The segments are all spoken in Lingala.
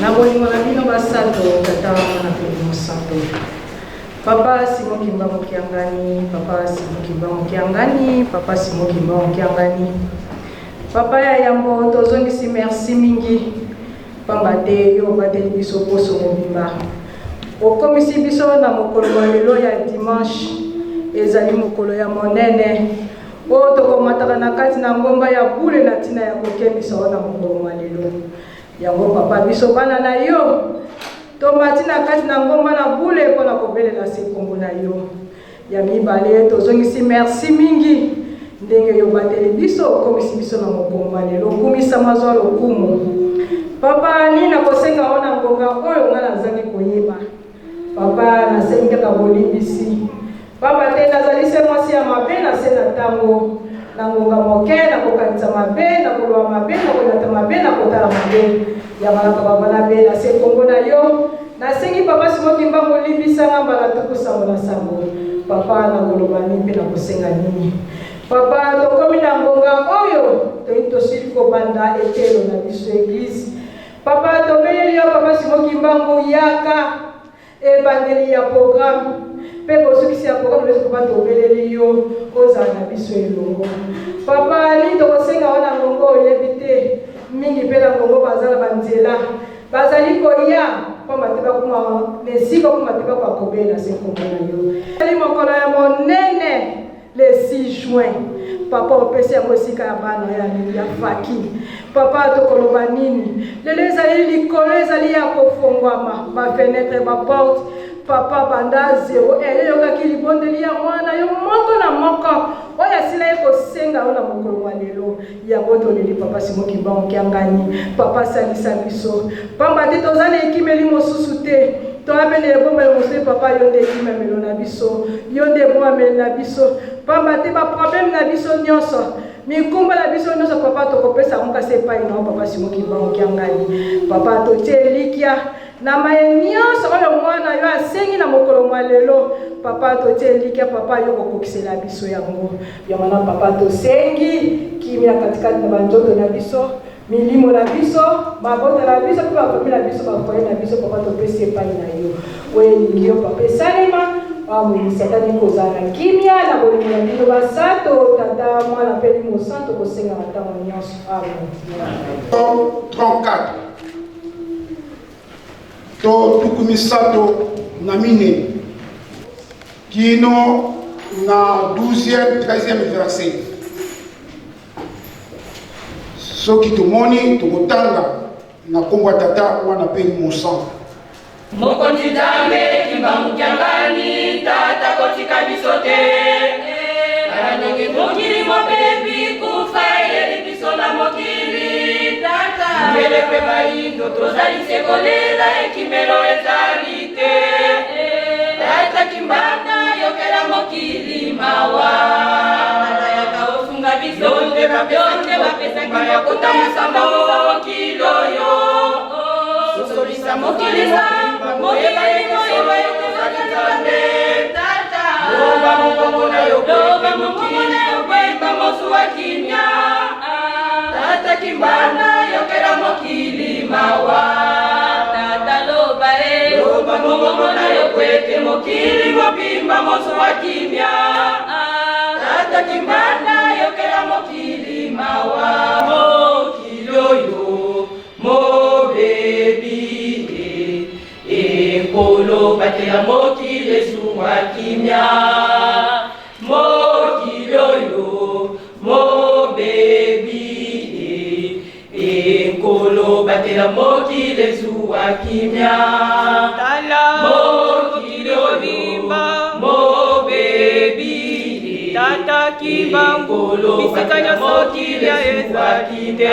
Na bolingo na bino basato, Tata, Mwana mpe Molimo Santo. Papa Simon Kimbangu Kiangani, Papa Simon Kimbangu Kiangani, Papa Simon Kimbangu Kiangani. Papa ya yambo tozongisi merci mingi pamba te yo obateli biso poso mobimba. Okomisi biso na mokolo mwa lelo ya dimanche, ezali mokolo ya monene oyo tokomataka na kati na ngomba ya bule na ntina ya kokembisa yo na mokolo mwa lelo. Yango papa biso bana na yo tomati na kati na ngomba na bule mpo na kobelela se nkombo na yo. Ya mibale tozongisi merci mingi ndenge yo obateli biso okomisi biso na mokolo mwa lelo. Kumisama zwa lokumu. Papa nini nakosenga yo na ngonga oyo ngai nazangi koyeba. Papa nasengi kaka bolimbisi. Pamba te nazali se mwasi ya mabe na se na ntango, na ngonga moke, nakokanisa mabe, nakoloba mabe, nakolata mabe, nakotala mabe. Yango wana papa nabela se nkombo na yo. Nasengi papa Simon Kimbangu limbisa nga mbala 77. Papa nakoloba nini mpe nakosenga nini? Papa tokomi na ngonga oyo toyini tosili kobanda eteyelo na biso eglise. Papa tobeleli yo papa Simon Kimbangu yaka Ebandeli ya programme mpe bosukisi ya programme na biso papa tobeleli yo ozala na biso elongo papa nini tokosenga yo na ngongo oyebi te mingi mpe na ngongo baza na banzela bazali koya pamba te bakoma na esika okoma te bakoka kobelela se nkombo na yo ezali mokolo ya monene Le 6 juin papa opesi yango esika ya bana ya ya faki papa tokoloba nini lelo ezali likolo ezali ya kofongwama bafenetre baporte papa banda zero eh, eyokaki libondeli ya mwana yo moko na moko oyo asila ye kosenga yo na mokolo mwa lelo yango toleli papa Simon Kimbangu Kiangani papa salisa biso pamba te toza na ekimeli mosusu te toya mpe na ebombelo mosusu papa yo nde ekimamelo na biso yo nde ebombamelo na biso pamba te baproblème na biso nyonso mikumba na biso nyonso papa tokopesa yango kasi epai na yo papa Simon Kimbangu Kiangani papa totie elikya Na maye nyonso oyo mwana yo asengi na mokolo mwa lelo, Papa, totie elikya, Papa, yo okokokisela biso yango. Yango wana, Papa, tosengi kimia katikati na banzoto na biso, milimo na biso, mabota na biso, mpe bafamille na biso, bafoye na biso, Papa, topesi epai na yo. Oyo elingi yo, Papa, esalema. Awa Satani kozala na kimia na bolingo na bino basato, Tata, Mwana mpe Elimo Santo, kosenga na ntango nyonso. Amen. 34. To 34 kino na 12e 13e verset. Soki tomoni tokotanga na nkombo ya Tata, Mwana mpe Elimo Santu. Mokonzi Nzambe Kimbangu Kiangani Tata kotika biso te Tala ndenge mokili mobebi kufa eyeli biso na mokili Tata Mindele mpe bayindo tozali se kolela ekimelo ezali te Tata Kimbanda yokela mokili mawa Tata yaka osunga biso Yo nde bapesaki ya kotambusa mokili oyo Sosolisa mokili moyeba ete solo ozali Nzambe. Loba mongongo na yo loba mongongo na yo kweta mozuwa kimia. Tata Kimbanda yokela mokili mawa. Tata loba e loba mongongo na yo kwete mokili mobimba mozuwa kimia. Tata Kimbanda yokela mokili mawa. Mokili oyo Mobebi e, Nkolo batela mokili ezuwa kimia. Mokili oyo mobebi e, e, Nkolo batela mokili ezuwa kimia. Tala Mokili oyo mobebi e, Tata Kimbangu Nkolo bisika batela nyonso mokili kimia ezuwa ezali te kimia.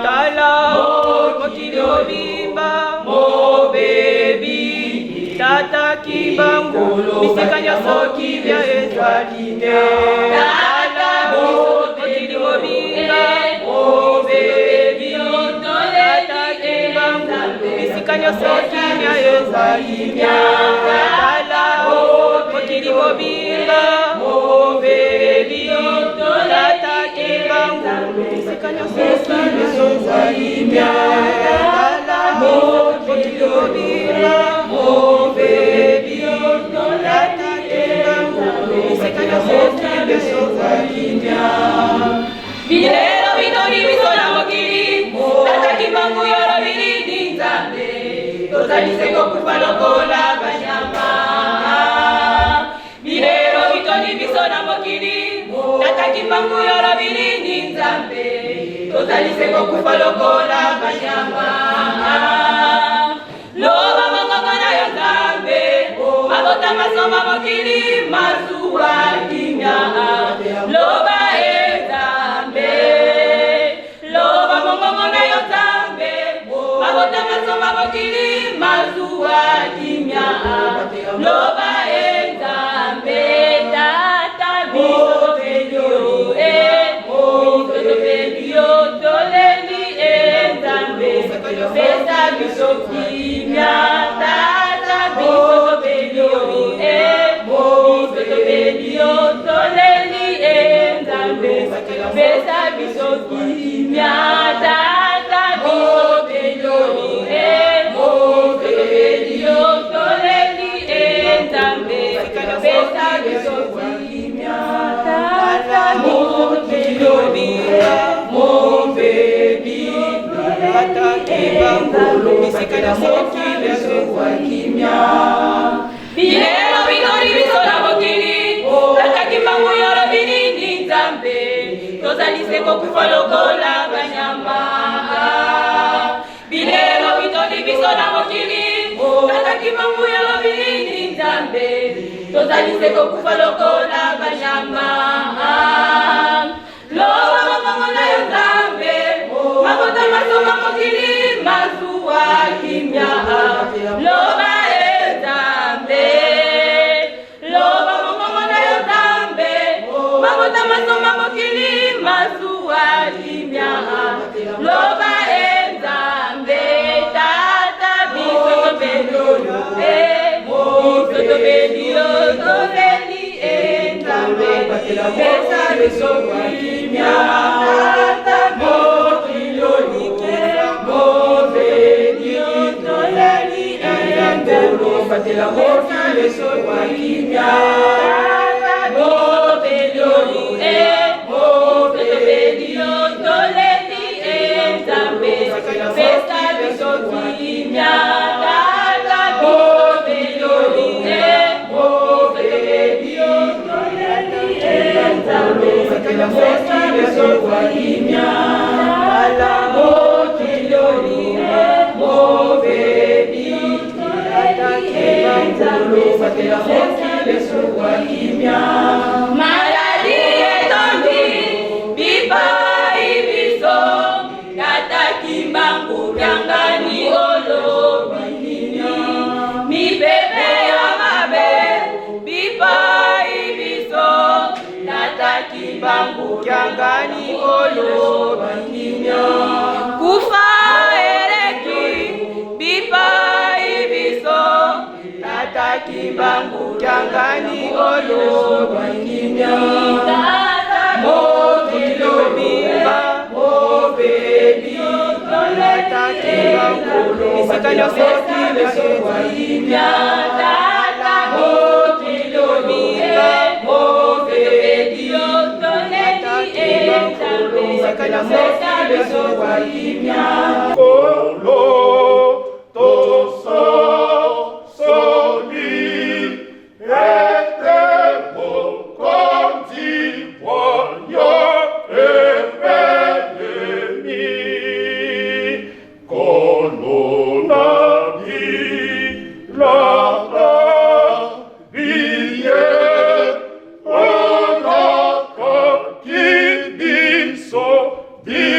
Tala mokili mobimba Mobebi Tata Kimbangu bisika nyonso kimia ezali te Tata mokili mobimba Mobebi. nyonso kimia ezali. Tala mokili mobimba mobebi, Tata Kimbangu, bisika nyonso kimia ezali. Tala mokili mobimba mobebi, Tata Kimbangu, bisika nyonso kimia ezali. Bilelo bitondi biso na mokili, Tata Kimbangu, yo olobi nini? Nzambe, tozali se kokufa lokola banyama. Bilelo bitondi biso na mokili, Tata Kimbangu, yo olobi nini? Nzambe, tozali se kokufa lokola banyama. Loba mongongo na yo, Nzambe, mabota masoma mokili masuwa kimia. Loba e Nzambe, loba mongongo na yo, Nzambe, mabota masoma mokili masuwa kimia. Loba e Nzambe, Tata, biso topeli yo e, biso topeli yo, toleli e Nzambe, pesa biso kimia. Tata, biso topeli yo e, biso topeli yo, toleli e Nzambe, pesa biso kimia. Tata, biso topeli yo e, biso topeli yo, toleli e Nzambe, pesa biso kimia. Tata, biso topeli yo mobebi, Tata Kimbangu, bisika nyonso kimia ezali. Bilelo bitondi biso na mokili, Tata Kimbangu, yo olobi nini? Nzambe, tozali se kokufa lokola banyama. Bilelo bitondi biso na mokili, Tata Kimbangu, yo olobi nini? Nzambe, tozali se kokufa lokola banyama. Loba mongongo na yo, Nzambe, mabota masoma mokili masuwa kimia. Loba e Nzambe, loba mongongo na yo, Nzambe, mabota masoma mokili masuwa kimia. Loba e Nzambe, Tata, biso topeli yo e, biso topeli yo, toleli e Nzambe, pesa biso kimia. Tata, biso mobebi, toleli e Nzambe, pesa biso kimia. Topeli yo e, topeli yo, toleli e Nzambe, pesa biso kimia. Tata, topeli yo e, topeli yo, toleli e Nzambe, pesa biso kimia. Mokili mobebi, Tata Kimbangu, pesa biso kimia. Maladi etondi bipai biso, Tata Kimbangu kiangani, olobi nini? Mipepe ya mabe bipai biso, Tata Kimbangu kiangani, olobi nini? Kufa eleki bipai biso, Tata Kimbangu kiangani, olobi nini? Mokili mobebi, Tata Kimbangu, bisika nyonso kimia ezali. Tata, Mokili mobebi, Tata Kimbangu, bisika nyonso kimia ezali. Kolo tososoli ete bokonzi bwa yo ebelemi. Kolo na bilaka biye olakaki biso bilobangani.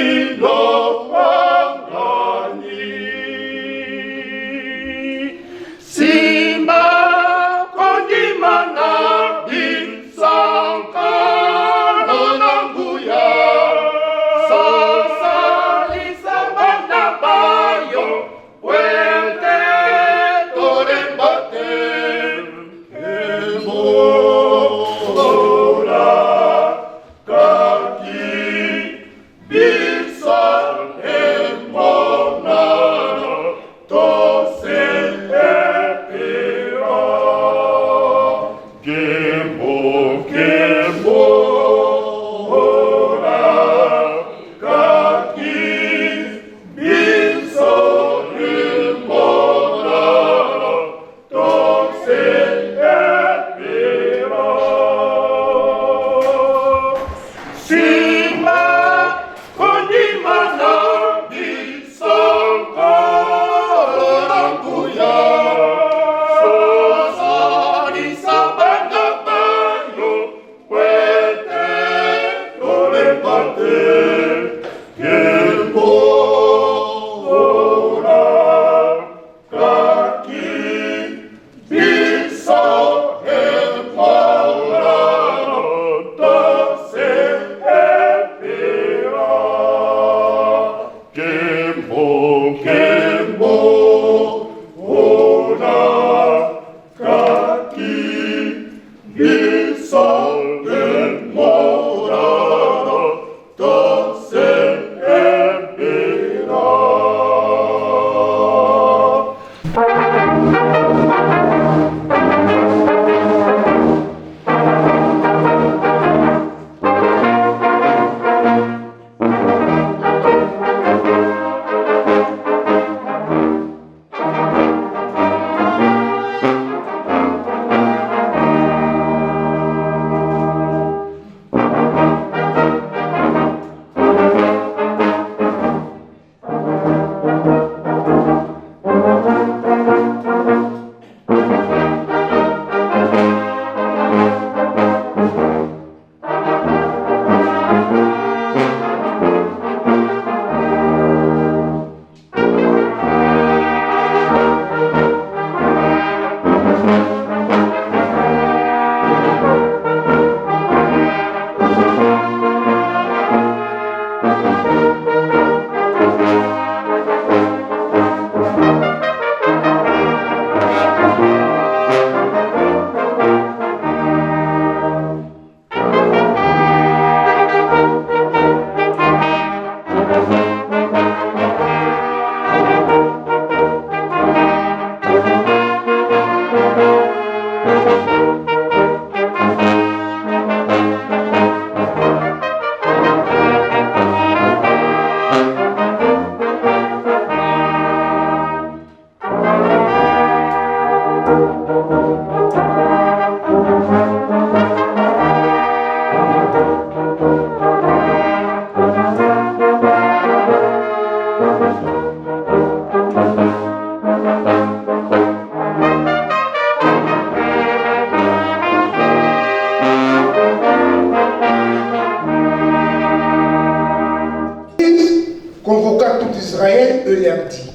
Convoqua tout Israël et leur dit,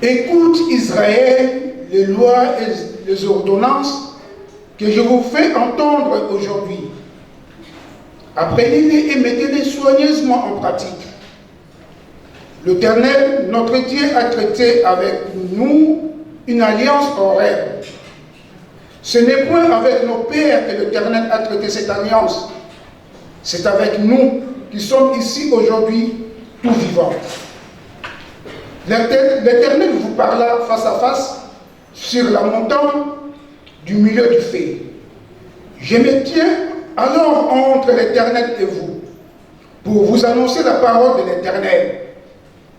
Écoute Israël les lois et les ordonnances que je vous fais entendre aujourd'hui. Apprenez-les et mettez-les soigneusement en pratique. L'Éternel, notre Dieu, a traité avec nous une alliance horaire. Ce n'est point avec nos pères que l'Éternel a traité cette alliance. C'est avec nous qui sommes ici aujourd'hui, tout vivants. L'Éternel vous parla face à face sur la montagne du milieu du feu. Je me tiens alors entre l'Éternel et vous, pour vous annoncer la parole de l'Éternel,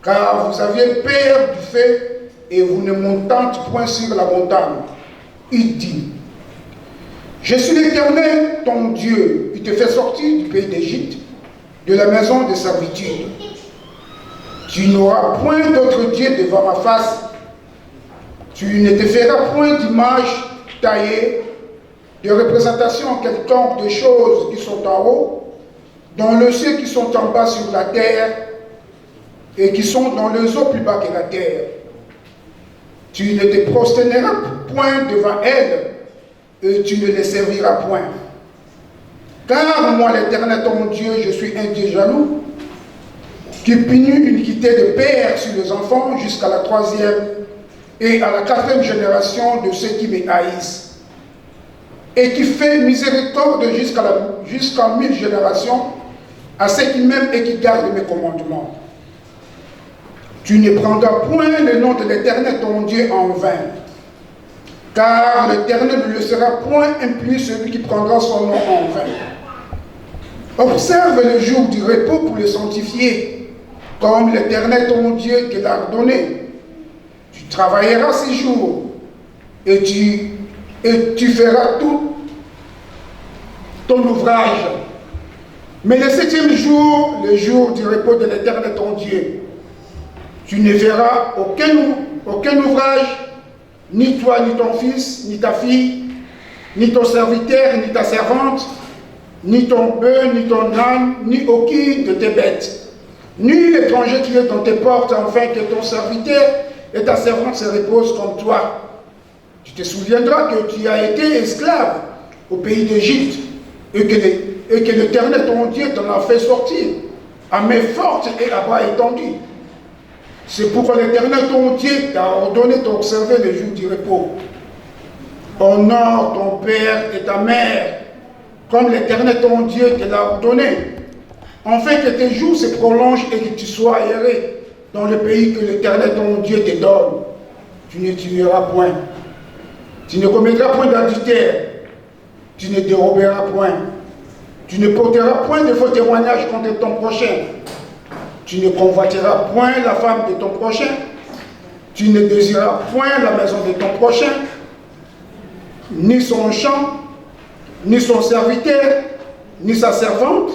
car vous aviez peur du feu et vous ne montâtes point sur la montagne. Il dit, Je suis l'Éternel, ton Dieu, qui te fait sortir du pays d'Égypte, de la maison de servitude. Tu n'auras point d'autre Dieu devant ma face. Tu ne te feras point d'image taillée, de représentation quelconque de choses qui sont en haut, dans le ciel qui sont en bas sur la terre, et qui sont dans les eaux plus bas que la terre. Tu ne te prosterneras point devant elles, et tu ne les serviras point. Car moi, l'Éternel, ton Dieu, je suis un Dieu jaloux, qui punit l'iniquité de père sur les enfants jusqu'à la troisième et à la quatrième génération de ceux qui me haïssent, et qui fait miséricorde jusqu'à 1000 générations à ceux qui m'aiment et qui gardent mes commandements. Tu ne prendras point le nom de l'Éternel ton Dieu en vain, car l'Éternel ne laissera point impuni celui qui prendra son nom en vain. Observe le jour du repos pour le sanctifier, comme l'Éternel ton Dieu te l'a ordonné. Tu travailleras 6 jours et tu feras tout ton ouvrage. Mais le 7e jour, le jour du repos de l'Éternel ton Dieu, tu ne feras aucun ouvrage, ni toi, ni ton fils, ni ta fille, ni ton serviteur, ni ta servante, ni ton bœuf, ni ton âne, ni aucune de tes bêtes, ni l'étranger qui est dans tes portes, afin que ton serviteur et ta servante se reposent comme toi. Tu te souviendras que tu as été esclave au pays d'Égypte et que l'Éternel ton Dieu t'en a fait sortir à main forte et à bras étendus. C'est pourquoi l'Éternel ton Dieu t'a ordonné d'observer le jour du repos. Honore ton père et ta mère, comme l'Éternel ton Dieu te l'a ordonné, afin que tes jours se prolongent et que tu sois heureux dans le pays que l'Éternel ton Dieu te donne. Tu ne tueras point, tu ne commettras point d'adultère, tu ne déroberas point, tu ne porteras point de faux témoignages contre ton prochain, tu ne convoiteras point la femme de ton prochain, tu ne désireras point la maison de ton prochain, ni son champ, ni son serviteur, ni sa servante,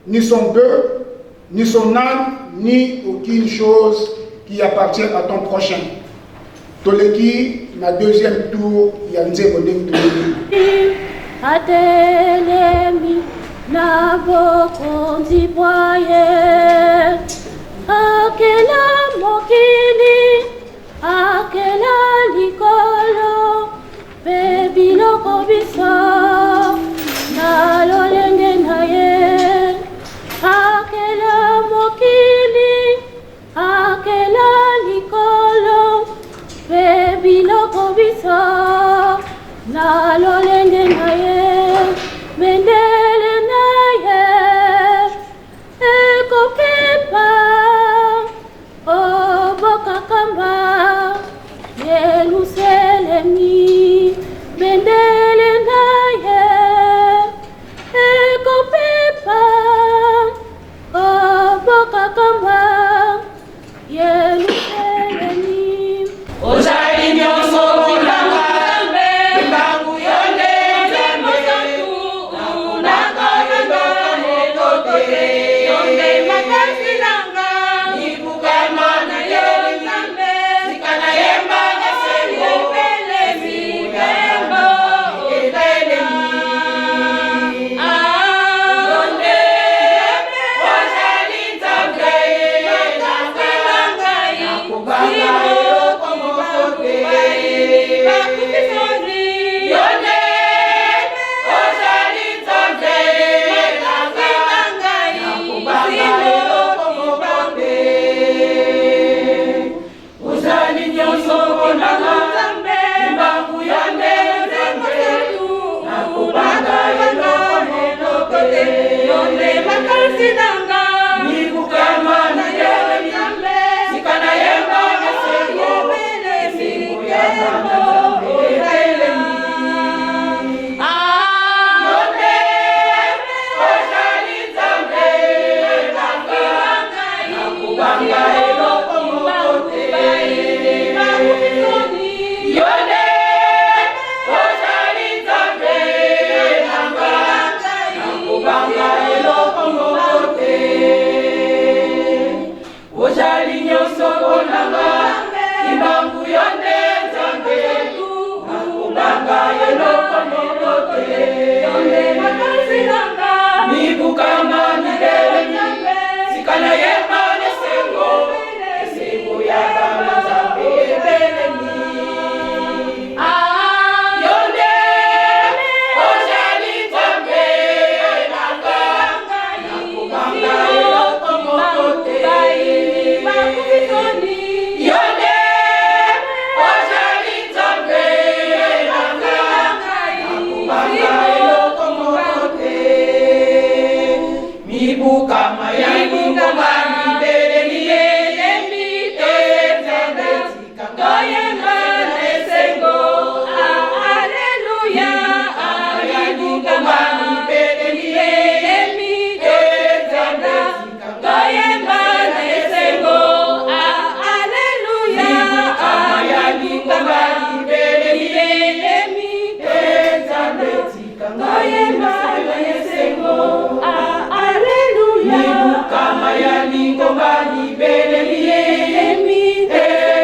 ni son bœuf, ni son âne, ni aucune chose qui appartient à ton prochain. Toleki, ma deuxième tour, ya nzembo ndenge toyebi. Atelemi na bokonzi bwa ye, akela mokili, akela likolo mpe biloko biso na lolenge na ye. moto na lolenge na ye, bendele na ye ekopepa obokakamba Yelusalemi, bendele na ye ekopepa obokakamba Yelusalemi. Ozali nyonso mpona Nzambe, Kimbangu yo nde Nzambe, nakobanga eloko te, yo nde makasi na nga, mibukama na yo Nzambe, tika nayemba esengo, ebelemi, nkembo ebelemi. Ah, yo nde ozali Nzambe, makasi na ngai, nakobanga eloko moko te. Bakufi soni, yo nde ozali Nzambe, makasi na ngai, nakobanga eloko moko te. Ozali nyonso mpona nga, Kimbangu yo nde Nzambe, nakobanga eloko moko te. Yo nde makasi na nga, mibukama na yo Nzambe, tika nayemba esengo, esengo ya bana Nzambe ebelemi. Ah, yo nde ozali Nzambe na nga, nakobanga eloko moko te. Yo nde ozali Nzambe na nga, nakobanga eloko moko te. Ozali nyonso mpona nga, Kimbangu yo nde Nzambe, nakobanga eloko moko te. Mibukama mibelemi, tika nayemba esengo, esengo ya bana Nzambe ebelemi. Yo nde ozali Nzambe na nga, nakobanga eloko moko te. Yo nde ozali Nzambe na nga, nakobanga eloko moko te. Mibukama ya lingomba mibelemi, Nzambe tika Toyemba na esengo, aleluya, ya lingomba mibelemi, Nzambe tika Toyemba na esengo, aleluya, Mibukama ya lingomba mibelemi, Nzambe tika Toyemba na esengo, aleluya, Mibukama ya lingomba mibelemi,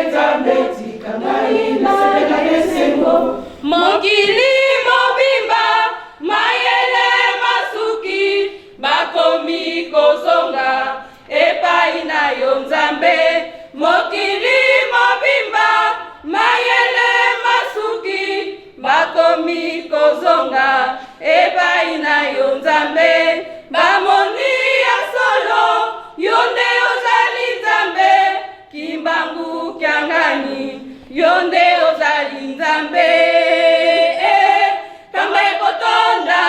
Nzambe tika ngai nasepela esengo. Mokili mobimba mayele masuki, bakomi kozonga epai na yo Nzambe. Mokili mobimba mayele masuki, bakomi kozonga epai na yo Nzambe. Bamoni ya solo, yo nde ozali Nzambe, Kimbangu Kiangani, yo nde ozali Nzambe. Eh, kamba ekotonda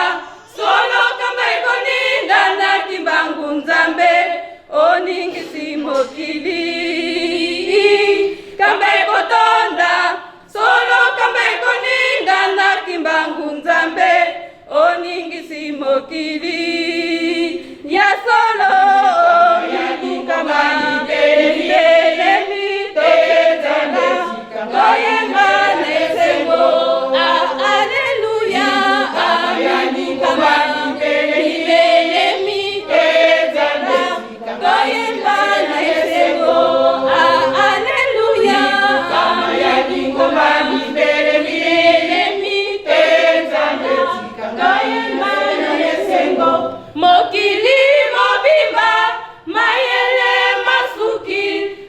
solo, kamba ekoninga na Kimbangu Nzambe oningisi mokili. Kamba ekotonda solo, kamba ekoninga na Kimbangu Nzambe oningisi mokili ya solo. Mibukama mibelemi, Toyemba, toyemba na esengo, aleluya, ya lingomba mibelemi, mibelemi, Nzambe tika toyemba na esengo, aleluya, ya lingomba mibelemi, Nzambe tika toyemba na esengo. Mokili mobimba mayele masuki,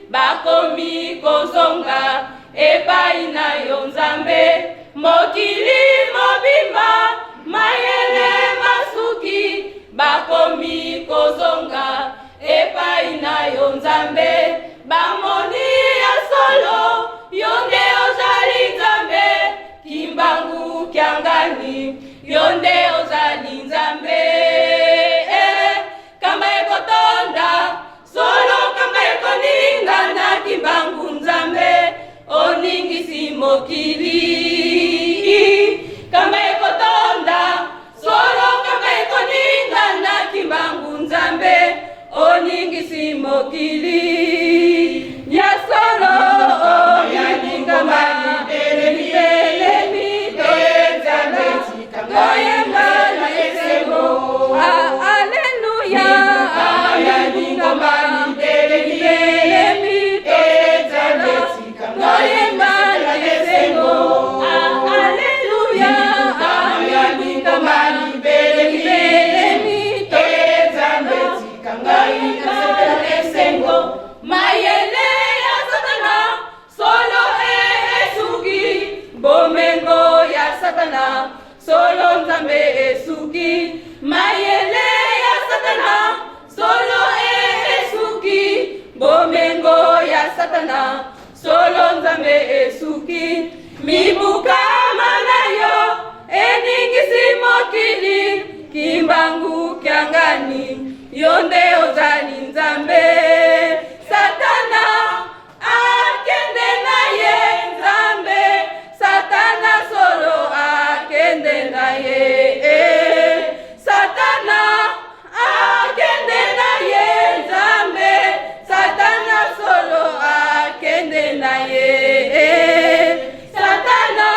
bakomi kozonga epai na yo Nzambe. Mokili mobimba mayele masuki, bakomi kozonga epai na yo Nzambe. Bamoni ya solo, yo nde ozali Nzambe. mokili ya solo ya lingomba telemi toyenzana toyemba na esengo aleluya ya lingomba telemi toyenzana toyemba na esengo aleluya ya lingomba telemi toyenzana toyemba na esengo mayele ya satana solo esuki bomengo ya satana solo nzambe esuki mayele ya satana solo esuki bomengo ya satana solo nzambe esuki mibukama na yo eningisi mokili kimbangu kiangani yo nde ozali nzambe satana akende na ye nzambe satana solo akende na ye eh. Satana akende na ye nzambe satana solo akende na ye eh. Satana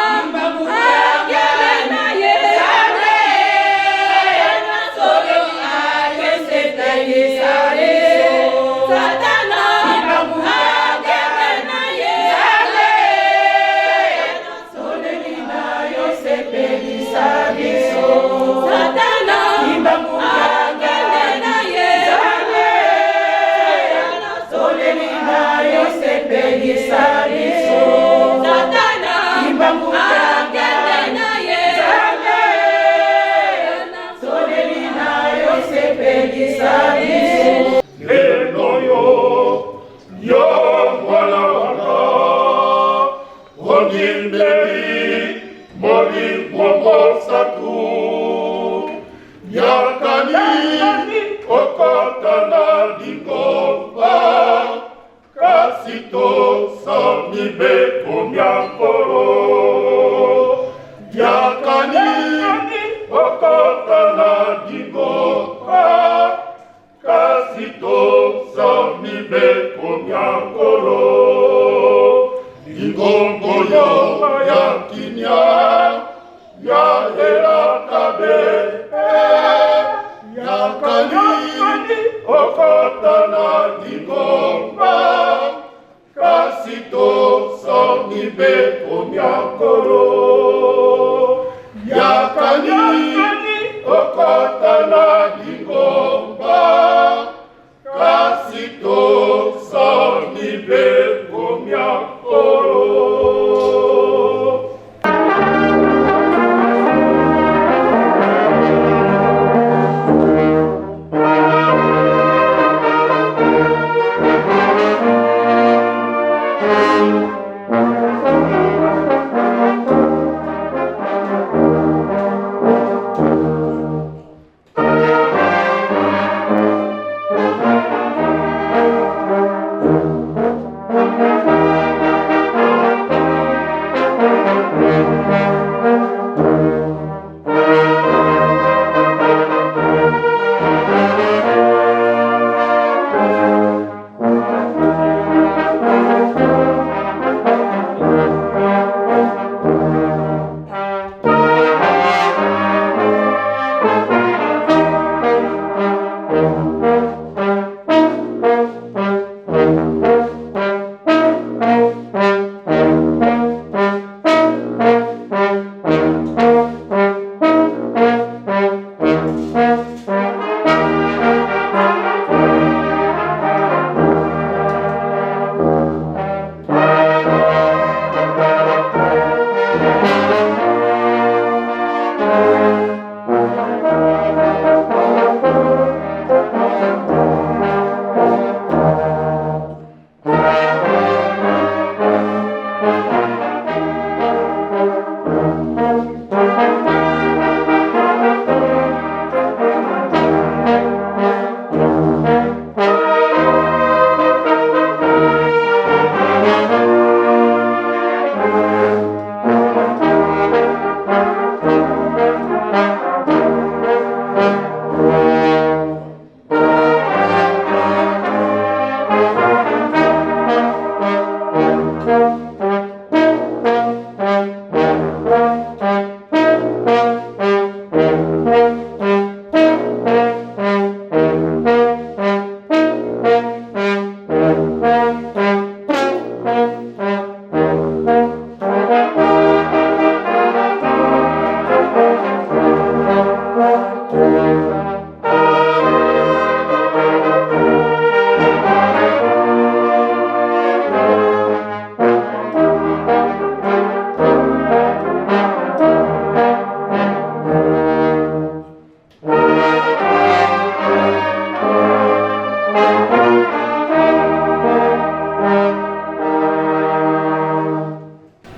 akende na ye nzambe satana solo akende na ye satana akende na ye nzambe satana akende na ye satana akende na ye Lelo yo, yo mwana wanga, ondimeli molimo mosantu, yakani okota na lingomba, kasi tosa mibeko mya Nkolo. Yakani okota na lingomba, kasi tosa mibeko mya Nkolo. Lingomba yo ya kimia ya elaka be yakani okota na lingomba kasi tosa mibeko mya Nkolo. Yakani okota na lingomba kasi tosa mibeko mya Nkolo.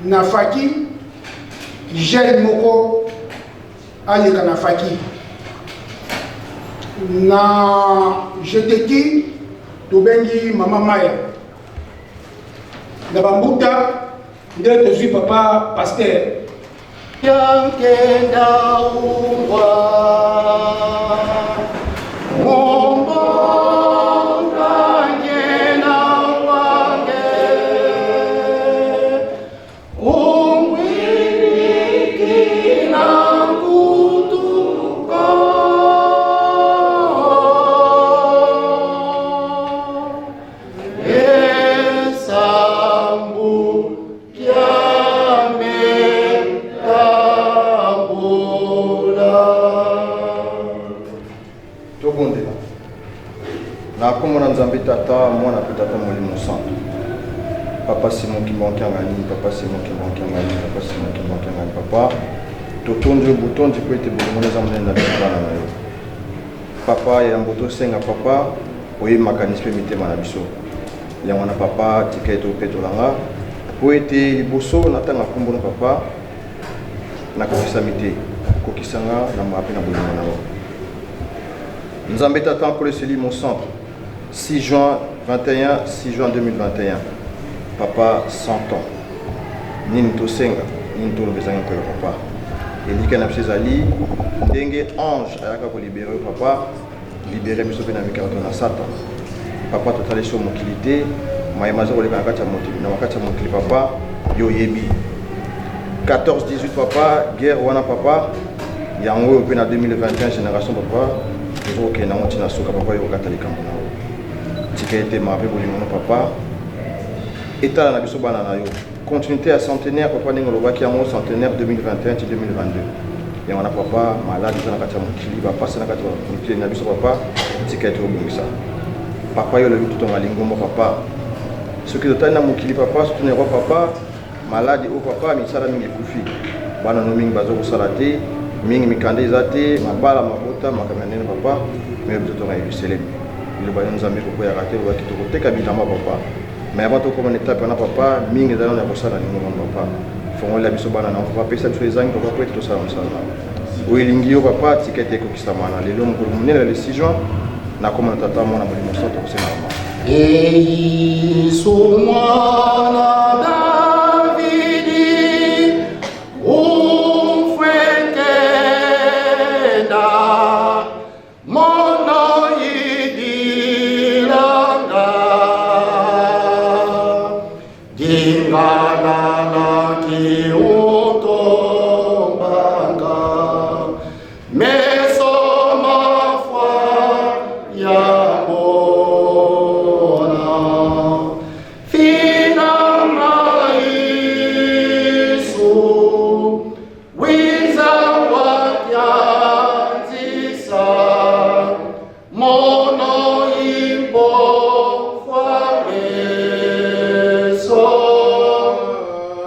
Na faki jeune moko aleka na faki na jeteki tobengi mama maya na bambuta nde tozwi papa pasteur yankenda ungwa Tobondela. Na nkombo na Nzambe Tata, Mwana mpe Tata Molimo Santu. Papa Simon Kimbangu Kiangani, Papa Simon Kimbangu Kiangani, Papa Simon Kimbangu Kiangani, Papa totondi yo botondi mpo ete bolingo na eza monene na biso bana na yo. Papa yambo tosenga Papa oyebi makanisi mpe mitema na biso. Yango wana Papa tika ete opetola nga mpo ete liboso natanga nkombo na Papa nakokisami te, kokisa nga na mawa mpe na bolingo na yo. Nzambe Tata Nkolo Eseli Mosantu 6 juin 21 6 juin 2021 Papa 100 ans nini tosenga nini toloba ezangi koyo papa elika na biso ezali ndenge ange ayaka kolibere yo papa libere biso mpe na mikakato na satan papa totalisi yo mokili te mayema aza koleka na kati ya mokili na kati ya mokili papa yo oyebi 14 18 papa guerre wana papa yango oyo mpe na 2021 génération papa tozokokende yango ntina suka papa yo kokata likambo na yo tika ete mawa mpe bolingo no papa etala na biso bana na yo continuité ya centenaire papa ndenge olobaki yango centenaire 2021 ti 2022 yango wana papa malade eza na kati ya mokili bapasi na kati ya mokili na biso papa tika ete obongisa papa yo olobi totonga lingomba papa soki totali na mokili papa soki na Europe papa maladi oyo papa misala mingi ekufi bana no mingi baza kosala te mingi mikanda eza te mabala mabota makambo ya ndenge papa me biso tonga yerusalemi liloba yo nzambe kokweyaka te lobaki tokoteka bilamba papa mais avant tokoma na etape wana papa mingi eza nano ya kosala lingomba papa fongolela biso bana na papa pesa biso ezangi papa po ete tosala mosala na oyo elingi yo papa tika ete ekokisama na lelo mokolo monene ya le 6 juin nakoma na tata mwana molimo santo kosenga mama Yesu mwana Davidi umfwekenda mono yidilanga dingalala kiutombanga meso mafwa yabona fina Yesu wiza wakyanzisa mono imbo meso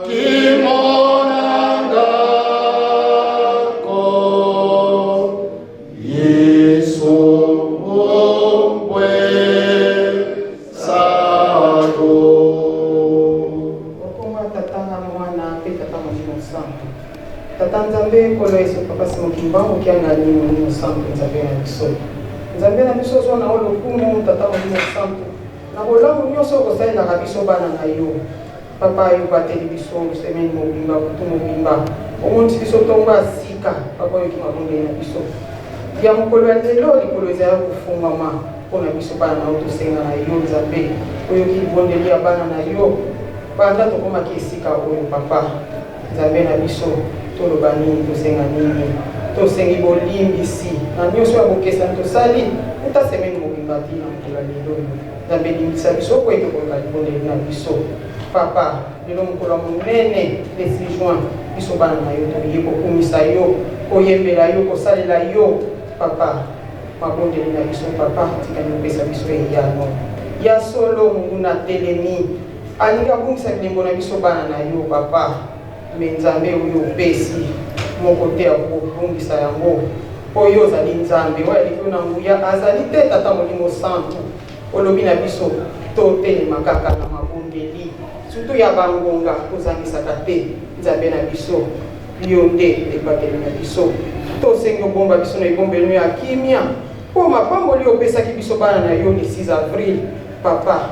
kimonangako Yesu ombwe sato. Okomba Tata na Mwana mpe Tata Molimo Santu. Tata Nzambe Nkolo Yesu Papa Simon Kimbangu Kiangani Molimo Santu Nzambe na biso. Nzambe na biso zwa na yo lokumu Tata Molimo Santu na bolamu nyonso okosalelaka biso bana na yo. Papa yo obateli biso semaine mobimba butu mobimba omonisi biso ntongo ya sika papa oyoki mabondeli na biso ya mokolo ya lelo likolo ezali ya kofungwama mpo na biso bana na yo tosenga na yo Nzambe oyoki libondeli ya bana na yo banda tokomaki esika oyo papa Nzambe na biso toloba nini tosenga nini tosengi bolimbisi na nyonso ya bokesani tosali uta semaine mobimba ti na mokolo ya lelo oyo Nzambe limbisa biso po ete koyoka libondeli na biso papa lelo mokolo ya monene le 6 juin biso bana na yo toye kokumisa yo koyembela yo kosalela yo papa mabondeli na biso papa tikani opesa biso eyano ya solo monguna atelemi alingi abungisa bilembo na biso bana na yo papa me Nzambe oyo opesi moko te akobungisa yango mpo yo ozali Nzambe oyo aleki yo na nguya azali te Tata Molimo Santu. Olobi na biso totelema kaka na mabondeli, surtout ya bangonga, kozangisaka te. Nzambe na biso, yo nde ekateli na biso. Tosengi obomba biso na ebombelo ya kimia mpo mapamboli oyo opesaki biso bana na yo le 6 avril, Papa,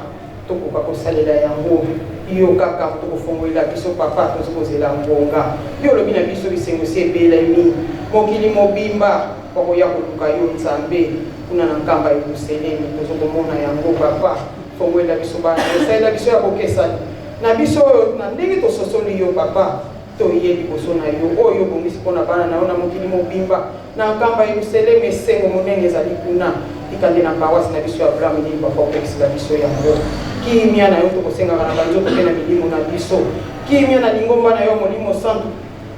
tokoka kosalela yango. Yo kaka tokofongolela biso, Papa, tozi kozela ngonga. Yo olobi na biso bisengo esi ebelemi, mokili mobimba bakoya koluka yo Nzambe kuna na nkamba Yerusalemi. Tozo komona yango, Papa. Fongolela biso bana, osalela biso ya bokesani na biso oyo na ndenge tososoli yo, Papa. Toye liboso na yo oyo obongisi mpo na bana na yo na mokili mobimba na nkamba Yerusalemi. Esengo monene ezali kuna. Tika nde na paroisse na biso ya Blanc-Mesnil, Papa, opekisela biso yango. Kimia na yo tokosengaka na banzoto mpe na milimo na biso, kimia na lingomba na yo Molimo Santu,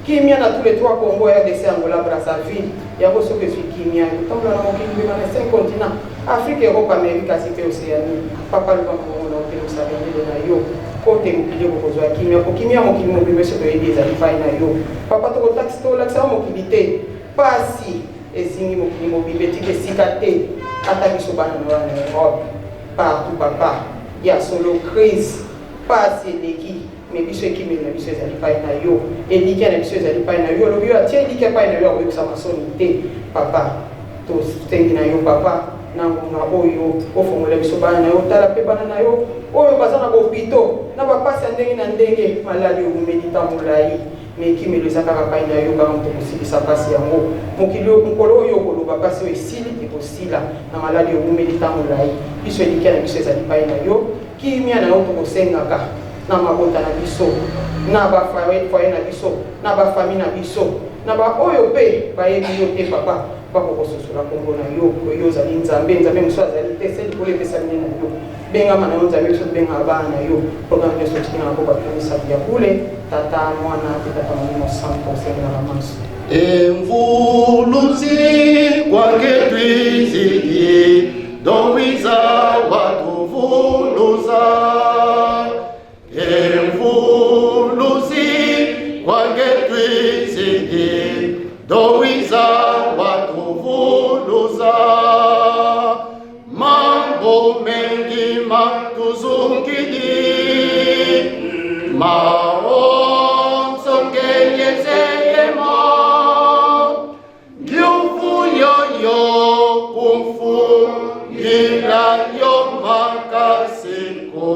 kimia na tous les trois Congo, RDC, Angola, Brazzaville. Yango soki ezwi kimia, ekotambola na mokili mobimba na cinq continents, Afrique, Europe, Amerique, Asie mpe Oceanie. Papa, luka mongongo na yo mpe bendele na yo mpo te mokili okokozwa kimia, mpo kimia ya mokili mobimba biso toyebi ezali pai na yo, Papa. Tolakisa yo mokili te pasi ezingi mokili mobimba, etika esika te, ata biso bana na yo na Europe, partout, Papa. Ya solo, crise, pasi eleki, me biso ekimeli na biso ezali pai na yo, elikya na biso ezali pai na yo. Olobi yo atie elikya pai na yo akoyokisa masoni te. Papa, tosengi na yo, Papa, na ngonga oyo ofongola biso bana na yo. Tala mpe bana na yo oyo baza na bopito na bapasi ya ndenge na ndenge, maladi ewumeli ntango molai, me ekimelo eza kaka pai na yo, kaka moto kosilisa mpasi yango. Mokili, mokolo oyo okoloba mpasi oyo esili, ekosila. Na maladi ewumeli ntango molai, biso elikya na biso ezali pai na yo. Kimia na yo tokosengaka na mabota na biso, na bafoyer na biso, na bafamille na biso, na baoyo mpe bayebi yo te, Papa, bakokososola nkombo na yo. Oyo ozali Nzambe, Nzambe mosusu azali te, se likolo epesami nde na yo. Bengama na yo Nzambe, biso tobengaka bana na yo. Programme nyonso otiki na maboko ya bino misato ya bule, Tata, Mwana mpe Tata Molimo Santo, osengelaka manso. Emvuluzi kwake twizidi dowiza watuvuluza. Emvuluzi kwake twizidi dowiza watuvuluza. Mambo mengi matuzungidi maonsongenyezeyemo ngiuvuyoyo kumfungila yo makasiko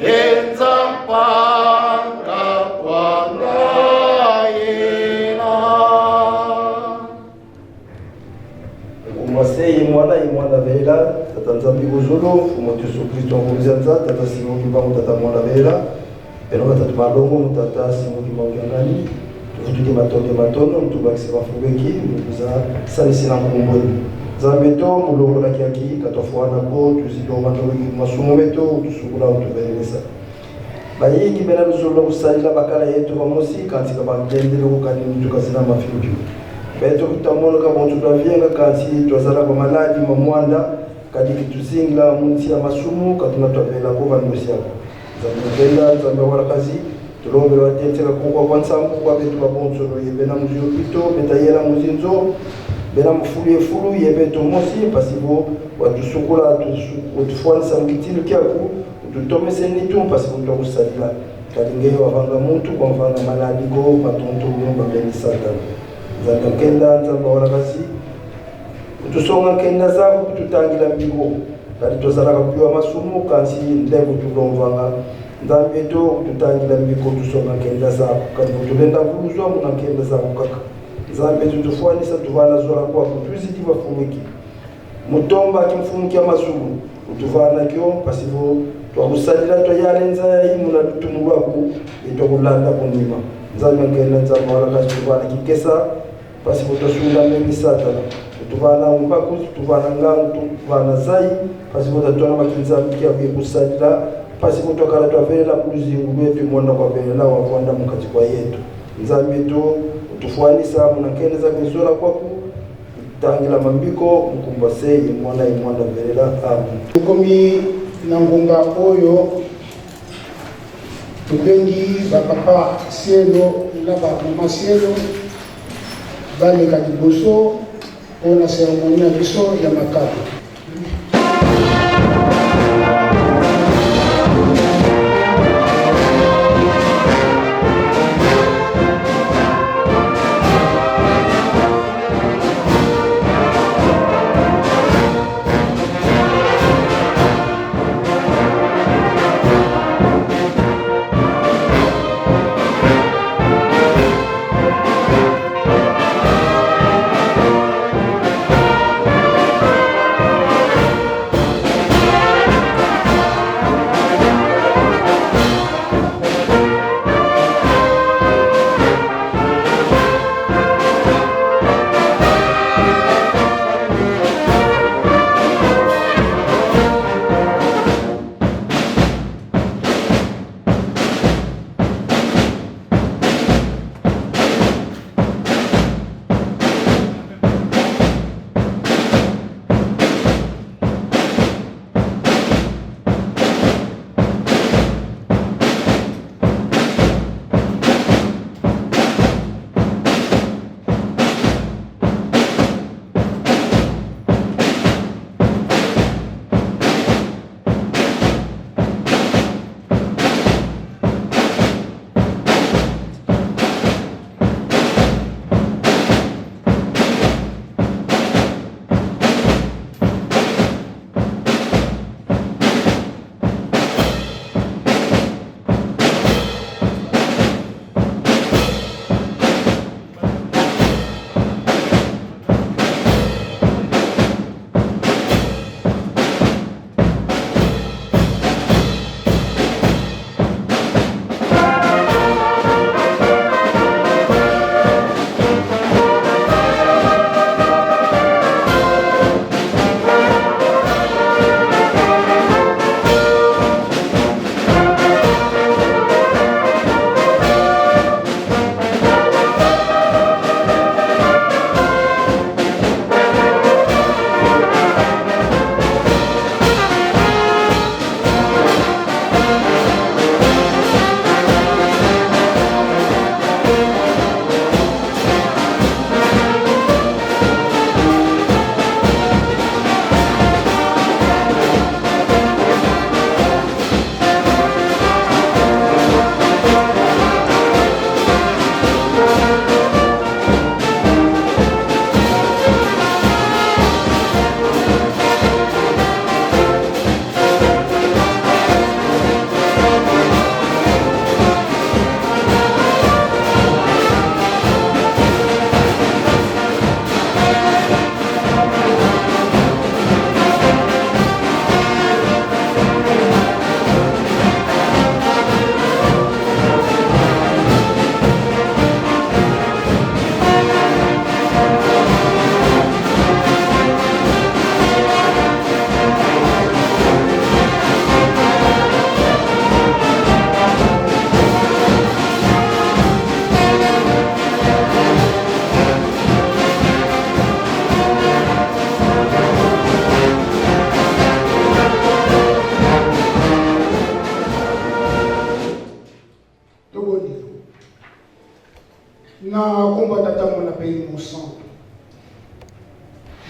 enza mpanga kwangayela. Nkumba ye Mwana ye Mwana velela, Tata Nzambi kuzulu, Mfumu Yesu Kristo nkumzanza, Tata Simon Kimbangu, Tata Mwana velela, beno batatu balongo, Tata Simon Kimbangu Kiangani, tuvutuke matonde matono, mtubakisi bafubeki, mukuza salisi na nkumbweni. Nzambe to mulongolaki aki katofuana ko tuzilonga ndoloki masumu meto utusukula utuvelelesa. Bayingi bena luzolo kusalila bakala yetu bamosi kanti kabagendele kukani mtu na mafimpio. Beto kutamono ka bontu twavienga kanti twazala kwa maladi mamwanda kadi kituzingila munti ya masumu katuna twavela ko bandosi yako. Nzambe kenda Nzambe wala kazi tulombela watenteka kukwa kwa nsambu kwa betu babonso yebe na muzi opito betayela muzinzo bena mufulu efulu yebe tomosi pasibo watusukula utufuanisa mukitilu kyaku ututomese nitu pasibo twakusalila kalinge wavanga muntu kwamvanga maladi ko matonto mulumba beni satana. Nzambe kenda Nzambe wala kazi utusonga nkenda zako kututangila mbiko kadi tozalaka kubiwa masumu kansi ndevu tulomvanga Nzambe to kututangila mbiko tusonga nkenda zako kadi kutulenda kuluzwa muna nkenda zako kaka Nzambe tutufuanisa tuvana zola kwako tuzidi bafumuki mutomba akimfumukia masumu utuvana kyo pasivo twakusalila twayalenza yayimu na lutumu lwaku etwakulanda kunima Nzambe nkenda Nzambe wala kasi tuvana kikesa pasivo twasunda mengi satana tuvana mbaku tuvana ngangu tuvana zai pasivo tatwana makinzambi kyakuye kusalila pasivo twakala twavelela muluzingu lwetu imonda kwavelela wavwanda mukati kwa yetu. Nzambe to utufuanisa munankendeza kwizola kwaku tangila mambiko mukumba se ye Mwana ye Mwana velela. Amen. Tokomi na ngonga oyo tobengi bapapa Sielo na bamama Sielo baleka liboso mpona cérémonie na biso ya makabo.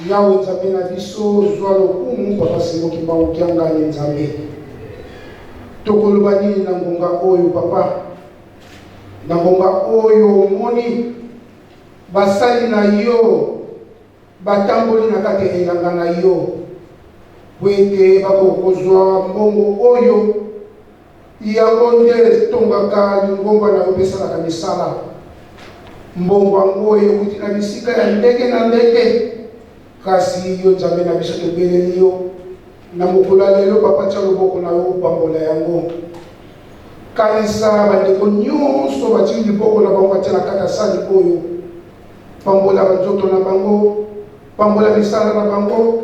Yawe Nzambe na biso, zwa lokumu, Papa Simon Kimbangu Kiangani Nzambe. Tokoloba nini na ngonga oyo Papa? Na ngonga oyo omoni basali na yo batamboli na kati ya elanga na yo mpo ete bakoka kozwa mbongo oyo yango nde etongaka lingomba na yo mpe esalaka misala. Mbongo yango euti na bisika ya ndenge na ndenge, kasi yo Nzambe na biso tobeleli yo na mokolo ya lelo. Papa, tia loboko na yo opambola yango. Kanisa bandeko nyonso batii liboko na bango batia na kati ya sani oyo. Pambola banzoto na bango, pambola misala na bango,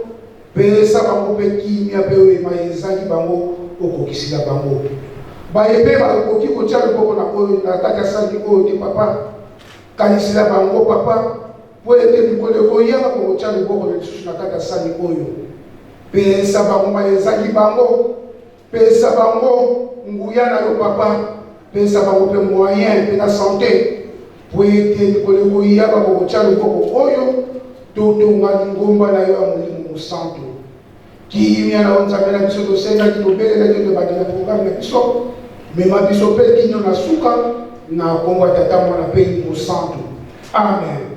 Pesa bango mpe kimia mpe oyo maye ezangi bango okokisila bango. Baye mpe bakoki kotia loboko na oyo na kati ya sani oyo te papa, kanisela bango papa, mpo ete mikolo ekoya bakokotia loboko na lisusu na kati ya sani oyo. Pesa bango maye ezangi bango. Pesa bango nguya na yo papa, pesa bango mpe moyen mpe na sante po ete mikolo ekoya bakokotia loboko oyo totonga lingomba na yo ya Molimo Mosantu. Kimia na yo Nzambe na biso tosengaki, tobelelaki yo tobandela programme na biso, mema biso mpe kino na suka na kombo ya Tata, Mwana mpe Elimo Santu. Amen.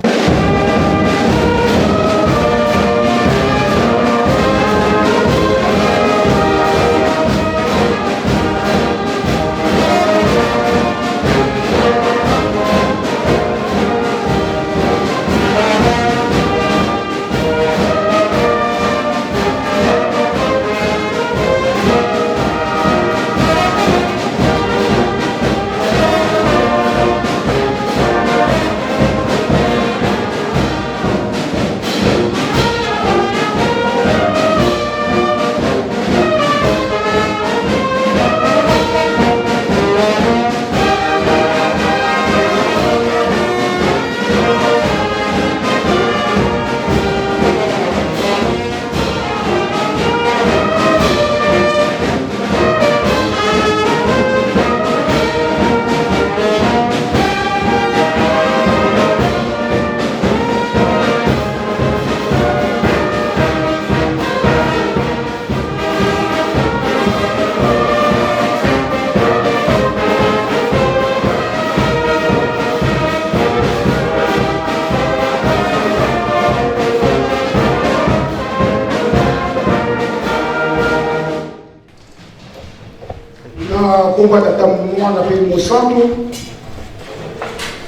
Na kombo ya Tata, Mwana mpe Mosantu,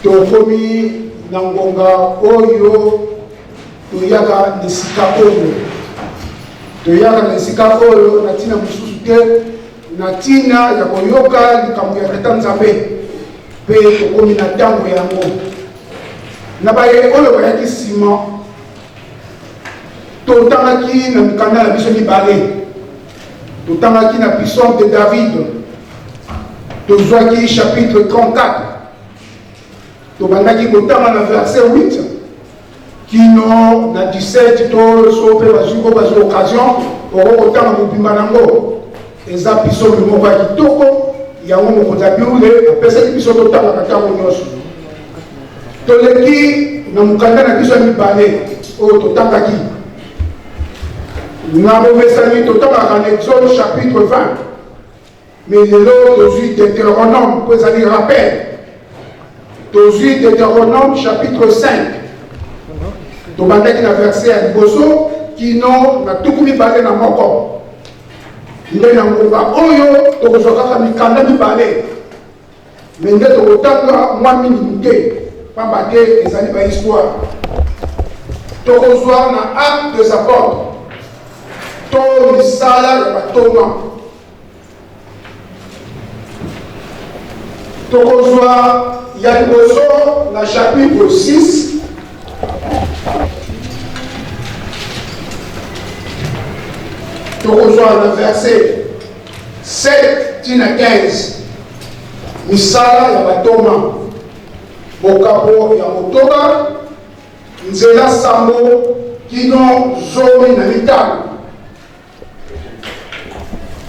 tokomi na ngonga oyo toyaka na esika oyo, toyaka na esika oyo na ntina mosusu te, na ntina ya koyoka likambo ya Tata Nzambe, mpe tokomi na ntango yango. Na baye oyo bayaki nsima, totangaki na mikanda na biso mibale, totangaki na Psaume de David, tozwaki chapitre 34, tobandaki kotanga na verset 8 kino na 17, to so mpe bazwi oyo bazwi occasion oko kotanga mobimba nango. Eza psaume moko ya kitoko, yango mokonzi ya Bible apesaki biso totangaka ntango nyonso. Toleki na mokanda na biso ya mibale oyo totangaki na bomesani, totangaka na Exode chapitre 20, mais lelo tozwi Deutéronome mpo ezali rappel. Tozwi Deutéronome chapitre 5, tobandaki na verset ya liboso kino na 21. Nde na ngonga oyo tokozwa kaka mikanda mibale, me nde tokotanga mwa mingi moke, pamba te ezali bahistoire. Tokozwa na Actes des Apôtres to misala ya batoma. Tokozwa ya liboso na chapitre 6, tokozwa na verset 7 tina 15, misala ya batoma, mokapo ya 6, nzela 7 kino 15.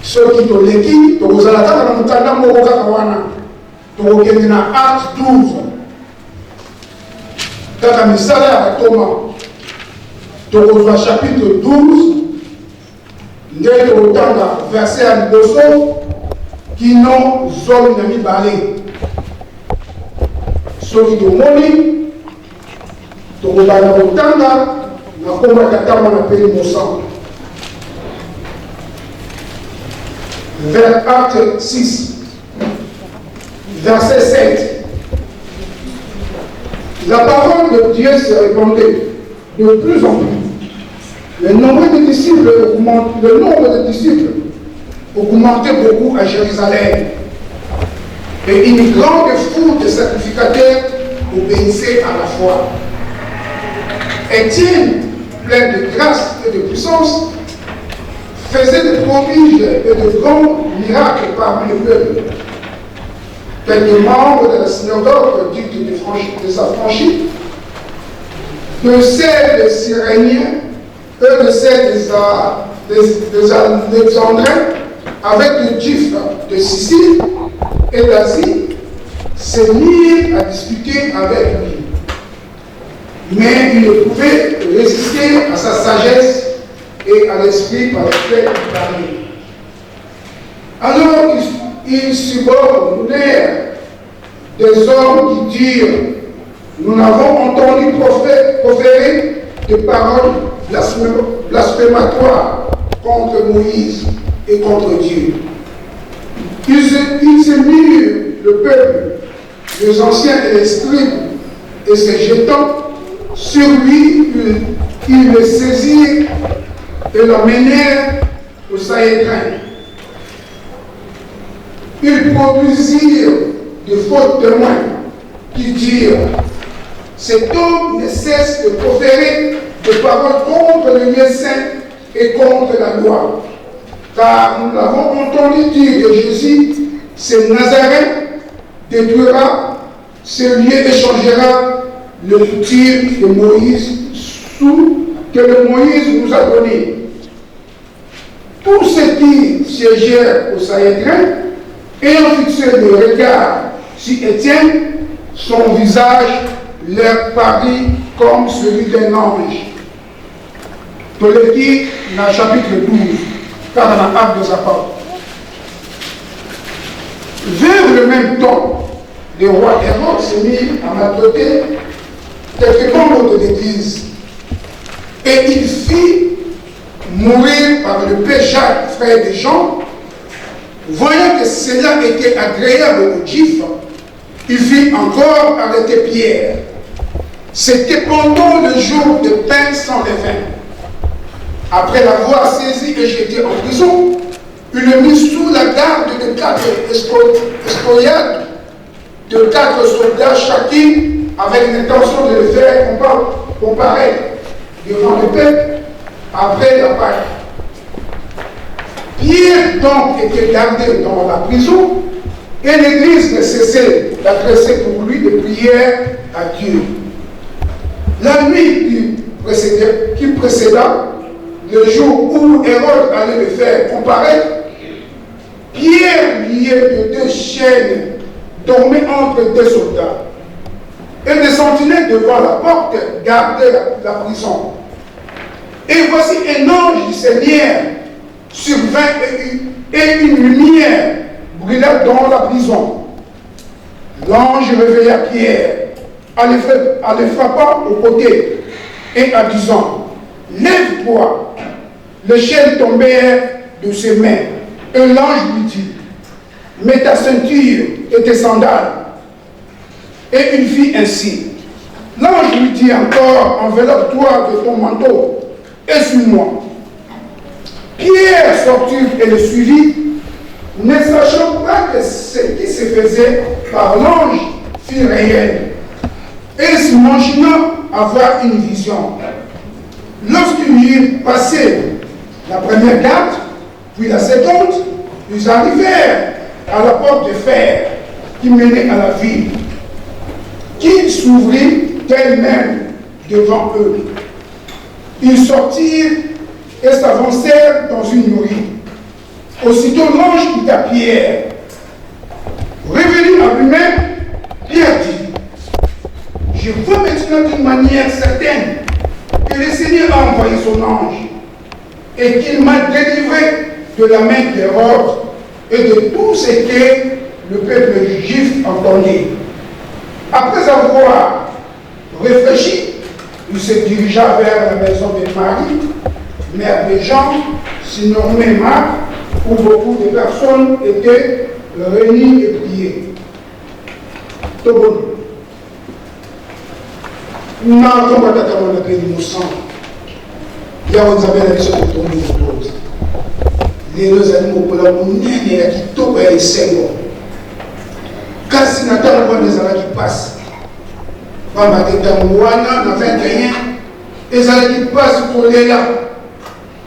Soki toleki, tokozala kaka na mokanda moko kaka wana, tokokende na Acte 12, kaka misala ya batoma. Tokozwa chapitre 12 nde tokotanga verset ya liboso kino 12. Soki tomoni, tokobanda kotanga na nkombo ya Tata, Mwana mpe Mosantu. Vers Acte 6, verset 7. La parole de Dieu se répandait de plus en plus. Le nombre de disciples augmentait beaucoup à Jérusalem. Et une grande foule de sacrificateurs obéissait à la foi. Étienne, plein de grâce et de puissance, faisait des prodiges et de grands miracles parmi le peuple. Quelques membres de la synagogue dite des affranchis, de celle des Cyréniens et de celle des Alexandrins, avec les Juifs de Sicile et d'Asie, se mirent à discuter avec lui. Mais il ne pouvait résister à sa sagesse et à l'esprit par lequel il parlait. Alors ils subornèrent des hommes qui dirent: Nous n'avons entendu proférer des paroles blasphématoires contre Moïse et contre Dieu. Ils émurent le peuple, les anciens et les scribes, et se jetant sur lui, ils le saisirent et l'emmenèrent au Sanhédrin. Ils produisirent de faux témoins qui dirent: Cet homme ne cesse de proférer des paroles contre le lieu saint et contre la loi. Car nous l'avons entendu dire que Jésus, ce Nazaréen, détruira ce lieu et changera le coutume de Moïse sous que le Moïse nous a donné. Tous ceux qui siégèrent au Sanhédrin, ayant fixé le regard sur Étienne, son visage leur parut comme celui d'un ange. Toleki na chapitre 12, kaka na Acte des Apôtres. Vers le même temps, le roi Hérode s'est mis à maltraiter quelques membres de l'Église. Et il fit mourir par l'épée Jacques, frère de Jean. Voyant que cela était agréable aux Juifs, il fit encore arrêter Pierre. C'était pendant le jour de pain sans levain. Après l'avoir saisi et jeté en prison, il le mit sous la garde de quatre escouades de quatre soldats chacune, avec l'intention de le faire comparaître devant le peuple après la Pâque. Pierre donc était gardé dans la prison et l'Église ne cessait d'adresser pour lui des prières à Dieu. La nuit qui précéda le jour où Hérode allait le faire comparaître, Pierre, lié de deux chaînes, dormait entre deux soldats. Et des sentinelles devant la porte gardaient la prison. Et voici un ange du Seigneur survint et une lumière brilla dans la prison. L'ange réveilla Pierre en le frappant au côté et en disant: Lève-toi. Les chaînes tombèrent de ses mains. Et l'ange lui dit: Mets ta ceinture et tes sandales. Et il fit ainsi. L'ange lui dit encore: Enveloppe-toi de ton manteau et suis-moi. Pierre sortit et le suivit, ne sachant pas que ce qui se faisait par l'ange fut réel, et s'imaginant avoir une vision. Lorsqu'ils eurent passé la première garde, puis la seconde, ils arrivèrent à la porte de fer qui menait à la ville, qui s'ouvrit d'elle-même devant eux. Ils sortirent et s'avancèrent dans une rue. Aussitôt l'ange quitta Pierre. Revenu à lui-même, Pierre dit: Je vois maintenant d'une manière certaine que le Seigneur a envoyé son ange et qu'il m'a délivré de la main d'Hérode et de tout ce que le peuple juif entendait. Après avoir réfléchi, il se dirigea vers la maison de Marie, mère de Jean, surnommée Marc, où beaucoup de personnes étaient réunies et priaient. Toboni. Na nkombo ya Tata, Mwana mpe Elimo Santu, Yawe Nzambe na biso, totondi motondi. Lelo ezali mokolo ya monene ya kitoko ya esengo, kasi na ntango wana ezalaki mpasi, pamba te ntango wana na 21 ezalaki mpasi kolela,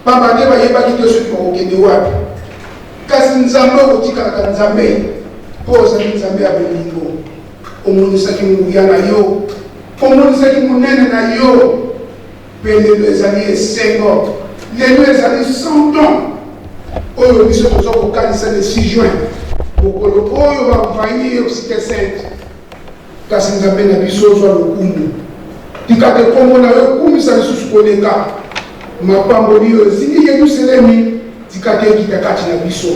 pamba te bayebaki te soki bakokende wapi. Kasi Nzambe, okotikalaka Nzambe, mpo ozali Nzambe ya bolingo. Omonisaki nguya na yo, omonisaki monene na yo, mpe lelo ezali esengo. Lelo ezali 100 ans oyo biso toza kokanisa le 6 juin, mokolo oyo baenvahir Cité Sainte. Kasi Nzambe na biso, ozwa lokumu. Tika te nkombo na yo ekumisa lisusu koleka. Mapamboli oyo ezingi Yelusalemi, tika te ekita kati na biso.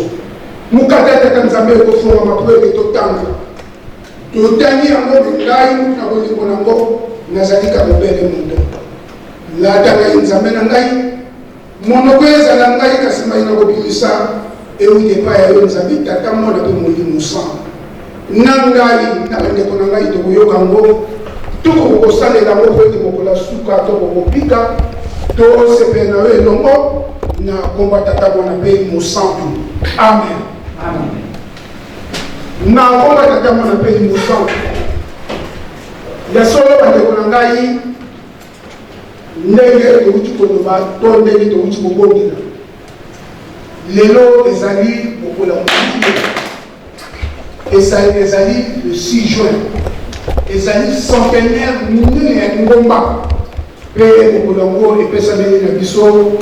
Mokanda ya Tata Nzambe ekofongwama mpo ete totanga. Totangi yango, me ngai mutu na bolingo na yango nazali kaka bobele moto. Lata ngai, Nzambe na ngai, monoko ezala ngai, kasi mai nakobimisa euti epai ya yo, Nzambe Tata, Mwana mpe Molimo Santu. Na ngai na bandeko na ngai tokoyoka yango, tokoki kosalela yango mpo ete mokolo ya suka tokokobika, tosepela na yo elongo na nkombo ya Tata, Mwana mpe Mosantu. Amen. Amen. Na nkombo ya Tata, Mwana mpe Mosantu. Ya solo, bandeko na ngai, ndenge touti koloba to ndenge touti kobondela, lelo ezali mokolo ya molimo, ezali le 6 juin, ezali centenaire monene ya lingomba, mpe mokolo yango epesameli na biso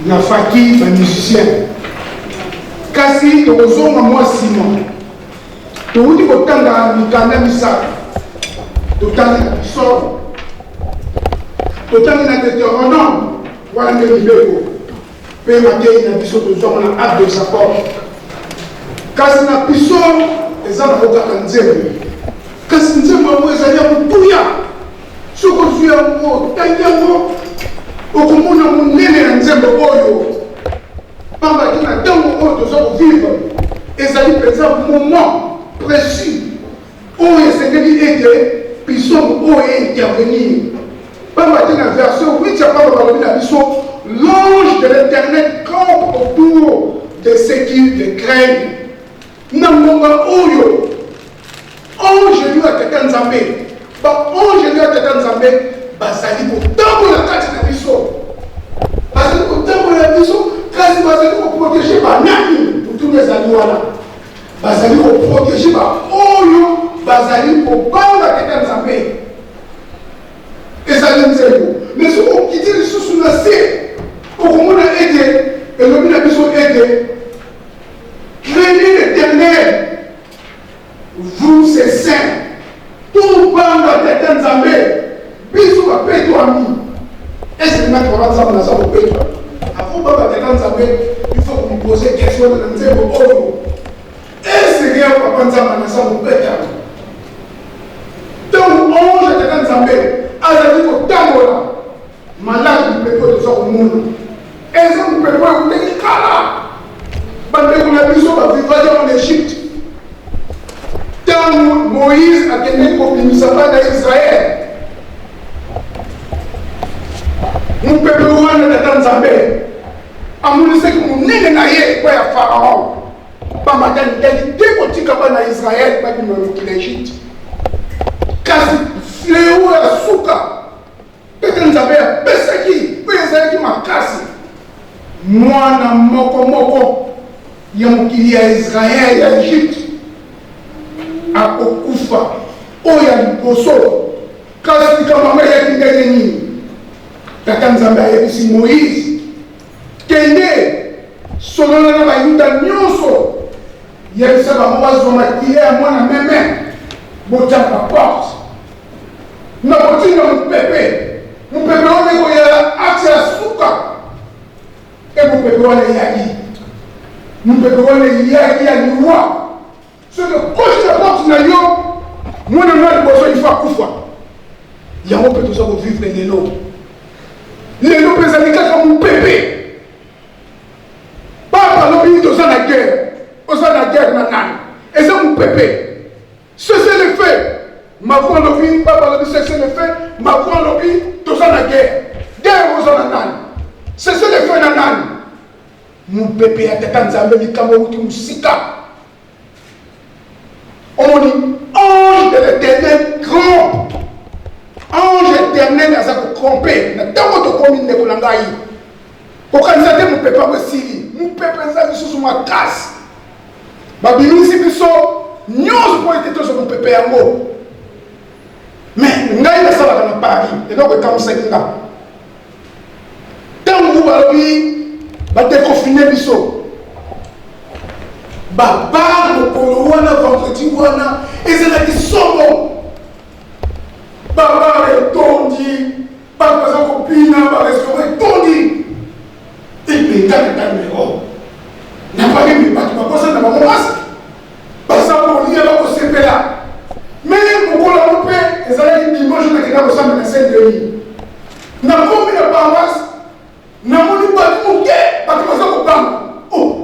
na faki bamusicien. Kasi tokozonga mwa nsima. Towuti kotanga mikanda misato. Totangi na Psaume, totangi na Deuteronome, wana nde mibeko, mpe mateyi na biso tozwaka na Acte des Apôtres. Kasi na Psaume eza nango kaka nzembo, kasi nzembo yango ezali ya motuya. Soki ozwi yango, otangi yango, okomona monene ya nzembo oyo, pamba te na ntango oyo toza kovivre ezali mpenza moment précis oyo esengeli ete psaume oyo eintervenir, pamba te na verset 8 ya Pamba balobi na biso: "L'ange de l'Éternel campe autour de ceux qui le craignent." Na ngonga oyo, angelu ya Tata Nzambe, baangelu ya Tata Nzambe bazali kotambola kati na biso, bazali kotambola na biso. Kasi bazali koprotege banani? Motuna ezali wana. Bazali koprotege baoyo bazali kobanga Tata Nzambe. Ezali nzembo, me soki okiti lisusu na se, okomona ete elobi na biso ete: "Craignez l'Éternel, vous ses saints." Tobanga Tata Nzambe, biso bapetwami. Eselingaki baba Nzambe naza kopetwa. Avant baba Tata Nzambe, il faut komipose question na nzembo oyo: esenge ya papa Nzambe naza kopetama? Ntango ange ya Tata Nzambe azali kotambola malaki, mopepe oyo toza komona eza mopepe oyo ekutaki kala. Bandeko na biso bavivaki yango na Egypte, ntango Moïse akendeki kobimisa bana ya Israele. Mopepe wana, Tata Nzambe amonisaki monene na ye epai ya Faraon, pamba te alingaki te kotika bana ya Israele babima na mokili ya Egypte. Kasi fleo ya suka Tata Nzambe apesaki oyo ezalaki makasi, mwana moko moko ya mokili ya Israel, ya Egypte, akokufa, oyo ya liboso. Kasi likambo yango eyaki ndenge nini? Tata Nzambe ayebisi Moïse: "Kende, solola na Bayuda nyonso, yebisa bango bazwa makila ya mwana meme, botya na baporte. Nakotinda mopepe." Mopepe wana ekoyala acte ya suka. E mopepe wana eyaki. Mopepe wana eyaki ya liwa. Soki okoti na porte na yo, mwana na liboso il faut akufa. Yango mpe toza kovivre lelo. Lelo mpe ezali kaka mopepe. Papa alobi toza na guerre. Oza na guerre na nani? Eza mopepe. Cessez le feu. Macron alobi, Papa alobi cessez le feu. Macron alobi toza na guerre. Guerre oza na nani? Cessez le feu na nani? Mopepe ya tata Nzambe likambo euti mosika. Omoni ange de l'éternel trompe. Ange éternel aza kotrompe na ntango tokomi ndeko na ngai. Kokanisa te mopepe yango esili. Mopepe eza lisusu makasi. Babimisi biso nyonso mpo ete tozwa mopepe yango. Me ngai nasalaka na Paris, eloko ekamwisaki nga ntango balobi badeconfine biso babar mokolo wana vendredi wana ezalaki somo babar etondi bato baza kobina barestaurant etondi epenga na ntango na paris bato bakosa na bango maske baza kolia bakosepela me mokolo yango mpe ezalaki dimanche nakenda kosamba na saint denis nakomi na paroisse namoni bato moke bato baza kobanga o oh!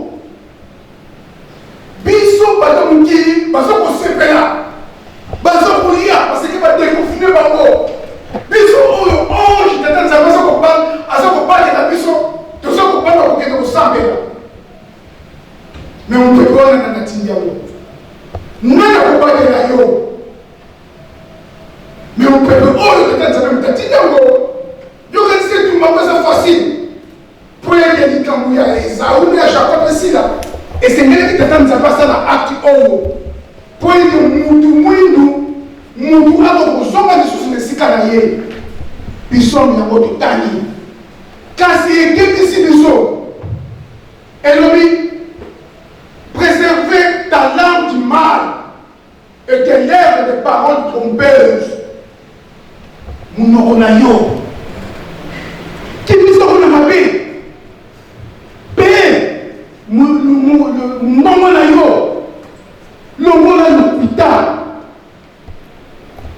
biso bato mokili baza kosepela baza kolia baseke badeconfine bango biso oyo ange tata nzambe aza kobatela biso toza kobanga kokende kosambela Me mopepe wana nani atindi yango? Nani akobatela yo? Me mopepe oyo tata Nzambe moto atindi yango. Yokanisi etumba yango eza facile mpo ete likambo ya Ezau na ya Jacob esila. Esengelaki tata Nzambe asala acte oyo mpo ete mutu mwindu mutu akokozonga lisusu na esika na ye. Bisomi yango totangi, kasi ekebisi biso Elobi, Preservez ta langue du mal et tes lèvres des paroles trompeuses. Monoko na yo kimisa mpo na mabe mpe mongongo na yo longola lokuta.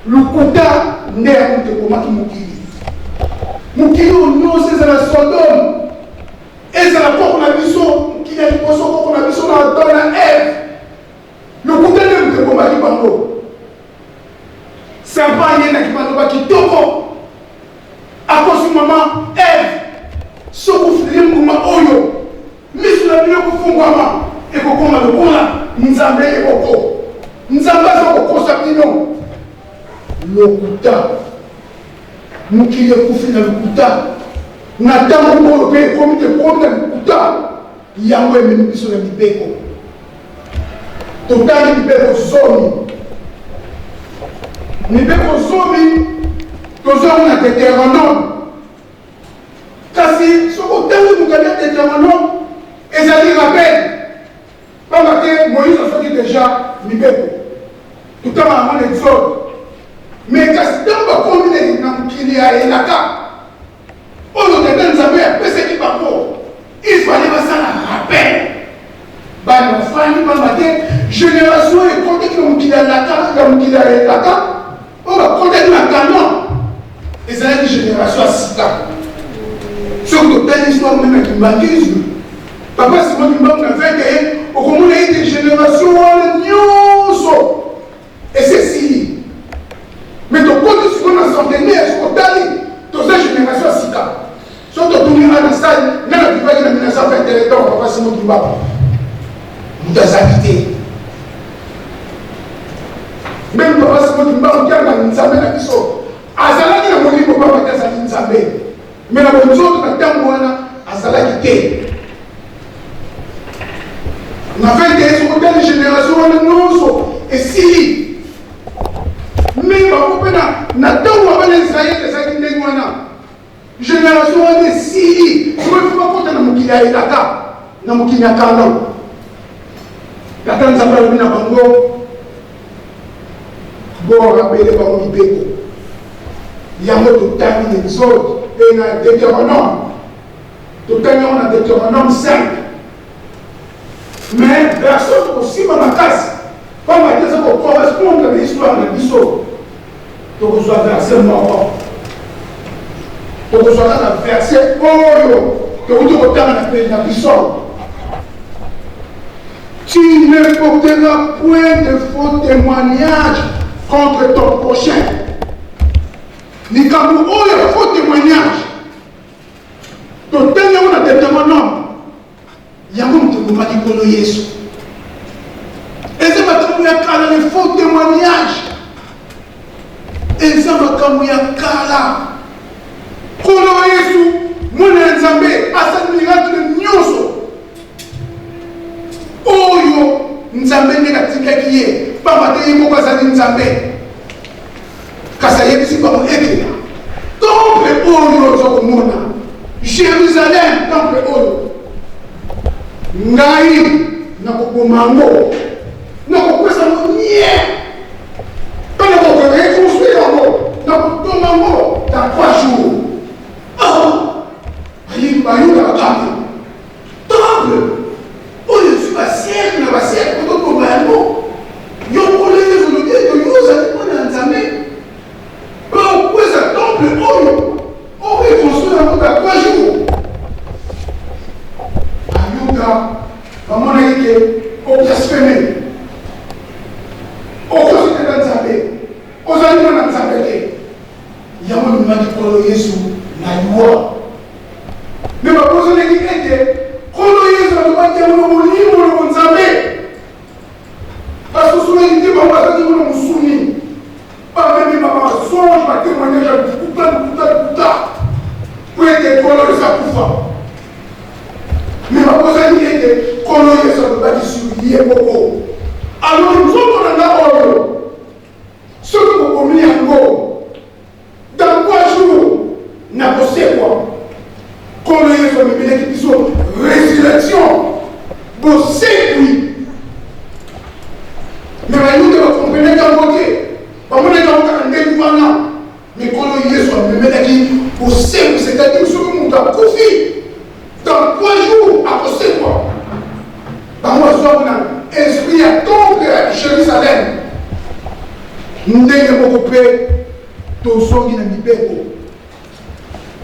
Lokuta nde yango moto ebomaki mokili. Mokili oyo nyonso ezala Sodome, ezala koko na biso, mokili ya liboso koko na biso na Adam na Eve. Lokuta nde moto ebomaki bango. Serpent ayendaki maloba kitoko, akosi mama Eve, soki ofuli mbuma oyo Miso na bino ekofungwama, ekokoma lokola Nzambe ye moko. Nzambe aza kokosa bino. Lokuta. Mokili ekufi na lokuta. Na ntango oyo mpe ekomi te ekomi na lokuta. Yango ememi biso na mibeko. Totangi mibeko zomi. Mibeko zomi tozwa yango na Deuteronome. Kasi soki otangi mokanda ya Deuteronome, ezali rappel, pamba te Moïse azwaki deja mibeko, totanga yango na Exode. Mais kasi ntango bakomi na mokili ya elaka oyo Tata Nzambe apesaki bango, il fallait basala rappel. Bana bafandi pamba te generation ekotaki na mokili ya laka ya mokili ya elaka oyo bakotaki na Canaan ezalaki generation ya sika. Soki totali histoire meme ya kimbanguisme, papa Simon Kimbangu na vete ye, okomona ete generation wana nyonso esi esili. Mais tokoti sikoyo na centenaire, soki otali toza generation ya sika. Soki totuni ana sali nga na vivaki na 1921 ntango papa Simon Kimbangu moto azali te. Meme papa Simon Kimbangu Kianga Nzambe na biso azalaki na molimo pamba te azali Nzambe, me na bonzoto na ntango wana azalaki te. Na 21 soki otali generation wana nyonso esili. Me bango mpe na ntango ya bana Israele ezalaki ndenge wana, generation wana esili. Sikoyo ifo bakota na mokili ya elaka, na mokili ya Canaan. Tata Nzambe alobi na bango, borapele bango mibeko. Yango totangi na Exode et na Deutéronome. Totangi yango na Deutéronome 5. Mais verset tokosimba makasi pamba te eza kocorrespondre na histoire na biso. Tokozwa verset moko. Tokozwa kaka verset oyo tokoki kotanga na pene na biso. Tu ne porteras point de faux témoignage contre ton prochain. Likambo oyo ya faux témoignage totangi yango na Deutéronome, yango moto ebomaki Nkolo Yesu. Eza makambo ya kala, le faux témoignage eza makambo ya kala. Nkolo Yesu mwana ya Nzambe asali miracle nyonso oyo Nzambe ndenge atikaki ye, pamba te ye moko azali Nzambe. Kasi ayebisi bango ete temple oyo oza komona Jerusalem, temple oyo ngai nakoboma yango, nakopesa yango nie mpe nakoreconstruire yango, nakotonga yango dans 3 jours. Oh, bayuda bakambi Temple oyo ezwi ba siècle na ba siècle po totonga yango. Yo Nkolo Yesu olobi ete yo ozali mwana ya Nzambe mpe okweza temple oyo o reconstruire yango dans 3 jours. Bayuda bamonaki ke o blaspheme, okosi tata Nzambe, ozali mwana Nzambe te. Yango ememaki Nkolo Yesu na liwa. Mpe babosanaki ete Nkolo Yesu alobaki yango na molimo na bonzambe. Basosolaki te bango bazalaki yango na mosuni. Bamemi ba mensonge, ba témoignage ya lokuta, lokuta, lokuta mpo ete Nkolo Yesu akufa. Me babosani ete Nkolo Yesu alobaki sur ye moko. Alobi nzoto na nga oyo soki bobomi yango Dans 3 jours nakosekwa. Nkolo Yesu amemelaki biso resurrection, bosekwi. Me Bayuda bakomprenaki yango te, bamonaki yango kaka ndenge wana. Me Nkolo Yesu amemelaki bosekwi, c'est-à-dire soki moto akufi dans 3 jours akosekwa. Bango bazwaki na esprit ya temple ya Jerusalem. Ndenge moko mpe tozongi na mibeko,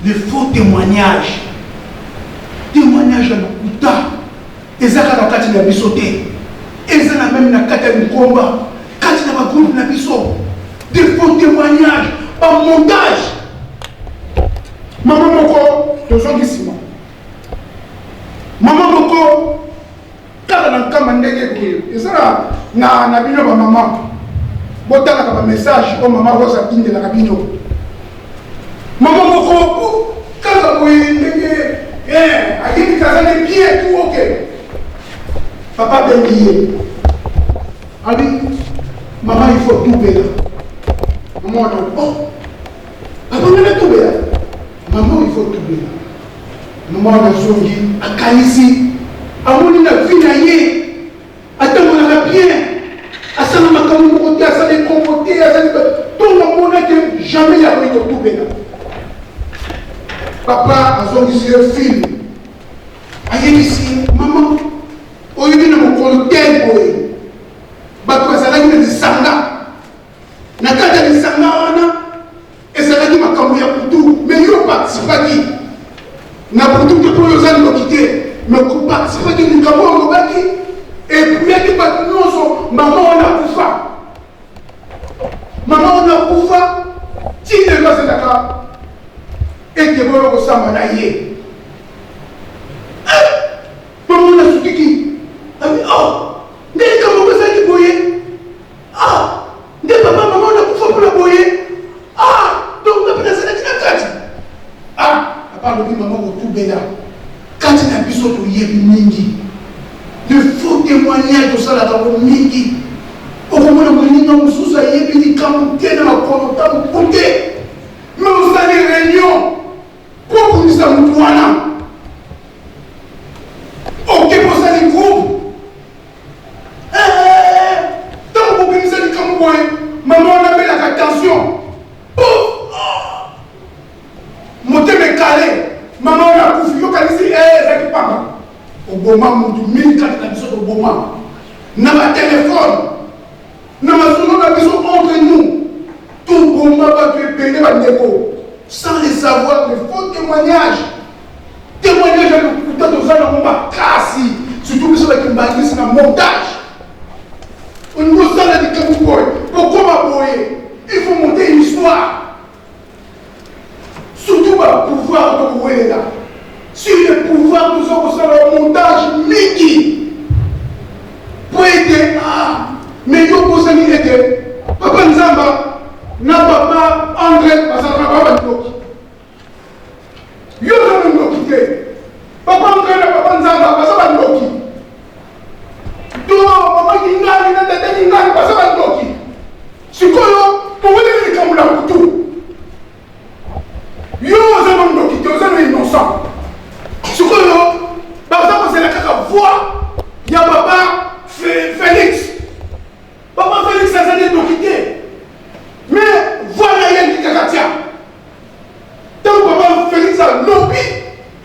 le faux témoignage, témoignage ya lokuta eza kaka kati na biso te, eza na meme na kati ya lingomba, kati na bagroupe na biso, de faux témoignage, bamontage. Mama moko, tozongi nsima, mama moko kaka na nkamba ndenge boye eza na, na bino bamama botalaka bamessage oyo mama Rose atindelaka bino. Mama moko kaka boye ndenge eh, ayebi kazali bien tout ok, papa abengi ye abi mama il faut tubela. Mama wana oh papa ngana tubela, mama il faut tubela. Mama wana azongi akanisi amoni na vie na ye atambolaka bien, asala makambo moko te, asala ekombo te, asali ntongo amona te jamais ya koki kotubela. Papa azongisi ye film, ayebisi ye mama oyebi na mokolo te boye bato bazalaki na lisanga, na kati ya lisanga wana ezalaki makambo ya butu, me yo participaki na butu te mpo oyo oza ndoki te, me koparticipaki likambo oyo olobaki epuyaki bato nyonso. Mama wana akufa, mama wana akufa ti lelo azalaka ete boyo kosamba na ye. Mama wana asukiki abi oh nde likambo yango ezalaki boye. Ah! Nde papa mama wana akufa mpona boye. Ah! Donc nga mpe nazalaki na kati. Ah! Papa alobi mama kotubela. Kati na biso toyebi mingi. Le faux témoignage tosalaka yango mingi. Okomona moninga mosusu ayebi likambo te na makolo ta mokute. Mais osali réunion mpo obundisa motu wana. Oke bosali groupe. Ntango bobimisa likambo boye, mama wana abelaka tension. Toboma mutu mingi kati na biso, toboma na batelefone, na masolo na biso entre nous, toboma bato ebele bandeko, sans le savoir. Le faux témoignage, témoignage ya lokuta, toza nango makasi, surtout biso bakimbangisi na montage. Olingi osala likambo boye, okoma boye, il faut monter une histoire, surtout bapouvoir tokowelela sur le pouvoir. Toza kosala montage mingi po ete ah, mais yo bosani ete papa Nzamba na papa André bazalaka ba bandoki. Yo oza mondoki te. Papa André na papa Nzamba baza bandoki, to mama Kingani na tata Kingani baza bandoki. Sikoyo toweleli likambo na butu, yo oza mondoki te, oza no innocent. Sikoyo baza kozela kaka voix ya papa Félix. Papa Félix aza nde ndoki te, mais voix na ye ngi kaka tia. Ntango papa Félix alobi,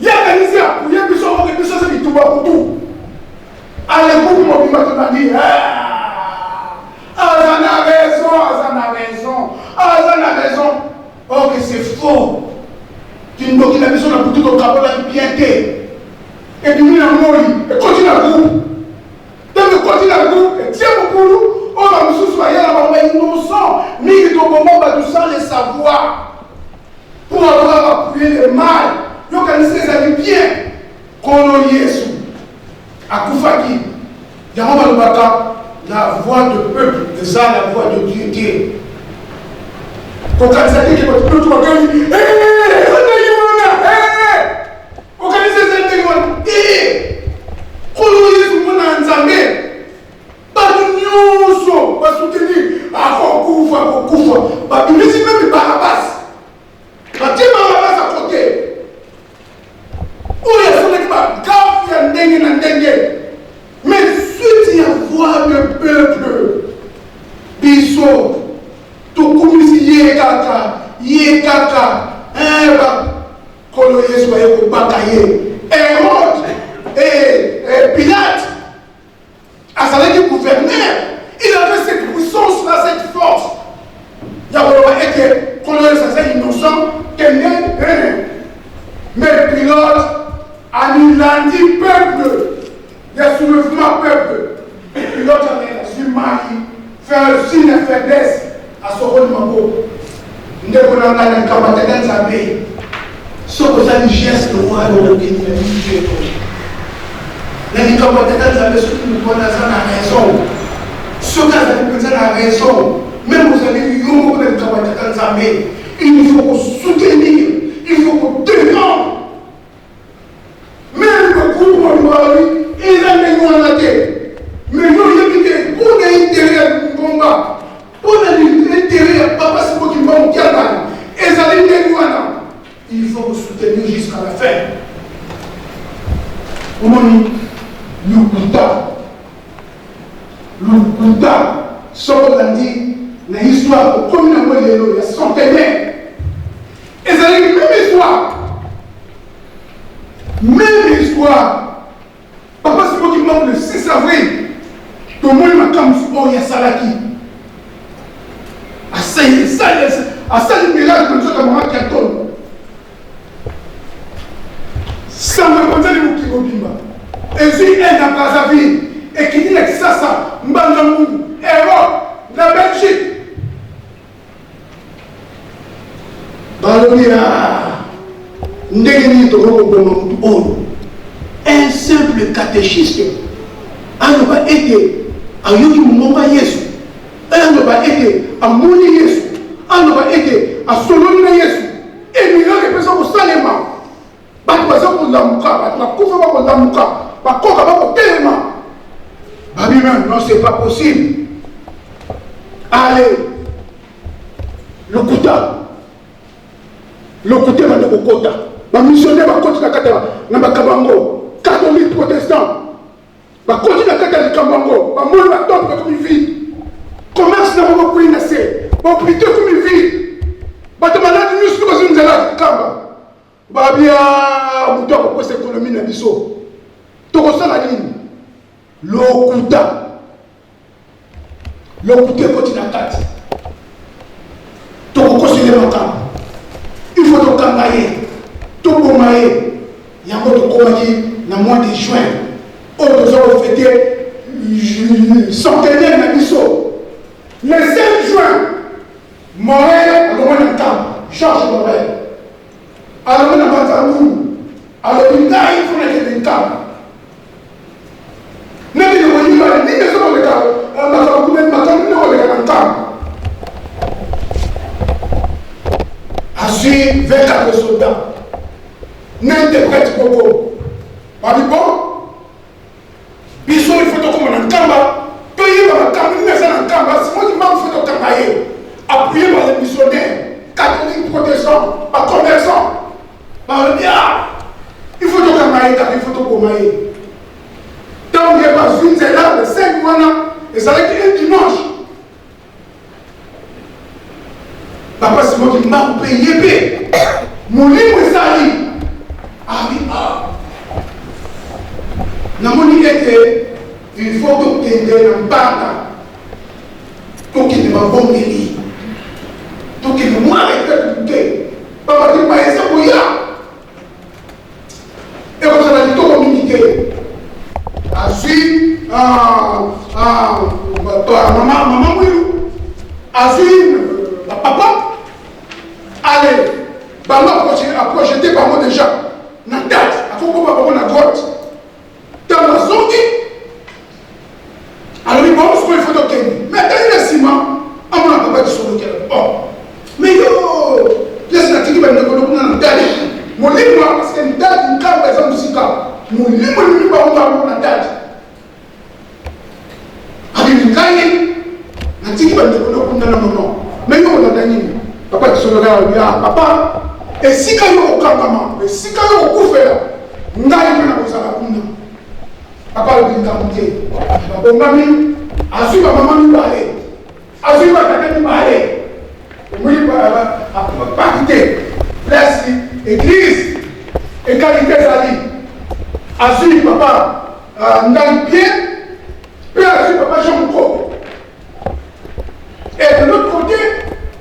ye akanisi apuye biso oke biso eza bitumba butu. Alekuku mobimba tolandi, aza na raison, aza na raison, aza na raison. Ok, c'est faux. Kindoki na biso na butu tokabolaki bien te, ebimi na moi, ekoti na groupe. Ntango ekoti na groupe, etie mokulu oyo bamosusu bayela bango bainnocent mingi. Toboma bato sans le savoir pour avoir appuyé le mal. Yokanisi ezali bien. Nkolo Yesu akufaki, yango balobaka la voix de peuple eza la voix de Dieu te. Kokanisa teke bato nyonso bakani eza ndenge wana, okanisa eza ndenge wana te. Nkolo Yesu, mwana ya Nzambe, bato nyonso basoutenir akokufa, akokufa. Babimisi meme Barabasi, batie Barabasi à côté, oyo asalaki bagafe ya ndenge na ndenge. Mais suite ya voix de peuple, biso tokumisi ye kaka, ye kaka. Bakolo Yesu baye kobaka ye. Hérode et Pilate azalaki gouverneur, il avait cette puissance là, cette force ya koloba ete Nkolo Yesu aza innocent, kende. Mais Pilote amilandi peuple ya soulèvement peuple. Pilote azwi mai, faire signe ya faiblesse, asokoli maboko. Ndeko na ngai, na likambo ya tata Nzambe, soki osali geste wana, okokende na lifelo. Na likambo ya tata Nzambe, soki moto wana aza na raison, soki azali mpenza na raison, même ozali yo moko, na likambo ya tata Nzambe, il faut kosoutenir, il faut kodéfendre. Même le groupe mobimba eza ndenge wana te, mais yo oyebi te mpona intérêt ya ngomba, mpona intérêt ya papa Simon Kimbangu Kiangani ezali ndenge wana, il faut kosoutenir jusqu'à la fin. Omoni lokuta, lokuta. Soki olandi na histoire okomi nango lelo ya centenaire, ezalaki même histoire, même histoire. Papa Simon Kimbangu, le 6 avril, tomoni makambo oyo asalaki, asali miracle na nzoto ya mama Kiatono. Sango epanzani mokili mobimba, ezwi inde na Brazzaville, ekiti na Kisasa, Mbanza Ngungu, Europe, na Belgique. Balobi a ndenge nini tokoki koboma motu oyo? Un simple catéchiste aloba ete ayoki mongongo ya Yesu, aloba ete amoni Yesu, aloba ete asololi na Yesu, e miracle epesa kosalema, bato baza kolamuka, bato bakufa bakolamuka, bakoka bakotelema. Babima, non, c'est pas possible. Allez, lokuta, lokuta ebanda kokota. Bamissionnaire bakoti na kati na makambo yango, catholique, protestant, bakoti na kati ya likambo yango. Bamoni batemple ekomi vide, commerce na bango kwei na se, bahôpitaux ekomi vide, bato maladi nyonso bazwi nzela kamba. Babia moto akopesa économie na biso, tokosala nini? Lokuta, lokuta ekoti na kati, tokokosele makambo, il faut tokanga ye, toboma ye. Yango tokomaki na mois de juin oyo toza kofete centenaire na biso le 5 juin. Morel alongwa na nkambo, Georges Morel alongwa na Mbanza-Ngungu, alobi ngai mpo nakende nkambo, nakende koyeba nini eza koleka, makambo kuna, makambo nini koleka na nkambo. Azwi 24 soldats na interprète moko, babi bon, biso il faut tokoma na nkamba, toyeba makambo nini eza na nkamba. Simon Kimbangu faut tokanga ye, appuyé par les missionnaires catholiques, protestants, bacommerçants. Balobi ah, il faut tokanga ye kaka, il faut tokoma ye. Ntango ye bazwi nzela le 5 wana, ezalaki un dimanche. Papa Simon Kimbangu mpe ye mpe molimo esali abi ah, namoni ete il faut tokende na mbanga, tokende mabongeli, tokende mwa retraite moke, pamba te eza koya ekozala kitoko mingi te. Azwi mama, mama Mwilu, azwi bapapa, ale bango aprojeté bango déjà na date, akokoma bango na grotte. Ntango azongi, alobi bon, sikoyo il faut tokende. Mais atali na nsima, amona papa Kisolokela. Oh, mais yo place natiki bandeko no kuna na date, molimo, parce que date nkamba eza mosika, molimo elingi bango bango na date. Abimi, ngai natiki bandeko no kuna na mama, mais yo kolanda nini? Papa Kisolokela alobi ah, papa, esika yo kokangama, esika yo kokufela, ngai mpe nakozala kuna. Papa alobi likambo te. Babongami, azwi bamama mibale, azwi batata mibale, omoni paki te, place église égalité ezali. Azwi papa Ngai Pierre mpe azwi papa Jean Mokoko, et de l'autre côté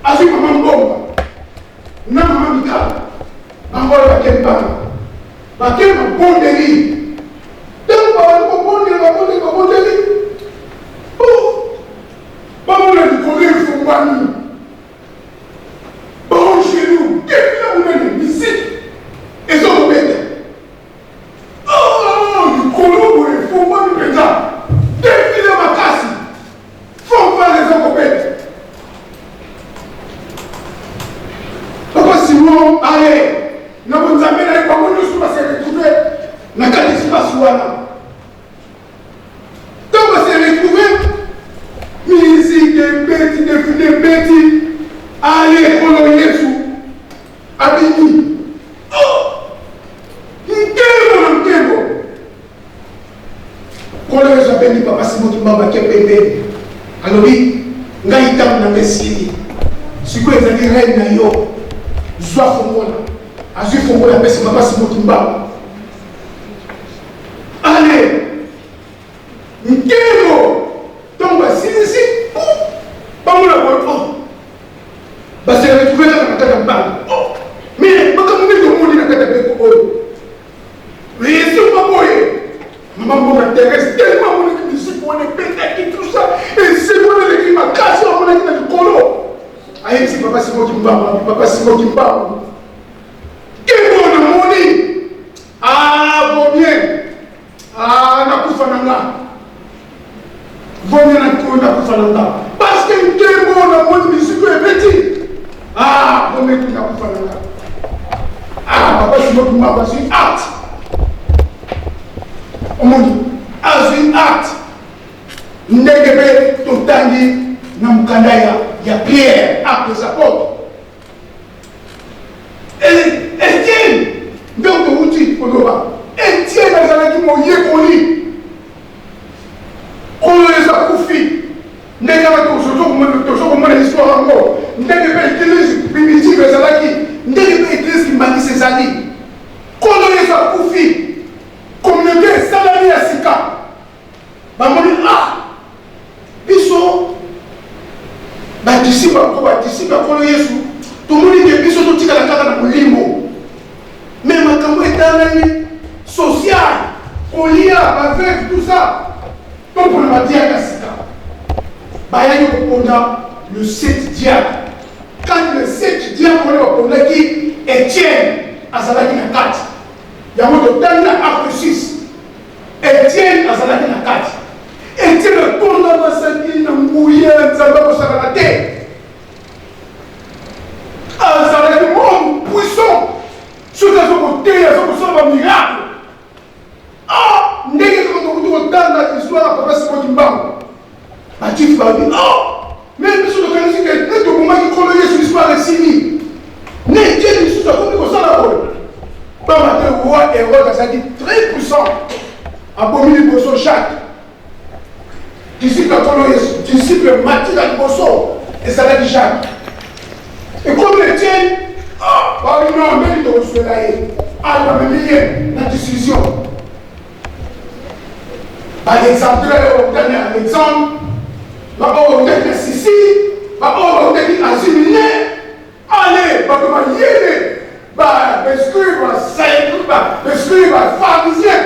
azwi mama Mbonga na mama Mikala. Bango oyo bakei bana, bakei mabondeli. Ntango babandi kobondela, babondeli, babondeli, bamona likolo efungwami, baangelu defila monene, misiki ezokobeta likolo boye, efungwami mpenza, defile makasi, fanfare ezokobeta. Papa Simon aye na bonzambe na ye, bango nyonso base retrouve na kati espace wana. Ntango base retrouve, miziki ebeti, defile ebeti, ale Nkolo Yesu abimi. Nkembo na nkembo! Nkolo Yesu abengi papa Simon Kimbangu, ake pembeni, alobi ngai ntango na ngai esili, sikoyo ezali reine na yo, zwa fongola. Azwi fongola, apesi papa Simon Kimbangu. Ale nkembo! Ntango basilisi, bamona boye, oh, base retrouve kaka na kati ya mbanga. Oh, mais makambo nini tomoni na kati ya beko oyo esomba boye? Mama Mbonga Thérèse, tellement amonaki musique wana ebetaki, tout ça, eseko wana eleki makasi, amonaki na likolo, ayebisi papa Simon Kimbangu, abi papa Simon Kimbangu, kembo namoni, ah, vaut bien ah, nakufa na nga, vaut bien nakufa na nga, parce que nkembo namoni, musique oyo ebeti, ah, vaut bien nakufa na nga. Ah, papa Simon Kimbangu azwi acte, omoni, azwi acte ndenge mpe totangi na mokanda ya Pierre, Acte des Apôtres. Etienne, nde towuti koloba, Etienne azalaki moyekoli. Oyo Yesu akufi, ndenge kaka tozo komona histoire yango, ndenge mpe église primitive ezalaki, ndenge mpe église kimbangisi ezali. Nkolo Yesu akufi, communauté esalami ya sika, bamoni ah. Badisiple to badisiple ya Nkolo Yesu, tomoni ke biso totikala kaka na molimo, mais makambo etalani social, kolia, baveuve, tout ça, topona badiaka ya sika. Bayaki kopona le 7 diacre. Kati le 7 diacre wana baponaki Etienne azalaki na kati. Yango totangi na Acte 6. Etienne azalaki na kati. Etienne atondamasaki na nguya ya Nzambe akosakana te. Azalaki homme puissant. Soki azo koteya, azo kosala ba miracle. Ah, ndenge kaka tokuti kotanga histoire ya papa Simon Kimbangu. Ba juif balobi, oh, mais biso tokanisi ke nde tobomaki Nkolo Yesu, histoire esili. Ne Etienne lisusu akomi kosala boye. Pamba te roi Herode azalaki très puissant. Abomi liboso Jacques, disciple ya Nkolo Yesu, disciple martyr ya liboso ezalaki Jacques. Ekomi Etienne, ah, balobi non, ndenge tokoswela ye. Ah, bamemi ye na décision. Ba-Alexandre oyo bautaki na Alexandre, baoyo bautaki na Sicile, baoyo bautaki Asie Mineure, ale bato mayele, ba-scribe, ba-scribe, ba-pharisien.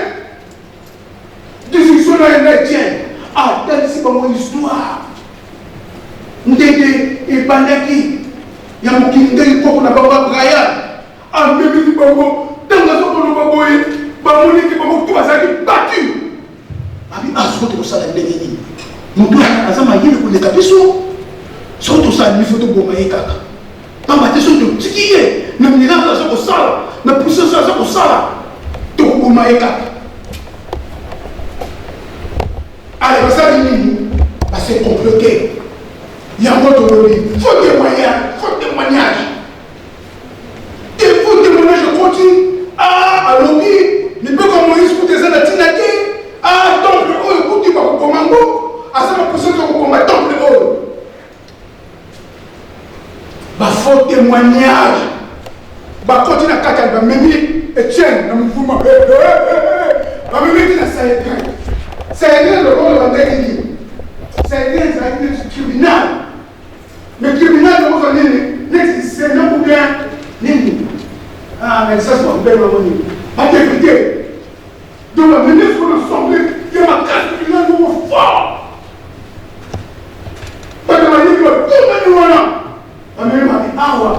Discussion na ye na Etienne atalisi bango histoire ndenge ebandaki ya mokili, ndenge koko na bango Abraham amemeli bango. Ntango aza koloba boye, bamoni ete bango tu bazalaki batu babi, ah, soko tokosala ndenge nini? Moto aza mayele koleka biso, soko tosala nini? Fo toboma ye kaka, pamba te soki totiki ye na miracle aza kosala, na puissance aza kosala, tokoboma ye kaka. Ale basali nini? Base complote. Yango tolobi faux témoignage, faux témoignage te, faux témoignage ekoti. Ah, alobi mibeko ya Moïse kutu eza na ntina te. Ah, temple oyo kutu bakokoma ngo, aza na puissance ya kokoma temple oyo. Ba faux témoignage bakoti na kati ya bamemi Etienne na mouvement, bamemeki na Sanhedrin. Sanhedrin lokola bandaki nini? Sanhedrin ezalaki neti tribunal, mais tribunal ekozwa nini? Neti sénat ou bien nini? Ah, na lisasi bakobenga yango nini? Badepute. Donc bamemi sikoyo na assemblée ya makasi, tribunal moko fort. Bato bayebi batongani wana, bamemi babi awa,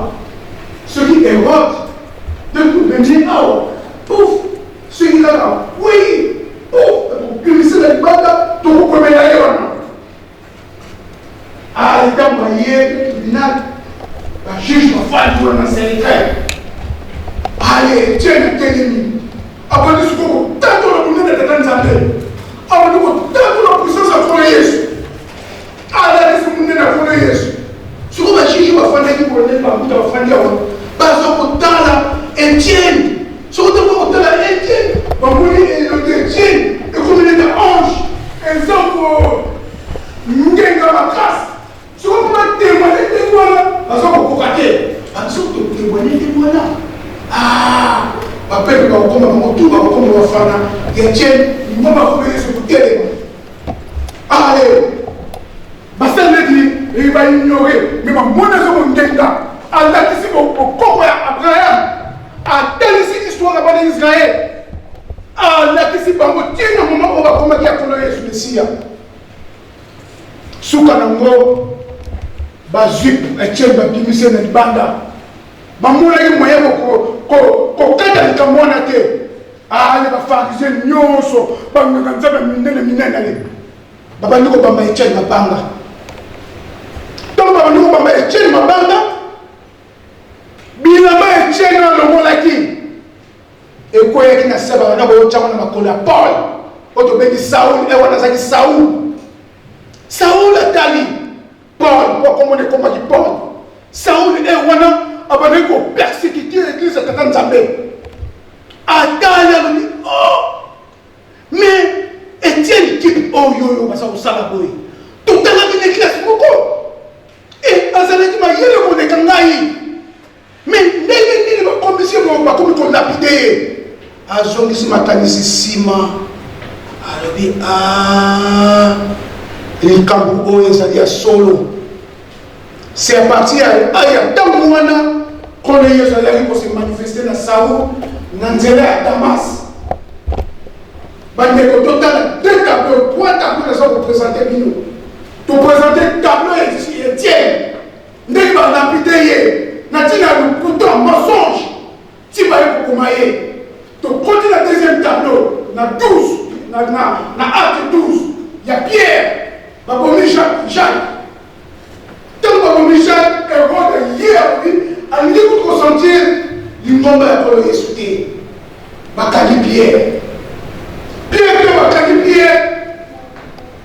soki Herode nde tobemi awa, pouf, soki kaka kwei, pouf, tokobimisa na libanda, tokokomela ye wana. Ale ntango baye tribunal, bajuge bafandi wana na Sanhedrin. Ale Etienne atelemi, abandi sikoyo kotatola monene ya Tata Nzambe, abandi kotatola puissance ya Nkolo Yesu, alakisi monene ya Nkolo Yesu. Sikoyo bajuge bafandaki boye, ndenge bakuta bafandi awa, baza kotala Etienne. Soki ntango bakotala Etienne, bamoni elongi ya Etienne ekomi neti ange, eza kongenga makasi. Soki mpo batemwane ndenge wana, baza kokoka te. Soki totemwane ndenge wana, bapepe bakokoma bango tu, bakokoma bafana ya Etienne, ngomba bakomi Yesu kotelema. Ale basali neti baignore, me bamoni aza kongenga, alakisi bokoko ya Abraham, atalisi histoire ya bana Israel, alakisi bango ntina moma oyo bakomaki ya Nkolo Yesu Mesiya. Suka nango bazwi Etienne, babimisi ye na libanda. Bamonaki moyen kokata likambo wana te. Ale bafarisien nyonso, banganga nzambe minene minene, ale babandi kobamba Etienne mabanga. Ntango babandi kobamba Etienne mabanga, bilamba Etienne alongolaki ekweyaki na se, babanda koyotyango na makolo ya Paul oyo tobengi Saul. E wana azalaki Saul. Saul atali Paul, mpo akomona ekomaki Paul. Saul e wana abandaki kopersekite eglise ya Tata Nzambe. Atali, alobi, oh, mais Etienne, type oyo oyo baza kosala boye, totangaki ne classe moko, e azalaki mayele koleka ngai, mais ndenge nini bakomisi ye, bakomi kolapide ye? Azongisi makanisi nsima, alobi, ah, likambo oyo ezali ya solo. C'est à partir ya ya ntango wana Nkolo Yesu ayaki ko se manifester na Saul na nzela ya Damas. Bandeko, totala deux tableaux, trois tableaux naza kopresente bino. Topresente tableau ya Etienne ndenge balapide ye na ntina ya lokuta mensonge ti baye kokoma ye. Tokoti na deuxième tableau na 12 na, na, na acte 12 ya Pierre babomi Jacques, Jacques Ntango babomi Jacques, Herode ye alobi alingi kutu kosentir lingomba ya Nkolo Yesu te. Bakangi Pierre. Pierre mpe bakangi Pierre,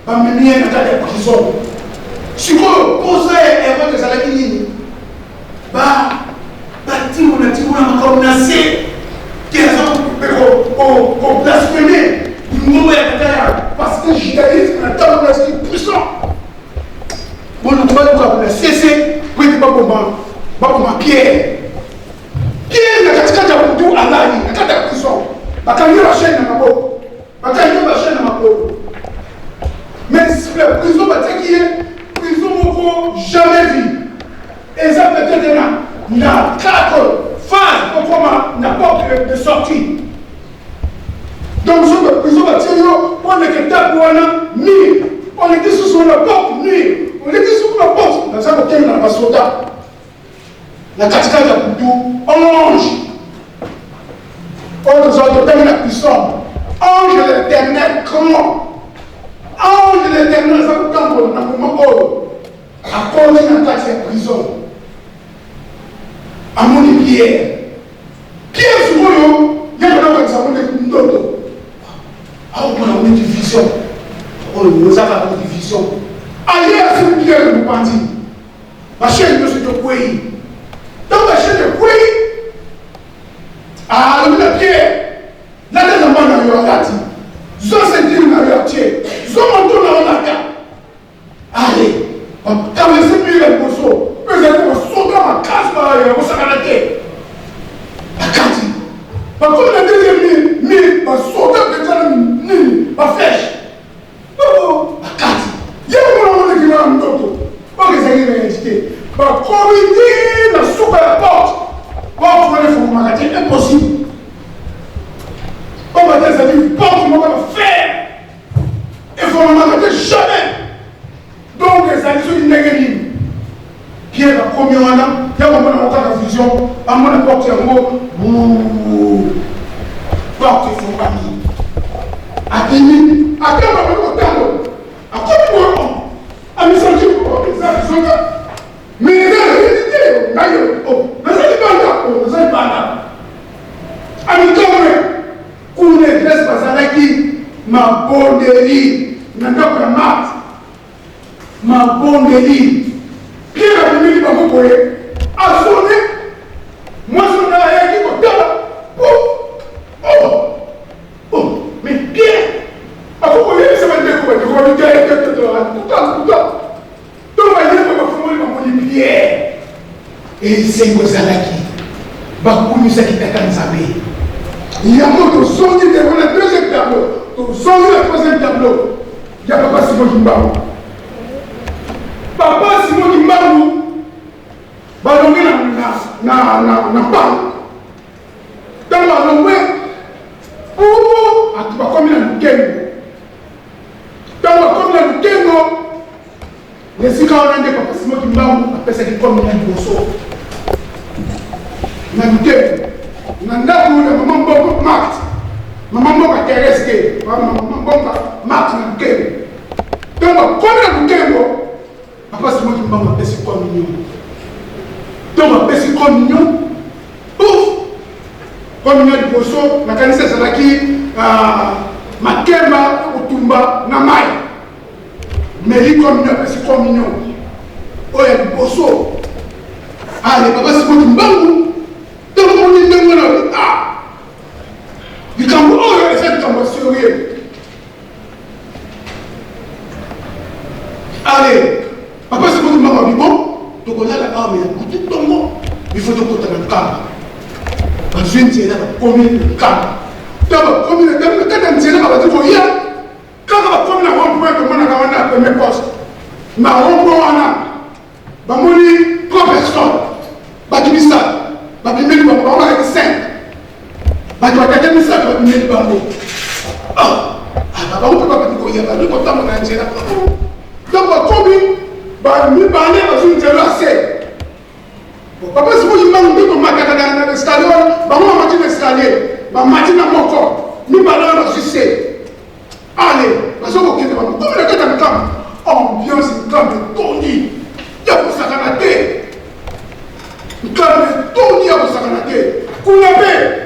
bamemi ye na kati ya prison. Sikoyo mposa ya Herode ezalaki nini? Ba batimola timola makambo na se te aza koblaspheme lingomba ya tata ya parce que judaïsme na ntango na ezali puissant. Boluka baluka na sese po ete baboma baboma Pierre. Pierre na katikati ya butu alali na kati ya prison, bakangi ye bachaine na maboko, bakangi ye bachaine na makolo, mais la prison batiaki ye prison moko jamais vu, eza peut-être na quatre phase okoma na porte de sortie. Donc soki ba prison batie yo mpo oleka etape wana mur, oleki susu na porte mur, oleki susu na porte, naza kokende na basoda na katikati ya butu ange oyo tozala totangi na puissant ange de l'éternel grand ange de l'éternel aza kotambola na moma oyo akoti na kati ya prison amoni Pierre. Pierre sikoyo ye bana okanisa ngo nde ndoto, akomona ngo neti vision oyo oza kaka neti vision. Aye asili Pierre mopanzi, bachaine nyonso tokwei. Ntango bachaine ekwei, alobi na Pierre, lata elamba na yo alati, zwa ceinture na yo atie, zwa manteau na yo lata. Ale, bakamisi mire ya liboso mpe ezali basoda makasi ya kosakana te. Bakati bakomi na deuxième mire, mire basoda mpenza na nini baflèche bongo bakati ye moko na moneki na ndoto oyo ezali réalité. Bakomi ti na suka ya porte, porte wana efungwamaka te, impossible. Oyo bate ezali porte moko ya fer, efongwamaka te jamais. Donc ezali soki ndenge nini Pierre akomi wana ya komona yango kaka vision, amona porte yango buu, porte efongwami, abimi, atanga bali kotambola, akomi boye amisanti eza vision te, mais eza réalité ngai naza libanda, naza libanda. Amikamwe kuna eglise bazalaki mabondeli na ndako ya Marthe, mabondeli. Pierre abimeli bango boye, asone mwasi wana ayaki kotala po oh oh, mais Pierre akoki koyebisa bandeko, bandeko babitetuta to bayeba bafungoli bamoni Pierre. Esengo ezalaki, bakumisaki Tata Nzambe. Yango tozongi ndeko na deuxième tableau, tozongi na troisième tableau ya Papa Simon Kimbangu. Papa Simon Kimbangu balongi na na na na mpango. Ntango balongwe bato bakomi na lukengo. Ntango bakomi na lukengo, Na esika wana nde Papa Simon Kimbangu apesaki komi ya liboso na Lutembo, na ndako ya mama Mbongo Marthe, mama Mbongo Therese te, mama Mbongo Marthe na Lutembo. Ntango akomi na Lutembo, Papa Simon Kimbangu apesi communion. Ntango apesi communion, pouf, communion ya liboso nakanisi ezalaki ah, makemba kotumba na mai. Meli communion, apesi communion oyo ya liboso. Ale Papa Simon Kimbangu ntango omoni ndenge wana, ah, likambo oyo eza likambo ya sérieux. Ale Papa Simon Kimbangu abi bon, tokolala awa me ya butu ntongo il faut tokota na nkamba. Bazwi nzela, bakomi na nkamba. Ntango bakomi na kati ya nzela, babandi koya Kaka bakomi na rond point, tomonaka wana premier poste na rond point wana, bamoni personnes, bato misato babimeli bango, bango bazalaki 5, bato batata misato babimeli bango. Ah, ah, bango mpe babandi koya, bandi kotambola na nzela. Donc bakomi bamibale, bazwi nzela ya se. Papa sikoyo mbangu nde tomataka na escalier wana, bango bamati na escalier, bamati na moko, mibale wana bazwi se. Ale baza kokende, bakomi na kati ya nkamba, ambiance nkamba etondi ya kosakana te, nkamba etondi ya kosakana te. Kuna mpe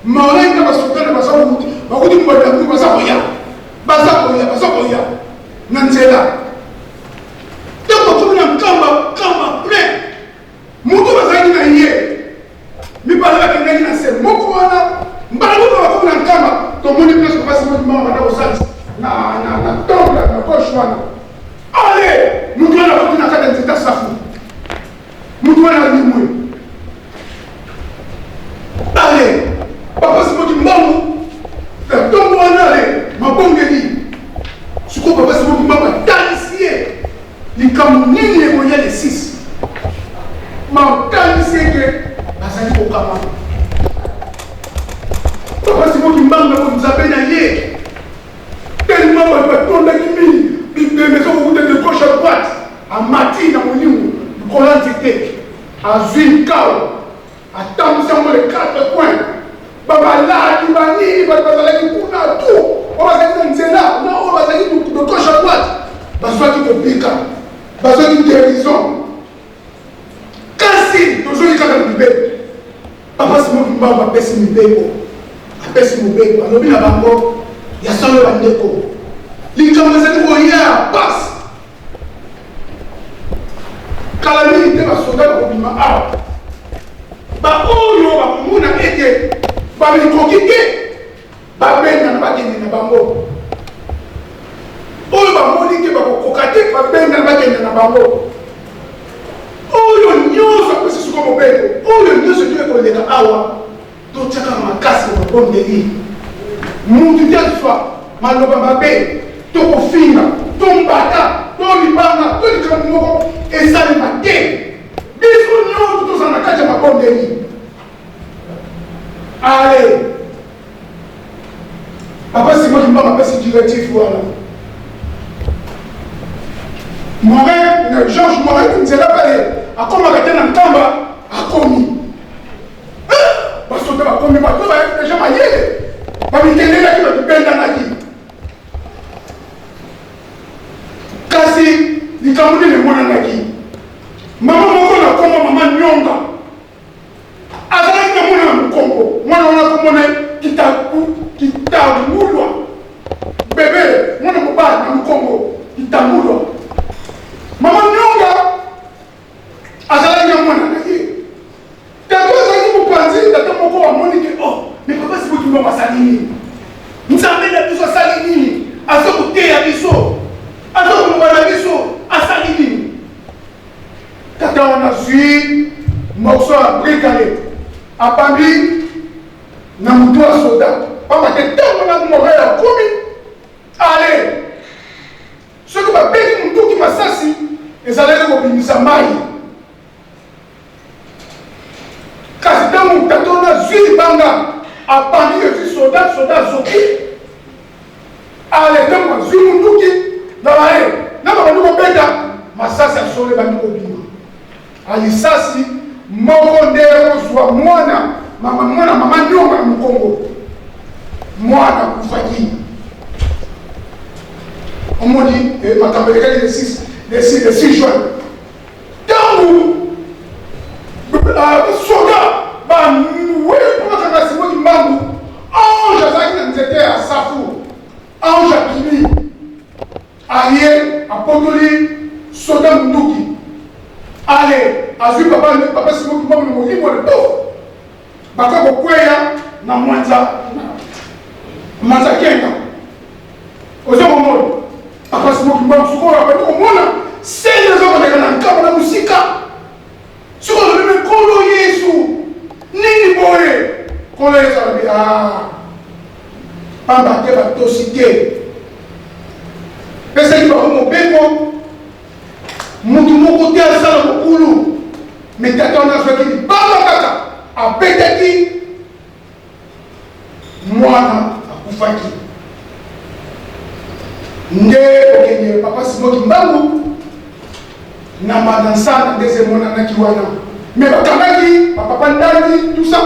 Maolai na basutana baza bakuti mbanda, baza koya, baza koya, baza koya na nzela. Ntango bakomi na nkamba, nkamba plein, moto bazalaki na ye mibale bakendaki na se moko wana, mbala moko bakomi na nkamba, tomoni place papa Simon Kimbangu banda kosalisa na temple na gauche wana. Ale moto wana akoti na kati ya nzete safu, moto wana alimwe. Ale papa Simon Kimbangu na ntongo wana, ale mabongeli sikoyo, papa Simon Kimbangu atalisi ye likambo nini ekoya le 6. Matalisi eke bazali kokama papa Simon Kimbangu na bonzambe na ye, tellement bato batondaki mingi, bibembe ezokokuta de gauche à droite. Amati na molimo likolo ya nzete, azwi nkao, atambwisi yango le quatre coin, bamaladi banini, bato bazalaki kuna tu, oyo bazalaki na nzela na oyo bazalaki de gauche à droite, bazwaki kobika, bazwaki guérison. Kasi tozwaki kaka na mibeko. Papa Simon Kimbangu apesi mibeko, apesi mobeko, alobi na bango: ya solo bandeko, likambo ezali koya pasi kala mingi te, basoda bakobima awa, baoyo bakomona ete bamikoki te, babendana bakende na bango, oyo bamoni te bakokoka te, babendana bakende na bango. Oyo nyonso, apesi siko mobeko, oyo nyonso to ekoleka awa, totiaka makasi na mabondeli. Mutu te azwa maloba mabe to kofinga to mbata to libanga to likambo moko esalema te. Biso nyonso tozala na kati ya mabondeli. Ale papa Simon Kimbangu apesi directive wana. Morin, Georges Morin, nzela pale akomaka te na Nkamba, akomi, basoda bakomi, bato bayaki deja mayele, bamikendelaki, babibendanaki. Kasi likambo nini emonanaki? Mama moko na kombo mama Nyonga azalaki na mwana na mokongo. Mwana wana komona Kitangulwa, bebe mwana mobali na mokongo, Kitangulwa. Mama Nyonga azalaki na mwana na ye. Tata azalaki mopanzi. Tata moko amoni ke oh, mais papa Simon Kimbangu asali nini? Nzambe na biso asali nini? Aza koteya biso, aza koloba na biso, asali nini? Tata wana azwi morceau ya brikale, abambi na motu ya soda, pamba te ntango na Montréal akomi, ale soki babeti monduki, masasi ezalaki kobimisa mai. Kasi ntango tata wana azwi libanga, abandi, ezwi soda, soda azoki. Ale ntango azwi munduki na baye na babandi kobeta masasi ya solo, ebandi kobima. Alisasi moko nde kozwa mwana mama, mwana mama Nyonga na mokongo, mwana akufaki. Omoni makambo elekaki le 6, le 6, le 6 juin. Ntango basoda bawei mpo bakanga Simon Kimbangu, ange azalaki na nzete ya safu. Ange abimi, aye apotoli soda munduki. Ale azwi papa, papa Simon Kimbangu na molimo na to baka kokweya na mwanza, mwanza kenga. Oza komona papa Simon Kimbangu sikoyo abandi komona sene eza koleka na nkamba na mosika. Sikoyo alobi: me Nkolo Yesu, nini boye? Nkolo Yesu alobi: a pamba te batosi te, pesaki bango mobeko, mutu moko te asala mokulu. Me Mais tata wana azwaki libanga kaka abetaki mwana akufaki. Nde kokende papa Simon Kimbangu na Mbanza-Nsana nde emonanaki wana. Mais bakangaki ba papa Ndandi tout ça,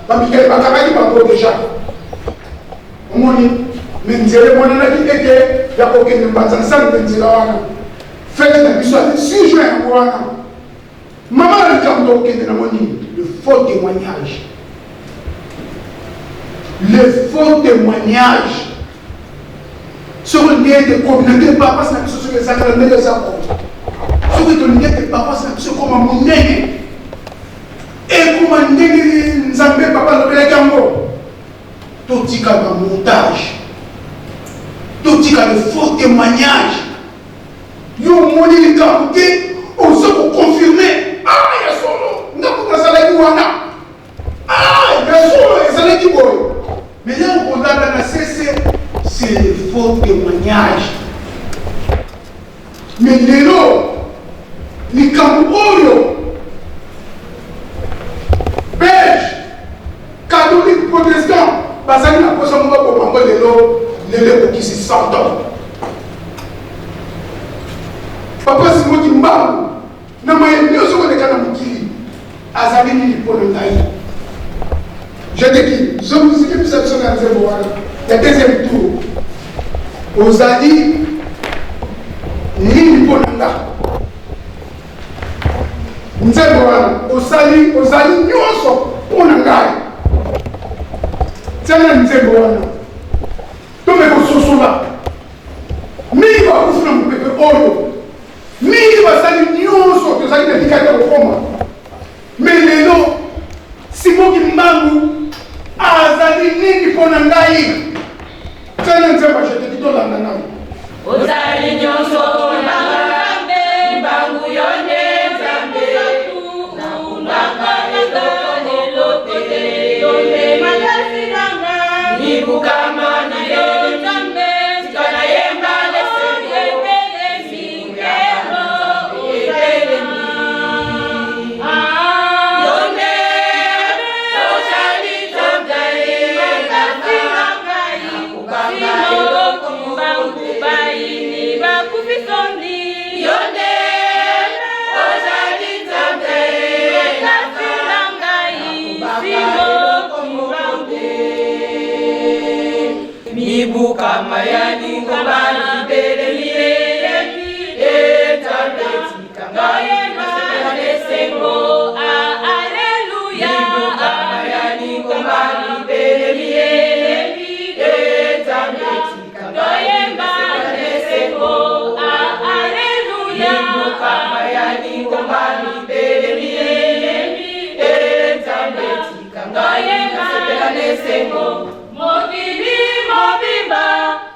ba Mikael bakangaki bango dejà. Omoni, mais nzela emonanaki ete ya kokende Mbanza-Nsana nde nzela wana. Fete na biso ya le 6 juin yango wana. Mama na likambo tokokende nango nini? Le faux témoignage. Le faux témoignage. Soki olingi ete communauté paroisse na biso soki ezalaka na ndenge eza bongo, soki tolingi ete paroisse na biso ekoma monene, ekoma ndenge Nzambe papa alobelaki yango, totika ba montage, totika le faux témoignage. Yo omoni likambo te, ozo ko confirmer ah ya solo nga kutu nazalaki wana ah ya solo ezalaki boye. Mais ya okolanda na sese, c'est le faux témoignage. Mais lelo likambo oyo belge catholique protestant bazali na mposa moko baboma yango lelo, lelo ekokisi 100 ans. Papa Simon Kimbangu na maye nyonso koleka na mokili azali nini mpo na ngai? Je te dis, zongisi bisa biso na nzembo wana ya deuxième tour. Ozali nini mpo na nga? Nzembo wana osali, ozali nyonso mpo na ngai. Tiana nzembo wana tome kososola mingi bakufi na mopepe oyo, mingi basali nyonso tozali na likaki ya kokoma. Me lelo Simon Kimbangu azali nini mpo na ngai? Tiana nzembo ajeteki, tolanda nano. Ozali nyonso na Nzambe, Kimbangu yo nde Nzambe, nakumbaka eloko te, yo nde makasi na nga, mibukama na yo Nzambe, tika nayemba esengo, ebelemi nkembo, ebelemi yo nde ozali Nzambe, makasi na ngai, nakubanga eloko moko te, bakufi soni, yo nde ozali Nzambe, makasi na ngai, nakubanga eloko moko te, mibukama ya lingomba libelemi e Nzambe, tika ngai nasepela na esengo, aleluya, mibukama ya lingomba libelemi e Nzambe, tika ngai nasepela na esengo, aleluya, mibukama ya lingomba libelemi e Nzambe, tika ngai nasepela na esengo. Mokili mobimba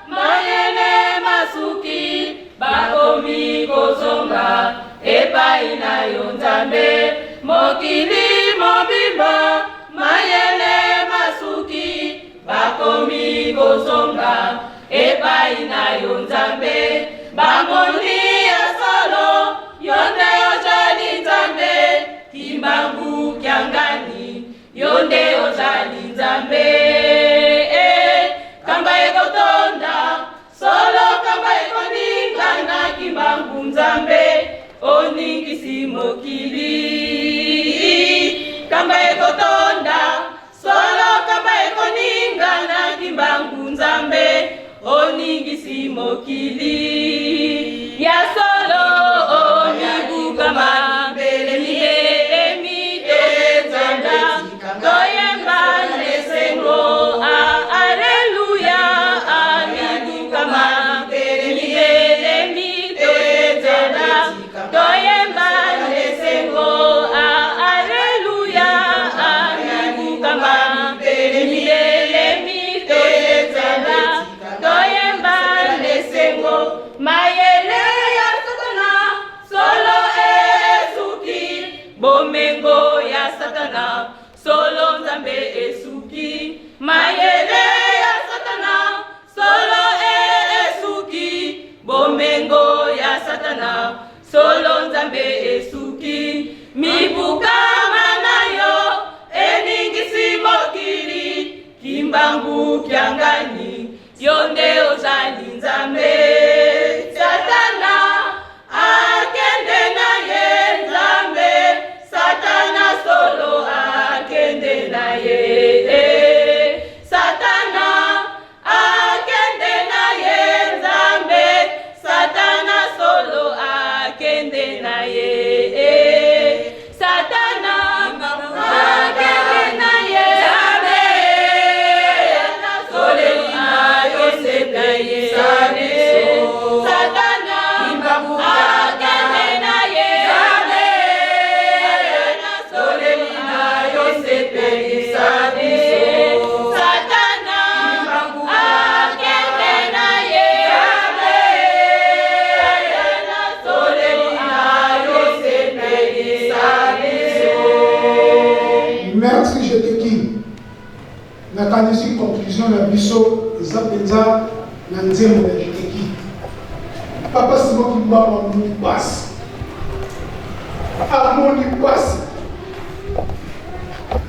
mayele masuki, bakomi kozonga epai na yo Nzambe. Mokili mobimba mayele masuki, bakomi kozonga epai na yo Nzambe. Bamoni ya solo yo nde ozali Nzambe, Kimbangu Kiangani yo nde ozali Nzambe. Kamba ekotonda solo, kamba ekoningana, Kimbangu Nzambe oningisi mokili. Kamba ekotonda solo, kamba ekoningana, Kimbangu Nzambe oningisi mokili. Ya solo omibukama belemi tozanda toyemba esengo, aleluya, amibukama belemi tozanda toyemba esengo, aleluya, amibukama belemi tozanda toyemba esengo. Nakanisi conclusion na biso eza mpenza na nzembo ya Judeki. Papa Simon Kimbangu amoni mpasi, amoni mpasi.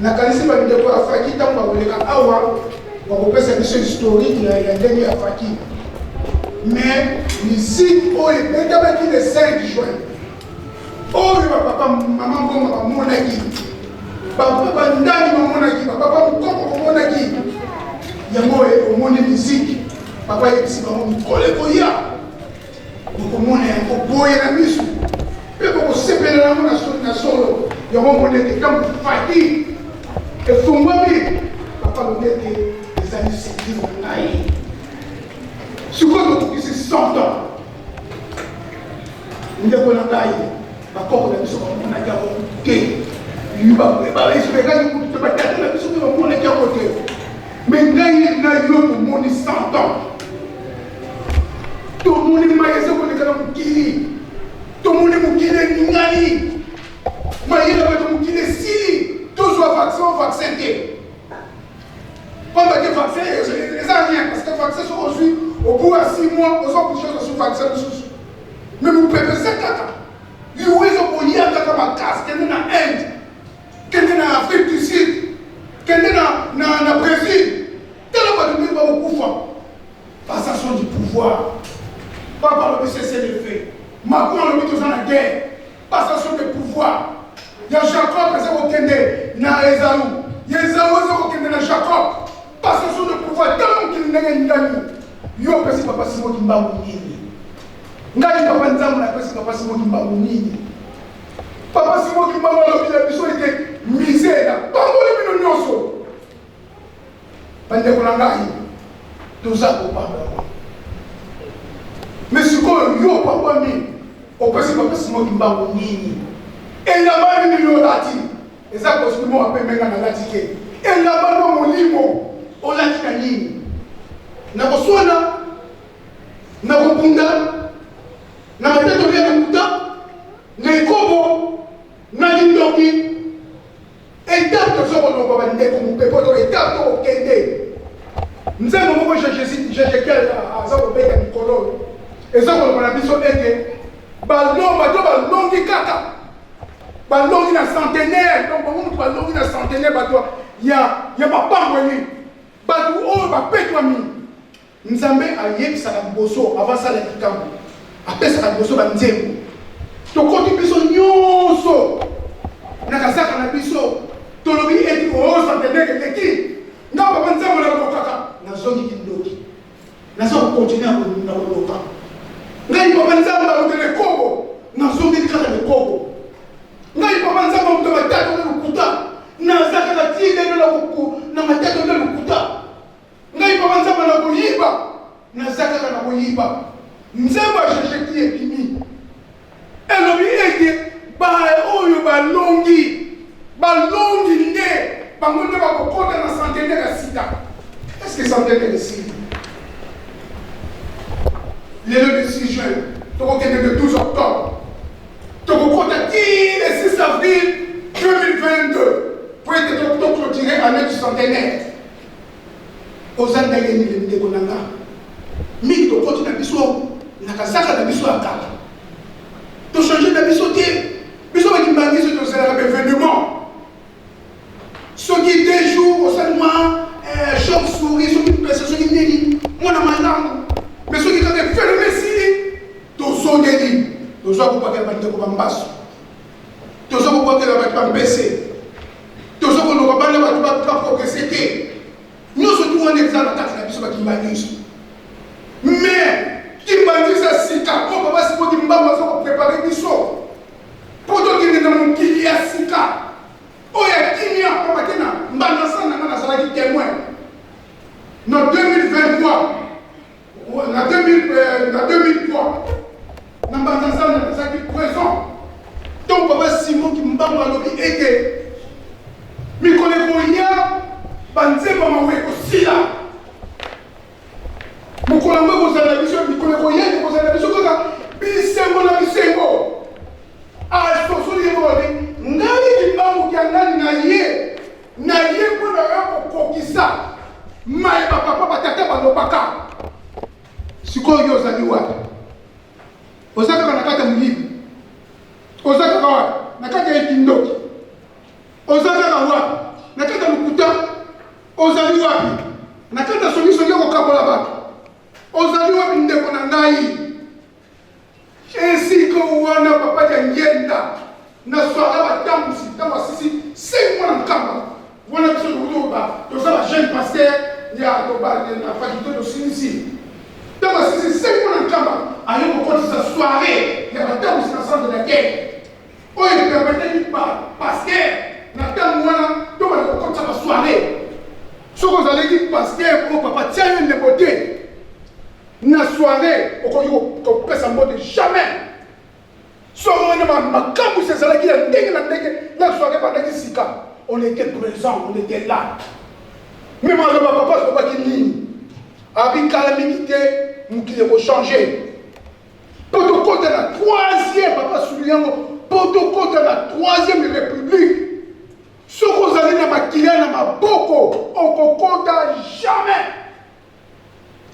Nakanisi bandeko ya faki ntango bakoleka awa bakopesa biso historique ya ndenge ya faki, mais musique oyo ebetamaki le 5 juin oyo bapapa mama mbongo bamonaki, bapapa bandani bamonaki, bapapa mokoko bamonaki yango. Oyo omoni miziki, papa ayebisi bango mikolo ekoya, bokomona yango boye na miso mpe bokosepela yango na solo. Yango omoni ete ntango faki efungwami, papa alobi ete ezali sikili na ngai. Sikoyo tokokisi 100 ans, ndeko na ngai. Bakoko na biso bamonaki yango te, baesperaki kutu te, batata na biso mpe bamonaki yango te, me ngai na yo tomoni 100 ans, tomoni mai eza koleka na mokili, tomoni mokili eningani, mayele bato mokili esili. Tozwa vaccin, vaccin te, pamba te vaccin eza rien, parce que vaccin soki ozwi, au bout ya 6 mois oza obligé ozwa su vaccin mosusu. Me mopepe eza kaka, liwa eza koya kaka makasi. Kende na Inde, kende na Afrique du Sud, kende na Brésil, tala bato ndenge bakokufa. Passation du pouvoir, papa alobi cessez le feu. Macron alobi toza na guerre. Passation de pouvoir ya Jacob eza kokende na Ezau, ya Ezau eza kokende na Jacob. Passation de pouvoir. Tala mokili ndenge elingani. Yo opesi papa Simon Kimbangu nini? Ngai papa Nzambe napesi papa Simon Kimbangu nini? Papa Simon Kimbangu alobi na biso ete mise napamboli bino nyonso. Bandeko na ngai, toza kopambolama, me sikoyo yo opambwami, opesi papa Simon Kimbangu nini? Elamba nini yo olati? Eza costume oyo apembe, nga nalati te elamba no. Molimo olati na nini? Na koswana, na kobunda, na matatoli ya lokuta, na ekobo, na kindoki. Etape toza kolongwa, bandeko, mopepo to etape tokokende. Nzembo moko Jejekel aza kobeta mikolo oyo eza koloba na biso ete balomba to balongi kaka, balongi na centenaire. Donc bango moto balongi na centenaire, bato ya mapambweli, bato oyo bapetwami. Nzambe ayebisaka liboso avant asala likambo, apesaka liboso banzembo. Tokoti biso nyonso na kazaka na biso, tolobi ete oo centenaire eleki, nga papa Nzambe nalokaka, nazongi kindoki, naza kokontinue na koloka. Ngai papa Nzambe alobi lekobo, nazongeli kaka lekobo. Ngai papa Nzambe moto matata na lokuta, naza kaka ti lelo na matata na lokuta. Ngai papa Nzambe na koyiba, naza kaka na koyiba. Nzembo ya Jejeki ebimi, elobi ete baoyo balongi, balongi nde bango nde bakokota na centenaire ya sika. Est ce que centenaire esili lelo? Le 6 juin tokokende, le 12 octobre tokokota ti le 6 avril 2022 po ete toclôturer année du centenaire. Oza ndenge nini, ndeko na nga? Mingi tokoti na biso na kazaka na biso ya kala, tochange na biso te. Biso bakimbangiso tozelaka baévénement, soki 2 jours osali mwa chauve souris, soki mpesa, soki nini, mwana malamu. Mais soki kaka événement esili, tozongeli, tozwa kopakela bandeko bambaso, toza kobwakela bato bampese, toza koloba bana bato baprogresse te. Nyonso tu wana eza na kati na biso bakimbangiso. Mais kimbangisa sika oyo papa Simon Kimbangu aza koprépare biso mpo tokende na mokili ya sika oyo ya kimia, pamba te na mbanda sa na nga nazalaki témoin na 2023, na 2000, na 2003 na Mbanza Nsanda, nazalaki présent ntango papa Simon Kimbangu alobi ete mikolo ekoya, banzembo mawe ekosila. Mokolo yango ekozala na biso, mikolo ekoya ekozala na biso kaka bisengo na biso. ya moyibi? Oza kaka wapi? Na kati ya kindoki? Oza kaka wapi? Na kati ya lokuta? Ozali wapi? Na kati ya songisongi ya kokabola bato? Ozali wapi ndeko na ngai? Esika wana papa Diangienda na soiree batambusi ntango asisi 5 mois na Nkamba wana biso tokoki koloba toza ba jeune pasteur ya na faculté tosilisi ntango asisi 5 mois na Nkamba aye kokotisa soiree ya batambusi na centre d'accueil oyo epermetaki ba pasteur na ntango wana tobanda kokotisa ba soirée. Soki ozalaki pasteur oyo papa tia yo ndeko te Na soiree okoki kopesa mbote jamais. Soiree wana makamwisi ezalaki ya ndenge na ndenge na soiree ebandaki sika. On était présent, on était là. Mais maloba papa alobaki nini? Abi kala mingi te mokili ekochange. Mpo tokota na troisième, papa souligne yango, mpo tokota na troisième république. Soki ozali na makila na maboko okokota jamais.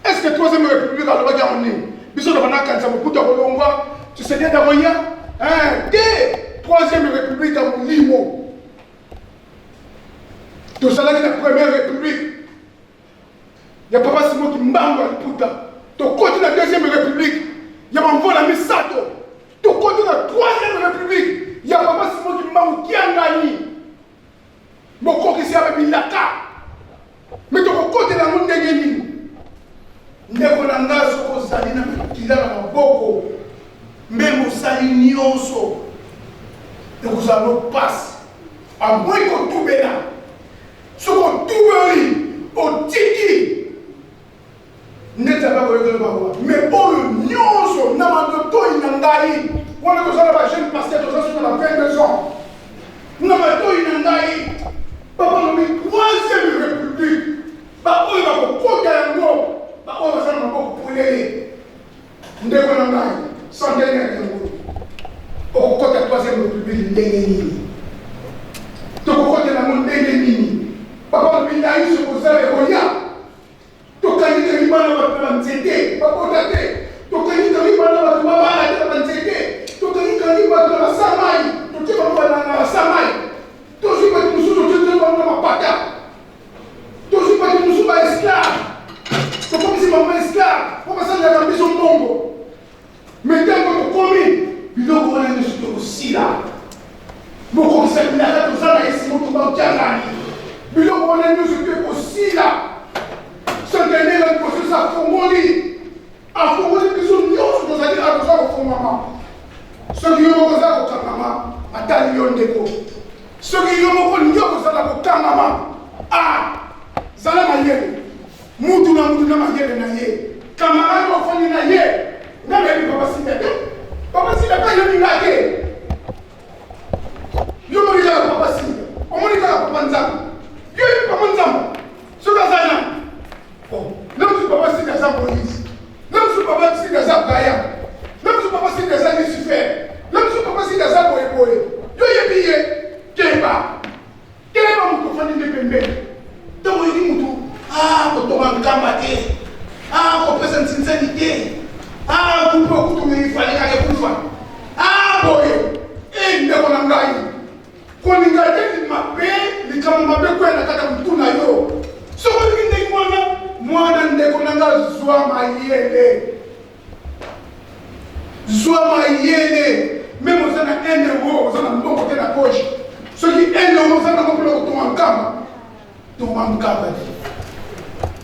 Est ce que troisième république alobaki yango nini? Biso na bana kanisa mokutu akolongwa, Tshisekedi akoya te. Troisième république ya molimo. Tozalaki na première république ya papa Simon Kimbangu ya liputa, tokoti na deuxième république ya bamvola misato, tokoti na troisième république ya papa Simon Kimbangu Kiangani. Bokokisi ya bilaka me tokokotela yango ndenge nini? Ndeko na ngai, soki ozali na makila na maboko mbe mosali nyonso ekozala no mpasi amoi kotubela. Soki otubeli otiki nde Nzambe akoyokela bango. Me oyo nyonso na matoi na ngai wana, toza na bajeune pasteur, toza soki na ba 22 ans, na matoi na ngai papa lobi troisième république, baoyo bakokota yango, baoyo baza na maboko polele. Ndeko na ngai, centenaire yango okokota troisième république ndenge nini? Tokokotela yango ndenge nini? Papa lobi ndaiso kozala ekoya. Tokangi-kangi bana bato na banzete babota te. Tokangi-kangi bana bato babala te na banzete. Tokangi-kangi bato na basamai, totie bango na basamai. Tozwi bato mosusu, totie bango na mapata. Tozwi bato mosusu ba esclave, tokomisi bango esclave mpo basalelaka biso mbongo. Me ntango tokomi biloko wana nyonso tokosila. Bokokisa bilaka toza na ye Simon Kimbangu Kiangani. Biloko wana nyonso mpe ekosila. Centenaire ya liboso esi afongoli, afongoli biso nyonso tozali awa toza kofongwama. Soki yo moko oza kokangama, atali yo ndeko. Soki yo moko olingi okozala kokangama, ah, zala mayele. Mutu na mutu na mayele na ye. Camarade ofandi na ye, nga nayebi papa Sida te. Papa Sida pe ayebi nga te. Yo omoni kaka papa Sida, omoni kaka papa Nzambe. Yo oyebi papa Nzambe soki aza nani? Oh, na mosusu papa Sida aza Moïse, na mosusu papa Sida aza Abraham, na mosusu papa Sida aza Lucifer, na mosusu papa Sida aza boye boye. Yo oyebi ye? Keba. Telema moto ofandi nde pembeni. Ntango oyoki moto, ah, kotonga nkamba te, ah, kopesa nsinsani te, ah, kupe okutu ifale kaka ekufa, ah, boye. E ndeko na ngai, kolinga te mabe, likambo mabe kwea na kati ya motu na yo. Soki olingi ndenge wana, mwana ndeko na ngai, zwa mayele. Zwa mayele meme oza na 1 euro oza na mbongo te na poche, soki 1 euro oza nango mpona kotonga nkamba, tonga nkamba te,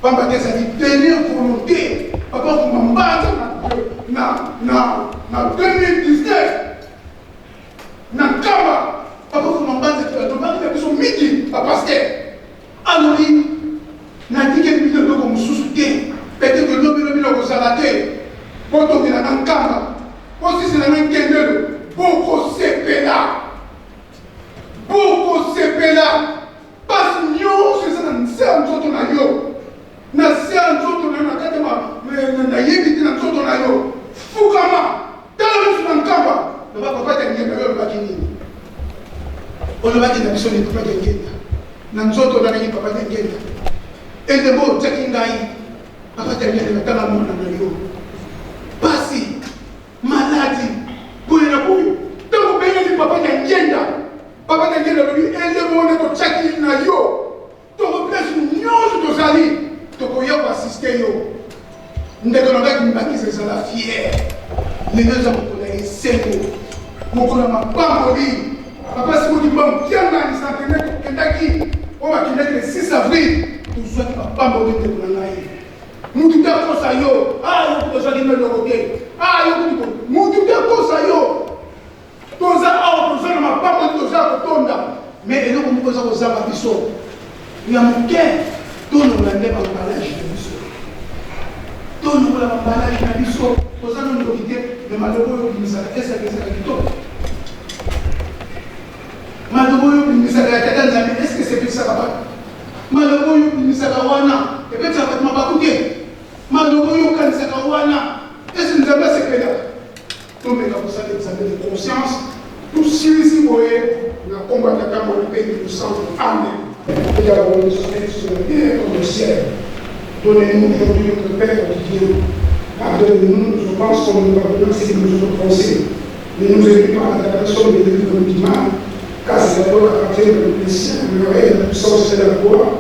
pamba te ezali dernière volonté. Papa Vumba Mbanza na 2019 na nkamba, Papa Vumba Mbanza alobaki na biso mingi bapaster, alobi natikeli bino eloko mosusu te, peut-être lobi lobi nakozala te, botongela na nkamba, bosisela na nkendelo, bokosepela, bokosepela. Pasi nyonso eza na nse ya nzoto na yo, na se ya nzoto na yo, na kati ya nayebi te na nzoto na yo. Fukama, tala miso na nkamba, loba papa Diangienda, yo olobaki nini? Olobaki na biso nini papa Diangienda? Na nzoto na nini papa Diangienda? Elembo otiaki ngai papa Diangienda, natala mwana na yo pasi maladi. esengo, mokolo ya mapamboli. Papa Simon Kimbangu Kiangani centenaire tokendaki, oyo bakendaki le 6 avril, tozwaki mapamboli ndeko na ngai. Mutu te akosa yo, ah yo kutu ozwaki no eloko te, ah yo kutu, mutu te akosa yo. Toza awa, toza na mapamboli, toza ya kotonda, mais eloko moko eza kozanga biso ya moke, tolongola nde ba emballage na biso, tolongola ba emballage na biso. Toza na ndoki te, mais maloba oyo obimisaka esaka ezaka kitoko, maloba oyo obimisaka ya Tata Nzambe eske esepelisaka bato, maloba oyo obimisaka wana ebetisaka bato mabaku te, maloba oyo okanisaka wana ese Nzambe asepelaka. Tomeka kosala examen de conscience, tosilisi boye na kombo ya Tata, Mwana mpe Elimo Santu. Amen. Et avons sur la terre comme au ciel. Donnez-nous aujourd'hui notre pain quotidien. Pardonnez-nous nos offenses comme nous pardonnons ceux qui nous ont offensés. Ne nous induis pas à la tentation, mais délivre-nous du mal. Car c'est à toi qu'appartient le ciel, le règne, la puissance et la gloire.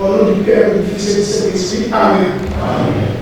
Au nom du Père, du Fils et du Saint-Esprit. Amen. Amen.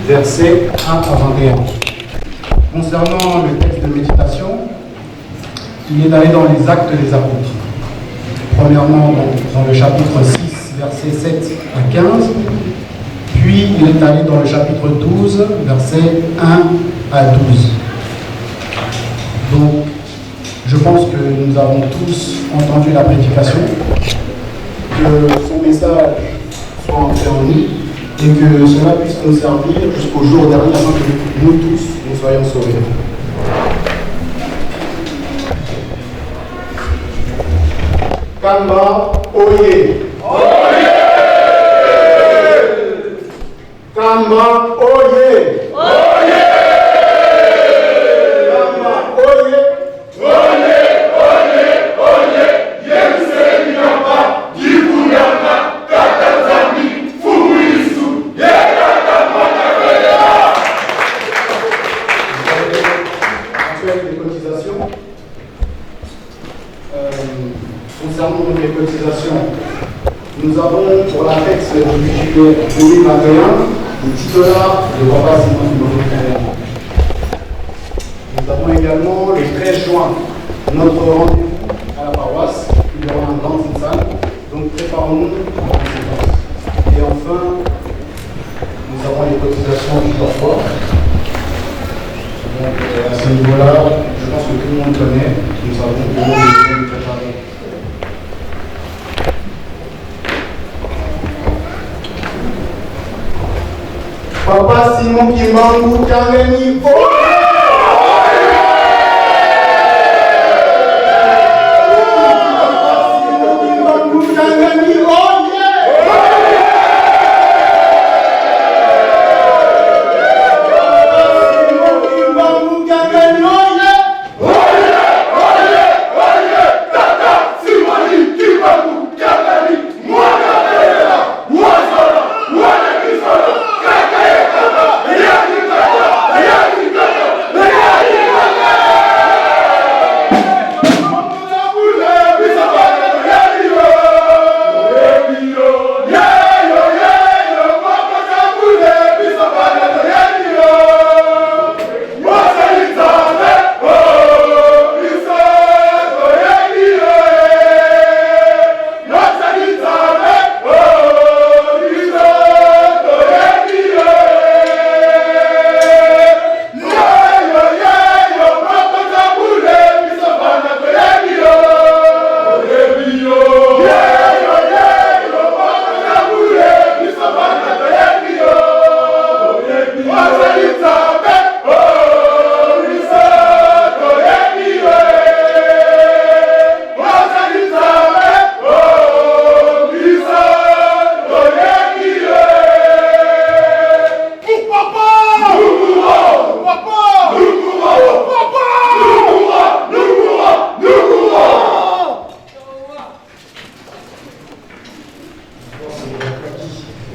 Versets 1 à 21. Concernant le texte de méditation, il est allé dans les Actes des Apôtres. Premièrement, dans le chapitre 6, versets 7 à 15, puis Puis il est allé dans le chapitre 12, versets 1 à 12. Donc, je pense que nous avons tous entendu la prédication, que son message soit entré en nous et que cela puisse nous servir jusqu'au jour dernier afin que nous tous, nous soyons sauvés. Kamba oye. Oye! Kamba oye. Oye! Kamba oye. Oye, oye, oye. Yerusalemu yamba, Yibuyamba, Tata Nzambi, Fumu Yesu, ye Tata Mwana Fela. Actuelle des cotisations. Concernant donc les cotisations, nous avons pour la fête du 8 juillet 2021 les 10 $ de Papa Simon Kimbangu. Nous avons également le 13 juin notre rendez-vous à la paroisse. Il y aura un grand salle, donc préparons-nous en conséquence. Et enfin, nous avons les cotisations du parfois. Donc à ce niveau-là, je pense que tout le monde connaît. Nous savons que nous devons nous préparer. Papa Simon Kimbangu Kiangani, oye! Papa Simon Kimbangu Kiangani, oye! Papa Simon Kimbangu Kiangani, oye! Oye, oye, oye! Tata Simoni Kimbangu Kiangani, mwana Belela, Wazola, wana Kizola, kaka ye kaka, yaki kaka, yaki kaka, yaki kaka!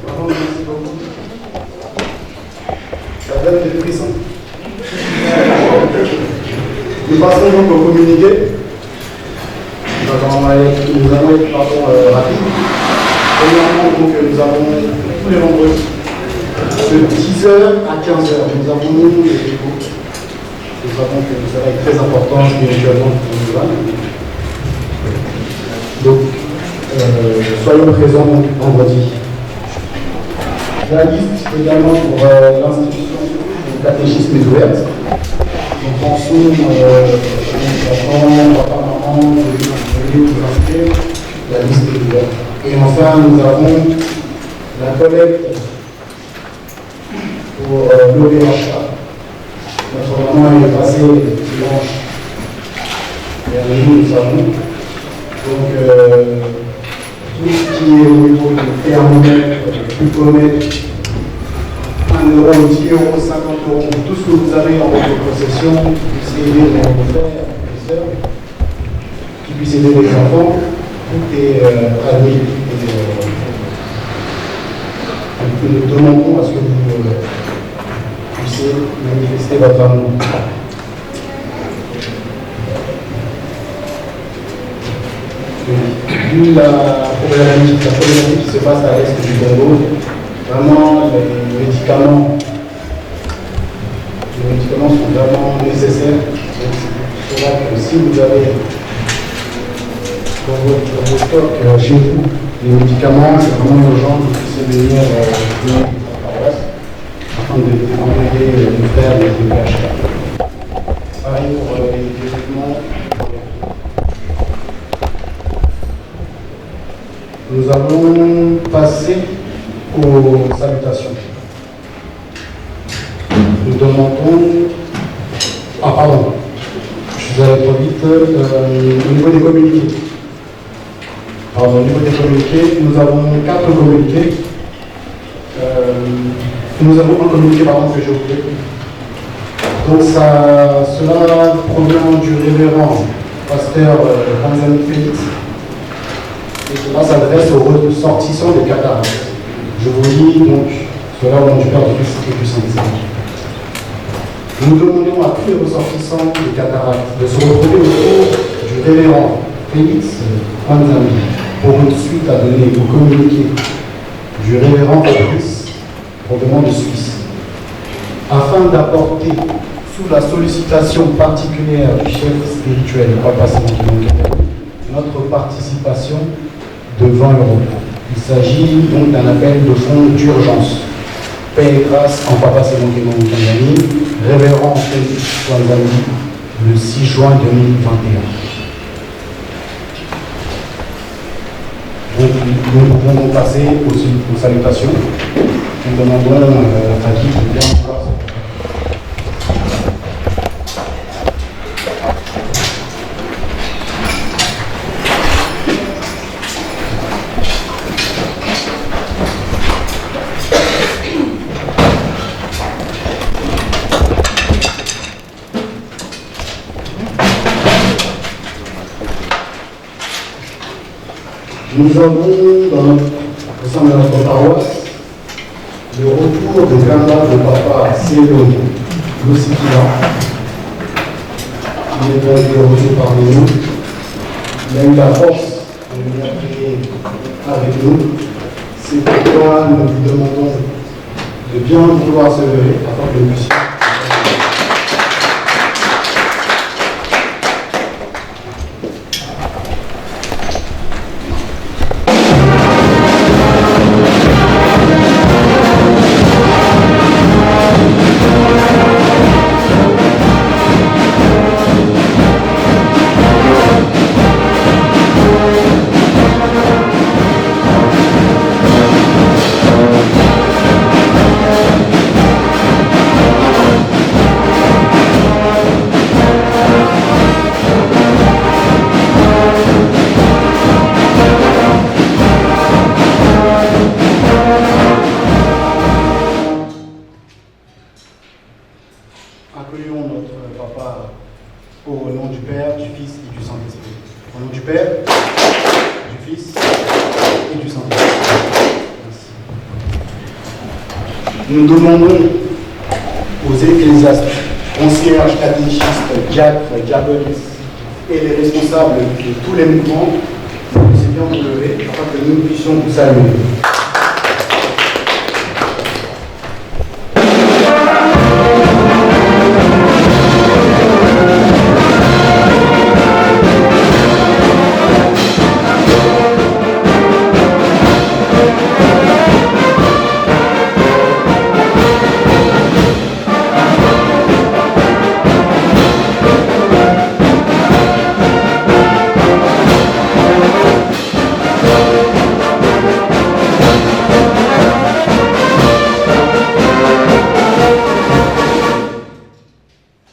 Vraiment, merci beaucoup. Ça donne des frissons. Nous passons donc au communiqué. Nous allons être, pardon, rapides. Premièrement, donc, nous avons tous les vendredis, de 10h à 15h, nous avons nous les échos. Nous savons que ça va être très important spirituellement pour nous. Donc, soyons présents donc, vendredi. La liste également pour l'institution du catéchisme est ouverte. Donc pensons aux enfants, papa, maman, venez vous inscrire, la liste est ouverte. Et enfin, nous avons la collecte pour l'OVHA. Notre maman est passée dimanche dernier, nous savons. Donc, tout ce qui est au niveau du thermomètre, du glucomètre, 1 euro, 10 euros, 50 euros, tout ce que vous avez en votre possession, qui puisse aider vos frères et sœurs, qui puisse aider les enfants, tout est admis. Et nous demandons à ce que vous puissiez manifester votre amour. Vu la problématique qui se passe à l'est du Congo, vraiment les médicaments sont vraiment nécessaires. Donc c'est pour cela que si vous avez dans vos stocks chez vous les médicaments, c'est vraiment urgent que vous puissiez venir donner à la paroisse. train de débrouiller nos frères de PHK. Pareil pour les vêtements. Nous allons passer aux salutations. Nous demandons. Ah, pardon, je suis allé trop vite. Au niveau des communiqués. Pardon, au niveau des communiqués, nous avons quatre communiqués. Nous avons un communiqué pardon, que j'ai oublié. Donc ça, cela provient du révérend pasteur Ranzani Félix. Et cela s'adresse aux ressortissants des cataractes. Je vous lis donc cela au nom du Père, du Fils et du Saint-Esprit. Nous demandons à tous les ressortissants des cataractes de se retrouver autour du révérend Félix Panzami pour une suite à donner au communiqué du révérend Fabrice provenant de Suisse, afin d'apporter, sous la sollicitation particulière du chef spirituel, Papa Simon notre participation de 20 euros. Il s'agit donc d'un appel de fonds d'urgence. Paix et grâce en Papa Simon Kiangani, révérend Félix Kwanzami, le 6 juin 2021. Donc, nous pouvons donc passer aux salutations. Nous demandons à Fadi de bien vouloir Nous avons dans notre, au sein de notre paroisse le retour de Gamba de Papa Célo Lusikila, qui est donc de retour parmi nous. Il a eu la force de venir prier avec nous. C'est pourquoi nous lui demandons de bien vouloir se lever afin que nous puissions. Accueillons notre papa au nom du Père, du Fils et du Saint-Esprit. Au nom du Père, du Fils et du Saint-Esprit. Merci. Nous demandons aux ecclésiastes, concierges, catéchistes, diacres, diaconesses et les responsables de tous les mouvements de bien vous lever afin que nous puissions vous saluer.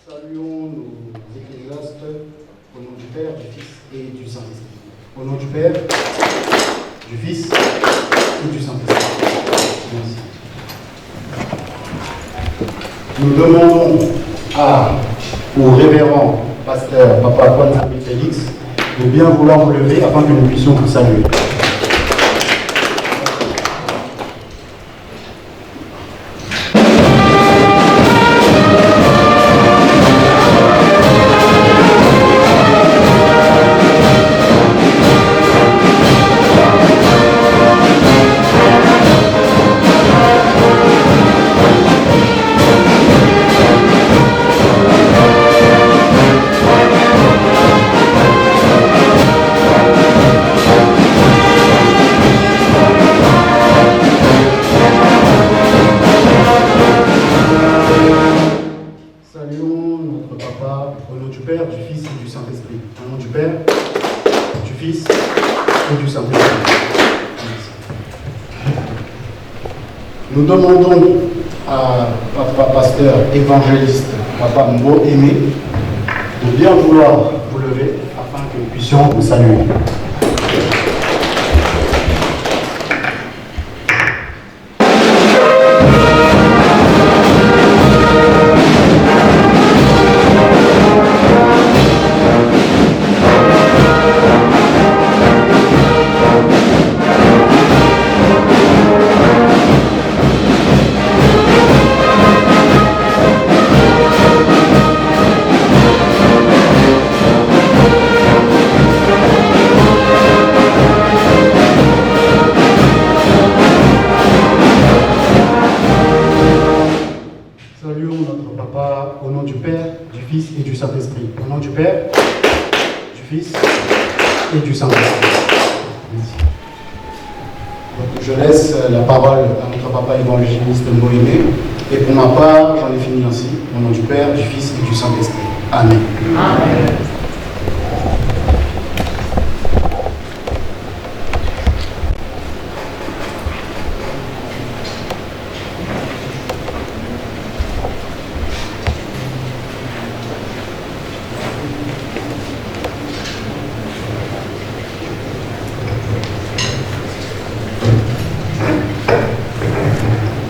Saluons nos ecclésiastes au nom du Père, du Fils et du Saint-Esprit. Au nom du Père, du Fils et du Saint-Esprit. Merci. Nous demandons au révérend pasteur Papa Kwanzambi Félix de bien vouloir vous lever afin que nous puissions vous saluer. papa au nom du Père, du Fils et du Saint-Esprit. Au nom du Père, du Fils et du Saint-Esprit. Nous demandons à papa pasteur évangéliste, papa Mbo Aimé, de bien vouloir vous lever afin que nous puissions vous saluer. Saluons notre papa au nom du Père, du Fils et du Saint-Esprit. Au nom du Père, du Fils et du Saint-Esprit. Merci. Donc, je laisse la parole à notre papa évangéliste Moïmé. Et pour ma part, j'en ai fini ainsi. Au nom du Père, du Fils et du Saint-Esprit. Amen. Amen.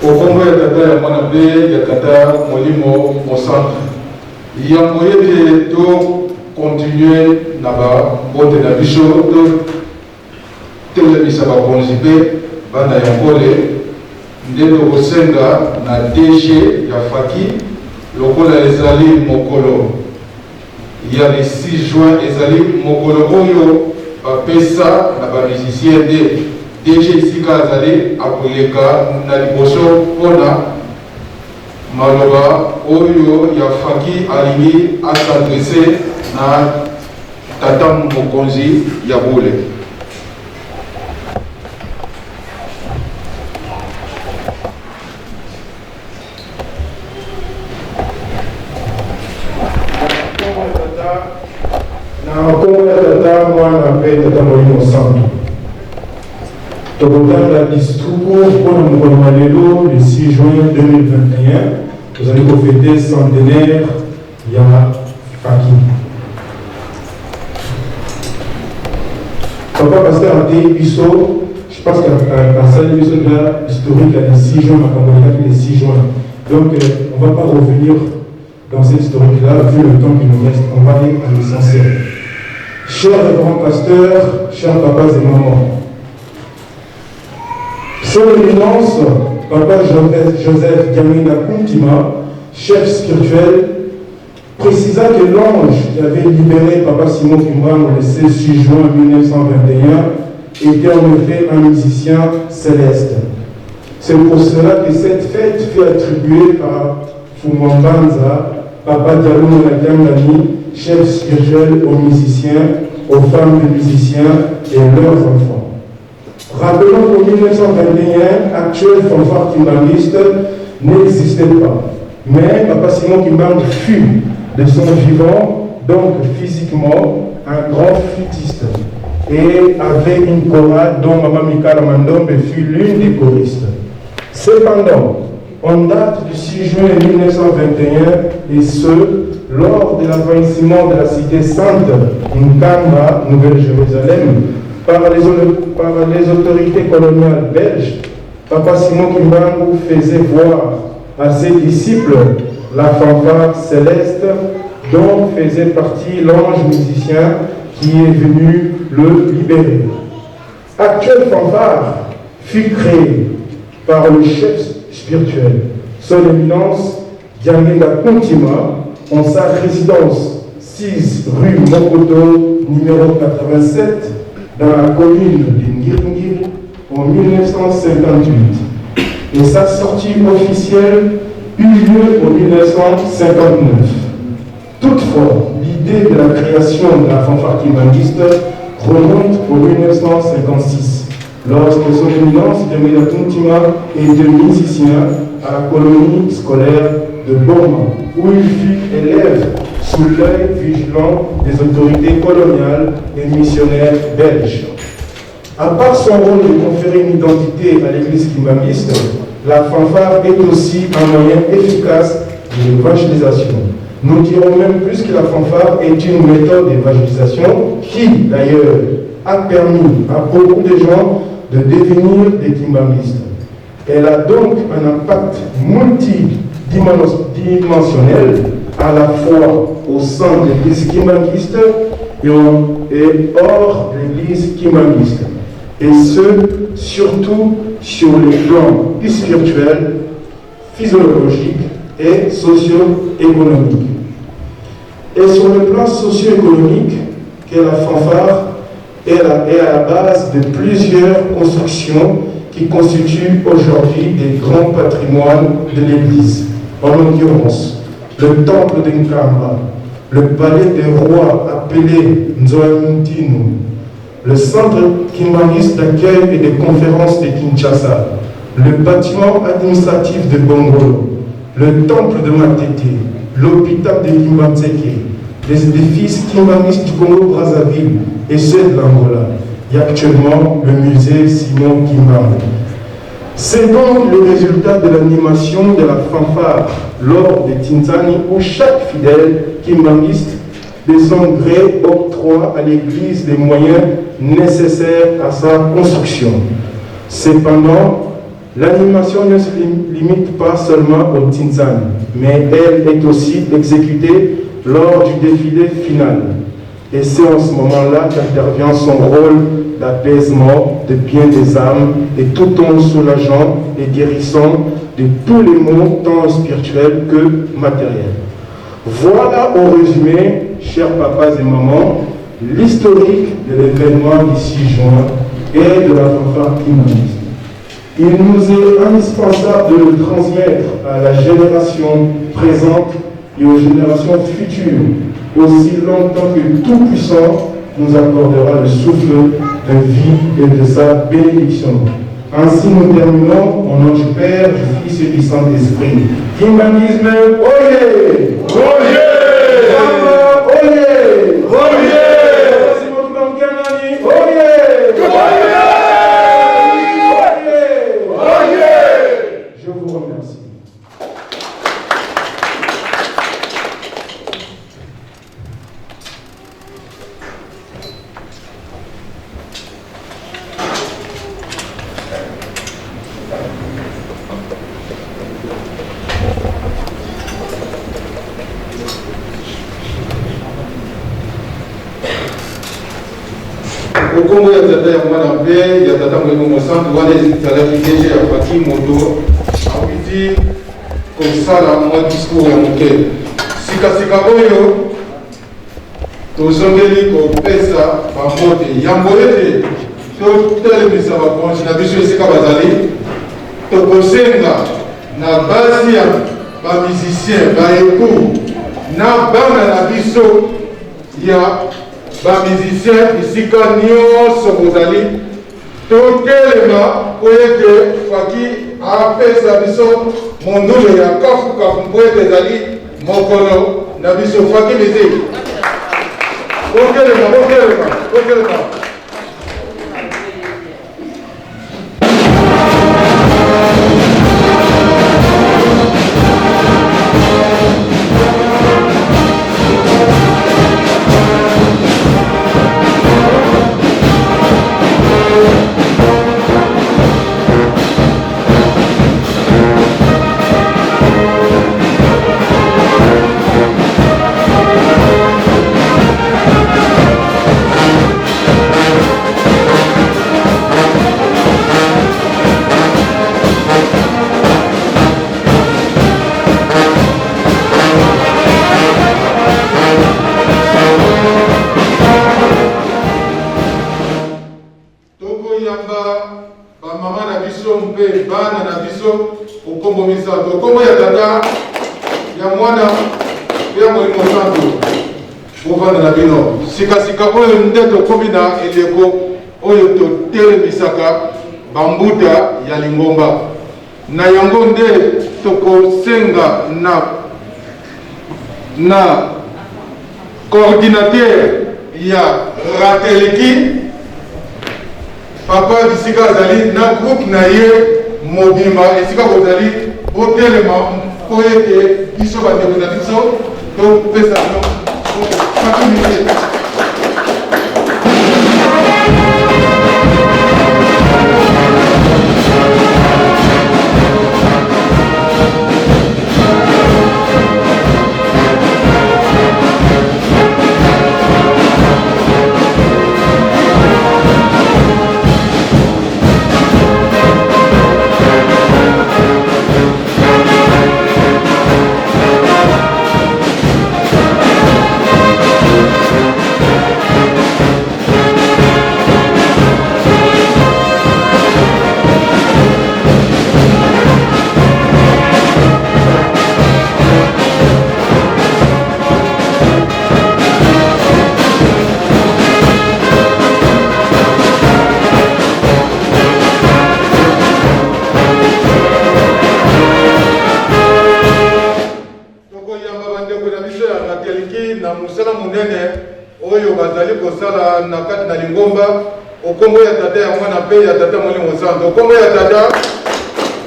Okombo ya Tata, ya Mwana mpe ya Tata Molimo Mosantu. Yambo ete to continuer na ba mbote na biso, to telemisa bakonzi mpe bana ya Nkole, nde tokosenga na DG ya Faki, lokola ezali mokolo ya le 6 juin, ezali mokolo oyo bapesa na ba musiciens, nde DG esika azali akoleka na liboso mpo na maloba oyo ya Faki alingi a s'adresser na tata mokonzi ya bule. Na nkombo ya Tata, Mwana mpe Tata Molimo Santu, tokotanga discours mpo na mokolo mwa lelo le 6 juin 2021, tozali kofete centenaire ya Faki. Papa pasteur ateyi biso, je pense que asali biso deja historique ya le 6 juin, makambo elekaki le 6 juin. Donc on va pas revenir dans cette historique-là, vu le temps qui nous reste, on va aller à l'essentiel. Chers grands pasteurs, chers papas et mamans, Son Éminence, Papa Joseph Diangienda Kuntima, chef spirituel, précisa que l'ange qui avait libéré Papa Simon Kimbangu le 16 juin 1921 était en effet un musicien céleste. C'est pour cela que cette fête fut attribuée par Fumambanza, Papa Diallo Kiangani, chef spirituel aux musiciens, aux femmes de musiciens et leurs enfants. Rappelons qu'en 1921, actuel fanfare kimbanguiste n'existait pas. Mais Papa Simon Kimbangu fut, de son vivant, donc physiquement, un grand flûtiste et avait une chorale dont Mama Mikala Mandombe fut l'une des choristes. Cependant, en date du 6 juin 1921, et ce, lors de l'avancement de la cité sainte Nkamba, Nouvelle-Jérusalem, par les, par les autorités coloniales belges, Papa Simon Kimbangu faisait voir à ses disciples la fanfare céleste dont faisait partie l'ange musicien qui est venu le libérer. Actuelle fanfare fut créée par le chef spirituel, son éminence Diangienda Kuntima, en sa résidence 6 rue Mokoto, numéro 87, dans la commune de Ngiri-Ngiri, en 1958. Et sa sortie officielle eut lieu en 1959. Toutefois, l'idée de la création de la fanfare kimbanguiste remonte au 1956, lorsque son éminence Diangienda Kuntima et deux musiciens à la colonie scolaire de Boma, où il fut élève sous l'œil vigilant des autorités coloniales et missionnaires belges. À part son rôle de conférer une identité à l'église kimbanguiste, la fanfare est aussi un moyen efficace de l'évangélisation. Nous dirons même plus que la fanfare est une méthode d'évangélisation qui, d'ailleurs, a permis à beaucoup de gens de devenir des kimbanguistes. Elle a donc un impact multidimensionnel à la fois au sein de l'église kimbanguiste et, et hors de l'église kimbanguiste. Et ce, surtout sur le plan spirituel, physiologique et socio-économique. Et sur le plan socio-économique, que la fanfare est, la, est à la base de plusieurs constructions qui constituent aujourd'hui des grands patrimoines de l'Église. En l'occurrence, le temple de Nkamba, le palais des rois appelé Nzoamintino, le centre kimbanguiste d'accueil et de conférences de Kinshasa, le bâtiment administratif de Bongolo, le temple de Matete, l'hôpital de Kimbanseke, les édifices kimbanguistes du Congo-Brazzaville et ceux de l'Angola, et actuellement le musée Simon Kimbangu. C'est donc le résultat de l'animation de la fanfare lors des Tinzani où chaque fidèle kimbanguiste de son gré octroie à l'Église les moyens nécessaires à sa construction. Cependant, l'animation ne se limite pas seulement au Tinzani, mais elle est aussi exécutée lors du défilé final. Et c'est en ce moment-là qu'intervient son rôle d'apaisement de bien des âmes et tout en soulageant et guérissant de tous les maux, tant spirituels que matériels. Voilà au résumé, chers papas et mamans, l'historique de l'événement du 6 juin et de la fanfare kimbanguiste. Il nous est indispensable de le transmettre à la génération présente et aux générations futures, aussi longtemps que Tout-Puissant nous accordera le souffle de vie et de sa bénédiction. Ainsi, nous terminons au nom du Père, du Fils et du Saint-Esprit. Kimbanguisme, oyez! Oyez! Oyez! Oyez! Oyez! Oyez! Je vous remercie. Okombo ya tata ya mwana mpe ya tata molimo mosantu wana ezalaki DG ya Fati moto awiti kosala mwa discours ya moke sikasika oyo Tozongeli kopesa bambote yambo ete totelemisa bakonzi na biso esika bazali. Tokosenga na basi ya ba musiciens, ba epoux na bana na biso ya ba musiciens bisika nionso bozali, totelema mpo ete Faki apesa biso mondule ya kafukafu mpo ete ezali mokolo na biso. Faki musique, botelema, botelema, botelema. Tokoyamba bamama na biso mpe bana na biso okombo misato, okombo ya Tata, ya Mwana mpe ya Molimo Santu. Bovanda na bino sikasika. Oyo nde tokomi na eleko oyo totelemisaka bambuta ya lingomba. Na yango nde tokosenga na na. Coordinateur ya Rateleki, papa bisika azali na groupe na ye mobimba, esika bozali botelema mpo ete biso bandeko na biso topesa bino mbote. Tokoyamba bandeko na biso ya Kateliki na mosala monene oyo bazali kosala na kati na lingomba okombo ya Tata ya Mwana mpe ya Tata Molimo Santo. Okombo ya Tata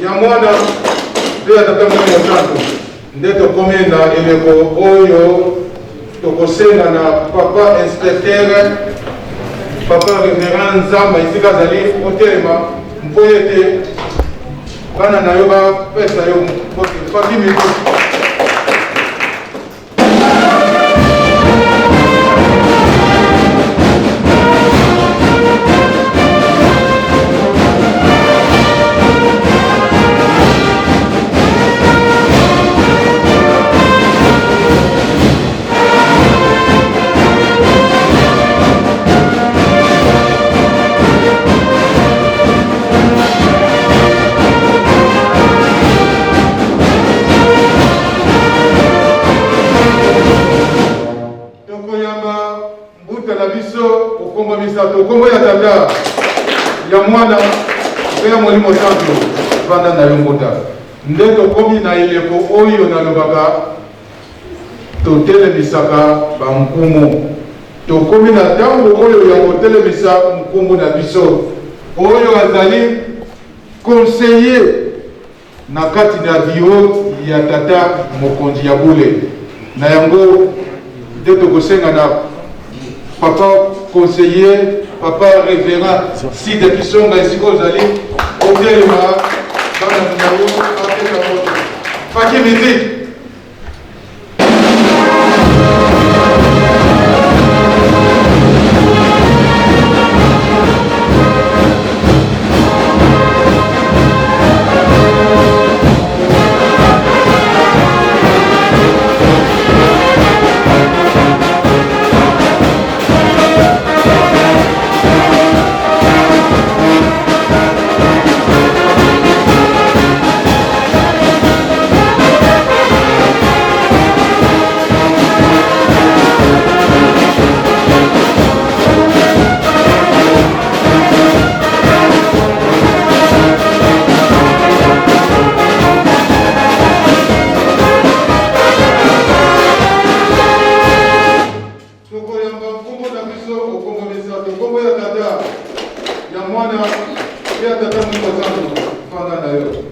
ya Mwana mpe ya Tata Molimo Santo. Nde tokomi na eleko oyo tokosenga na papa inspecteur, papa reverend Nzamba esika azali otelema mpo ete bana na yo bapesa yo mbote. Papi Miko. Tokoyamba mbuta na biso okombo misato, okombo ya Tata, ya Mwana mpe ya Molimo Santo. Vanda na yo mbuta. Nde tokomi na eleko oyo nalobaka totelemisaka bankumu. Tokomi na ntango oyo ya kotelemisa nkumu na biso oyo azali conseiller na kati na biro ya tata mokonzi ya bule. Na yango nde tokosenga na papa conseiller, papa reverend Sida Kisonga, esika ozali otelema, bana na yo bapesa moto. Faki musique. Tokoyamba nkombo na biso okombo misato, nkombo ya Tata, ya Mwana mpe ya Tata Molimo Santu. Fanda na yo.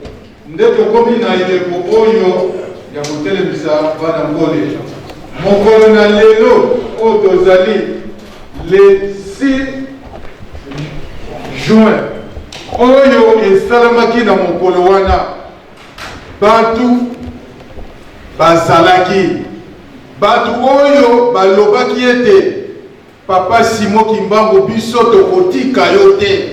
Nde tokomi na eleko oyo ya kotelemisa bana Nkole. Mokolo na lelo oyo tozali le 6 juin oyo esalamaki na mokolo wana bato bazalaki bato oyo balobaki ete Papa Simon Kimbangu biso tokotika yo te.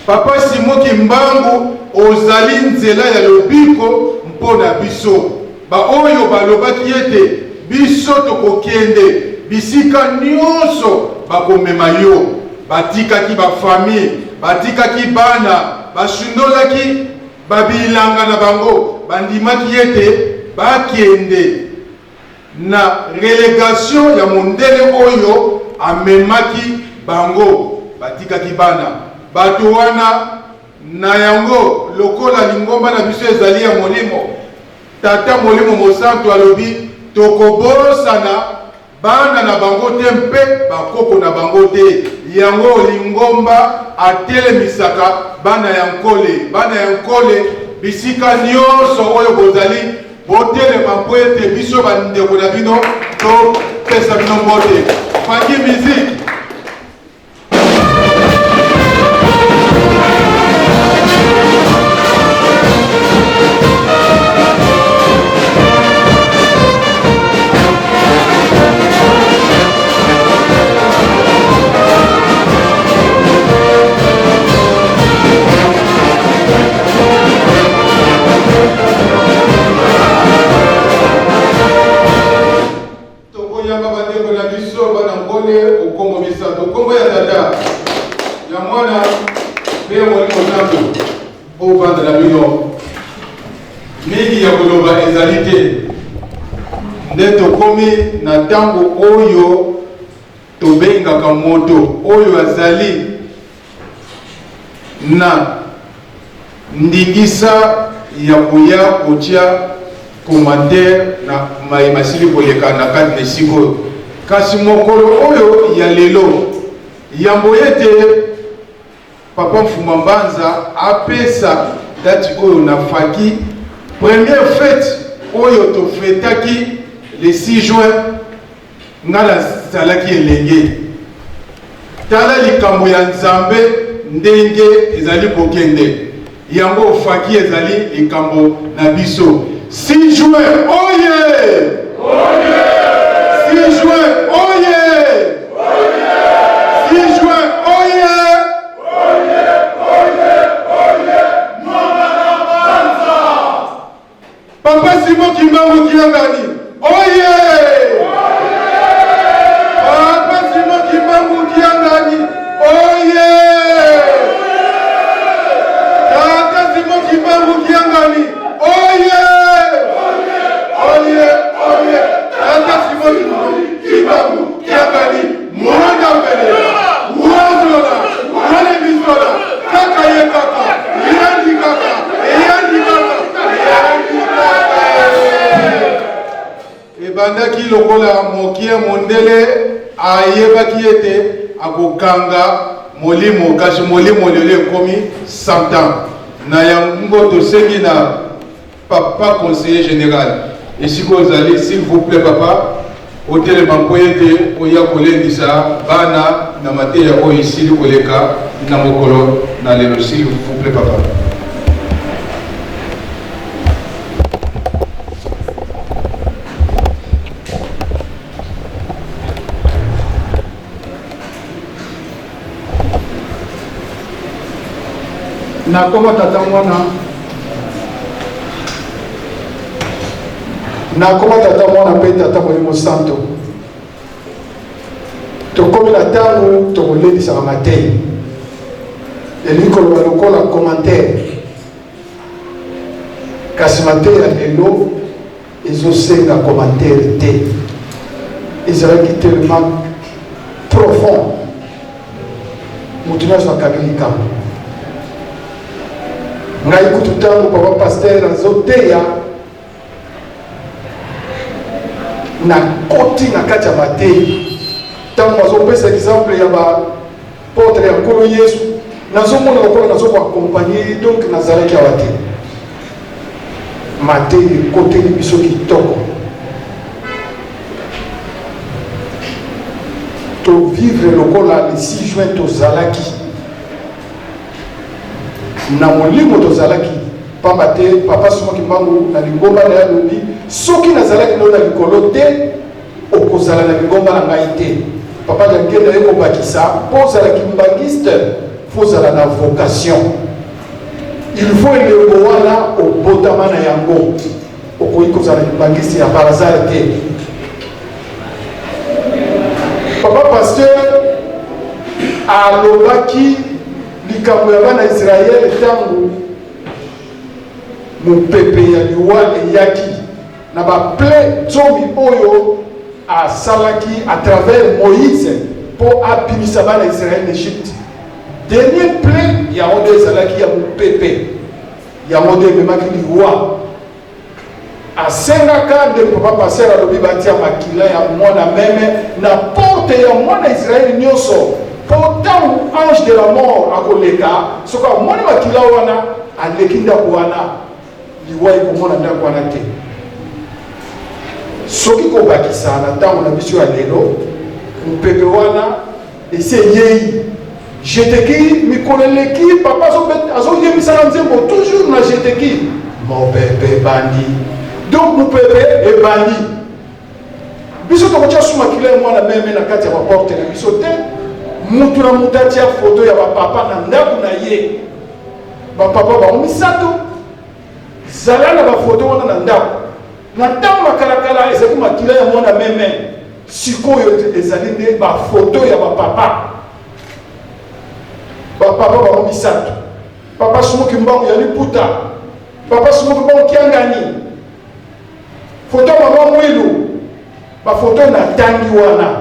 Papa Simon Kimbangu ozali nzela ya lobiko mpo na biso. Baoyo balobaki ete biso tokokende bisika nionso bakomema yo, batikaki ba famille, batikaki bana, basundolaki ba bilanga na bango, bandimaki ete bakende. Na relegation ya mondele oyo amemaki bango, batikaki bana bato wana. Na yango, lokola lingomba na biso ezali ya molimo, Tata Molimo Mosantu alobi, tokobosana. Bana na bango te mpe bakoko na bango te. Yango lingomba atelemisaka bana ya Nkole. Bana ya Nkole, bisika nionso oyo bozali, botelema mpo ete biso bandeko na bino topesa bino mbote. Funky music. Tokoyamba bandeko na biso bana Nkole okombo misato, nkombo ya Tata, ya Mwana mpe ya Molimo Santu. Bovanda na bino, mingi ya koloba ezali te, nde tokomi na ntango oyo tobengaka moto oyo azali na ndingisa ya koya kotia commentaire na maye masili koleka na kati na esika oyo. Kasi mokolo oyo ya lelo, yambo ete Papa Mfuma Mbanza apesa date oyo na faki, première fete oyo tofetaki le 6 juin, Nga nazalaki elenge. Tala likambo ya Nzambe ndenge ezali kokende. Yango faki ezali likambo na biso. 6 juin oye! Oye! 6 juin oye! Oye! 6 juin oye! Oye! Oye! Oye! Mwana na Banza! Papa Simon Kimbangu Kiangani oye! Papa Simon Kimbangu Kiangani oye! Tata Simon Kimbangu Kiangani oye! Oye! Oye! Tata Simon Kimbangu Kiangani mwana mbele wazola wale bizola kaka ye kaka yandi kaka yandi kaka yandi kaka. Ebandaki lokola mokie mondele ayebaki ete akokanga molimo, kasi molimo lelo ekomi 100 ans. Na yango tosengi na Papa conseiller general esika ozali s'il vous plait papa otelema mpo ete oya kolendisa bana na mateya oyo esili koleka na mokolo na lelo s'il vous plait papa. Nakoma tata mwana, nakoma tata mwana mpe tata Molimo Santo. Tokomi na ntango tokolendisaka mateyi, elingi koloba lokola commentaire, kasi mateya lelo ezosenga commentaire te, ezalaki tellement profond, moto nyonso akangi likambo. Ngai kutu ntango papa pasteur azoteya, nakoti na kati ya mateyi, ntango azopesa exemple ya ba porte ya Nkolo Yesu, nazomona lokola nazokoakompagne, donc nazalaki awa te. Mateyi ekoteli biso kitoko, tovivre lokola le 6 juin tozalaki na molimo, tozalaki pamba te. Papa Simon Kimbangu na lingomba na ye alobi, soki nazalaki no na likolo te, okozala na lingomba na ngai te. Papa Diangienda ye kobakisa, mpo ozala kimbangiste, fo ozala na vocation, il faut elembo wana obotama na yango. Okoki kozala kimbangiste ya par hasard te. Papa pasteur alobaki likambo ya bana Israele ntango mopepe ya liwa eyaki na baple zomi oyo asalaki à travers Moïse mpo abimisa bana Israele na Egypte. Dernier ple yango nde ezalaki ya mopepe, yango nde ememaki liwa. Asengaka ndenge papa pasteur alobi batia makila ya mwana meme na porte ya mwana Israël nyonso mpo ntango ange de la mort akoleka, soki amoni makila wana aleki ndako wana, liwa ekomona ndako wana te. Soki kobakisa na ntango na biso ya lelo, mopepe wana esi eyei jeteki mikolo eleki papa azoyembisa na nzembo toujours na jeteki mopepe ebandi donc mopepe ebandi biso tokotya su makila ya mwana meme na kati ya baporte na biso te mutu na mutu atya foto ya bapapa na ndako na ye bapapa bango misato zala na bafoto wana na ndako na ntango na kalakala ezalaki makila ya mwana meme Sikoyo ezali nde ba photo ya ba papa. Ba papa bango misato. Papa Simon Kimbangu ya liputa. Papa Simon Kimbangu Kiangani. Photo ya mama Mwilu. Ba photo na tangi wana.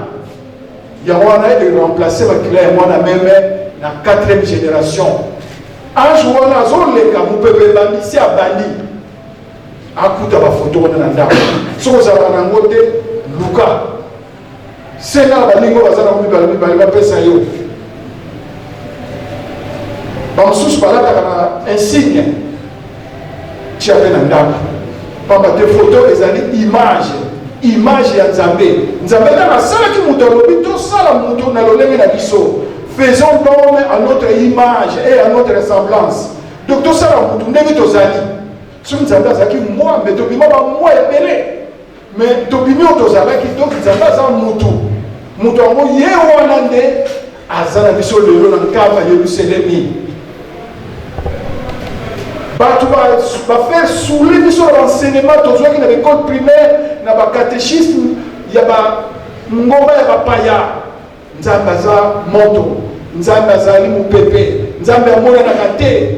Yango wana e remplacer makila ya mwana meme na 4e génération. Ange wana azoleka mopepe ebandi si abandi. Akuta ba photo wana na ndako. Soki ozalaka na yango te, luka. Senga na baninga oyo baza na mibale mibale bapesa yo. Bamosusu balataka na insigne, tia mpe na ndako. Pamba te photo ezali image, image ya Nzambe. Nzambe ntango asalaki moto alobi tosala moto na lolenge na biso. Faisons l'homme à notre image et à notre ressemblance. Donc tosala moto ndenge tozali. Soki Nzambe azalaki mbwa, mbe tobima ba mbwa ebele. Mais tobimi oyo tozalaki, donc Nzambe aza mutu. Mutu yango ye wana nde aza na biso lelo na nkamba Yelusalemi. Bato ba faire saouler biso na ba enseignement tozwaki na ba école primaire, na ba catéchisme ya ba ngomba ya bapaya. Nzambe aza moto, Nzambe azali mopepe, Nzambe amonanaka te.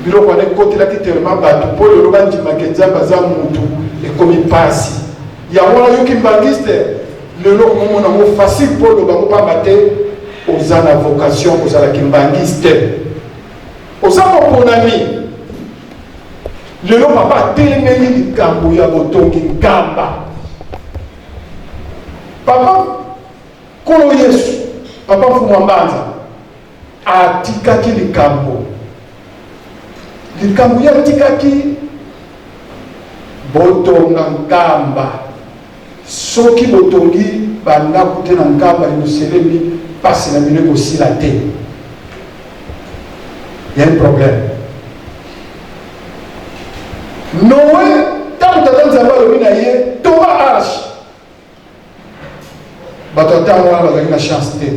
Biloko wana ekotelaki tellement bato mpo lelo bandimaka Nzambe aza mutu, ekomi mpasi. Yango wana yoki mbangiste lelo okomomona yango facile mpo oloba yango pamba te oza na vocation kozala kimbangiste, oza moponami. Lelo papa atelemeli likambo ya botongi nkamba. Papa Nkolo Yesu, papa Mfumu Mbanza atikaki likambo, likambo ye atikaki botonga nkamba. Soki botongi bandako te na nkamba Yelusalemi, pasi na bino ekosila te. Ya un problème. Noe, ntango tata Nzambe alobi na ye tonga arche, bato ya ntango wana bazalaki na chance te.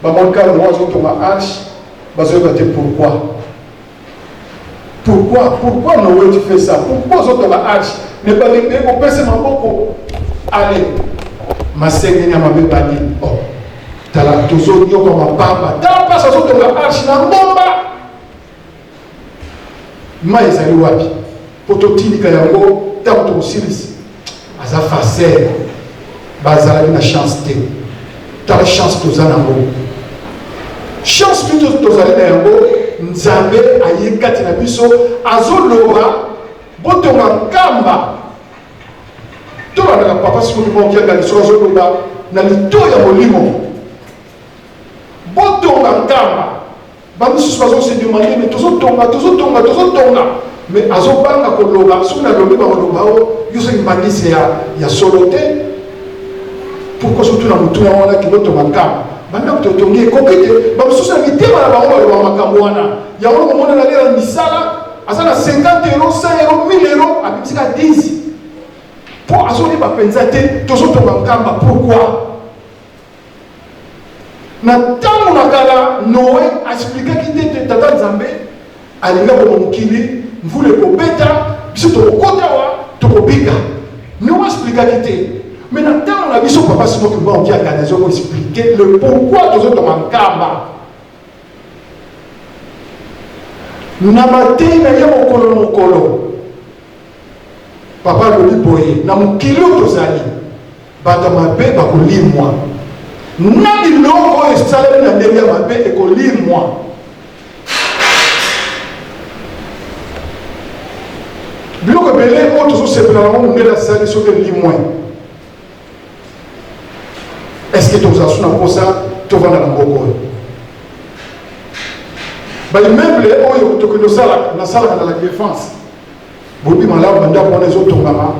Bamoni kaka Noe azotonga arche, bazoyeba te pourquoi. Pourquoi, pourquoi Noé tu fais ça? Pourquoi ozotonga arche? Ne balingi kopesa maboko. Allez, masengenya mabe bani. Oh, tala tozonyokwama pamba. Tala place azotonga arche na ngomba. Mai ezali wapi? Po totindika yango ntango tokosilisa. Aza faser. Bazalaki na chance te. Tala chance toza nango. Chance biso tozali na yango, Nzambe aye kati na biso, azoloba botonga nkamba. Tolandaka papa Simon Kimbangu Kiangani soki azoloba na litoyi ya molimo, botonga nkamba. Ba misusu bazo se demander mais tozotonga, tozotonga, tozotonga, mais azobanga koloba. Soki nalobi bakoloba o yo soki mbangisi ya solo te. Pourquoi surtout na motuna wana kinotonga nkamba? Bandako totongi ekoki te. Bamosusu na mitema na bango baloba makambo wana. Yango komona na lela misala aza na 50 euro, 100 euro, 1000 euro, abimisika 10 mpo azoyeba mpenza te tozotonga nkamba pourquoi. Na ntango na kala, Noe aexplikaki te ete Tata Nzambe alingi aboma mokili, mvula ekobeta, biso tokokota awa, tokobika. Noe aexplikaki te. Mais na ntango na biso, Papa Simon Kimbangu Kiangani azo koexplike le pourquoi tozotonga nkamba. Na mateyi na ye mokolo mokolo, Papa alobi boye, na mokili oyo tozali, bato ya mabe bakolimwa, na biloko oyo esalemi na ndenge ya mabe ekolimwa. Biloko ebele oyo tozosepela nango mondele asali soki elimwe, est ce que tozala su na mposa tovanda na mboka oyo? Baimmeuble oyo tokende osalaka, nasalaka na la Défense, boyebi malamu bandako wana ezotongama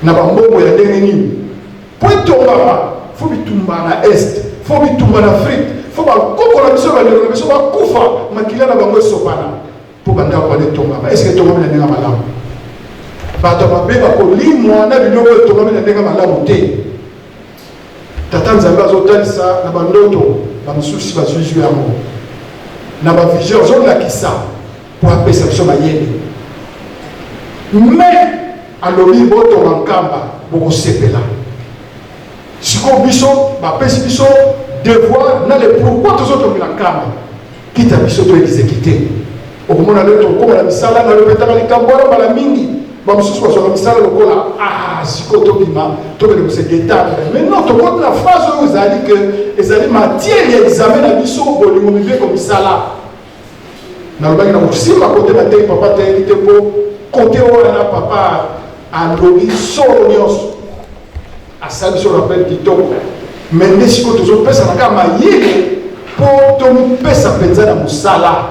na bambongo ya ndenge nini. Mpo etongama, fo bitumba na Est, fo bitumba na Afrique, fo bakoko na biso, bandeko na biso bakufa, makila na bango esopana mpo bandako wana etongama. Eske etongami na ndenge malamu? Bato ya mabe bakolimwa na biloko etongami na ndenge malamu te. Tata Nzambe azotalisa na bandoto, bamosusu bazwizwi yango na bavision, azolakisa mpo apesa biso mayele. Me alobi botonga Nkamba, bokosepela. Sikoyo biso bapesi biso devoir na le pourquoi tozotongela Nkamba. Kita biso to exécuter. Okomona lelo tokóma na misala na lopetaka likambo wana mbala mingi. Bamosusu bazwaka misala lokola ah, sikoyo tobima, tokende kose détendre. Mais non, tokoti na phase oyo ezali ke ezali matière ya examen na biso, bolingo, mibeko, misala. Nalobaki na kosimba kote natei papa teyeli te, mpo kote wana papa alobi solo nyonso, asali biso rappel kitoko. Me nde sikoyo tozopesana kaka mayele mpo tomipesa mpenza na mosala.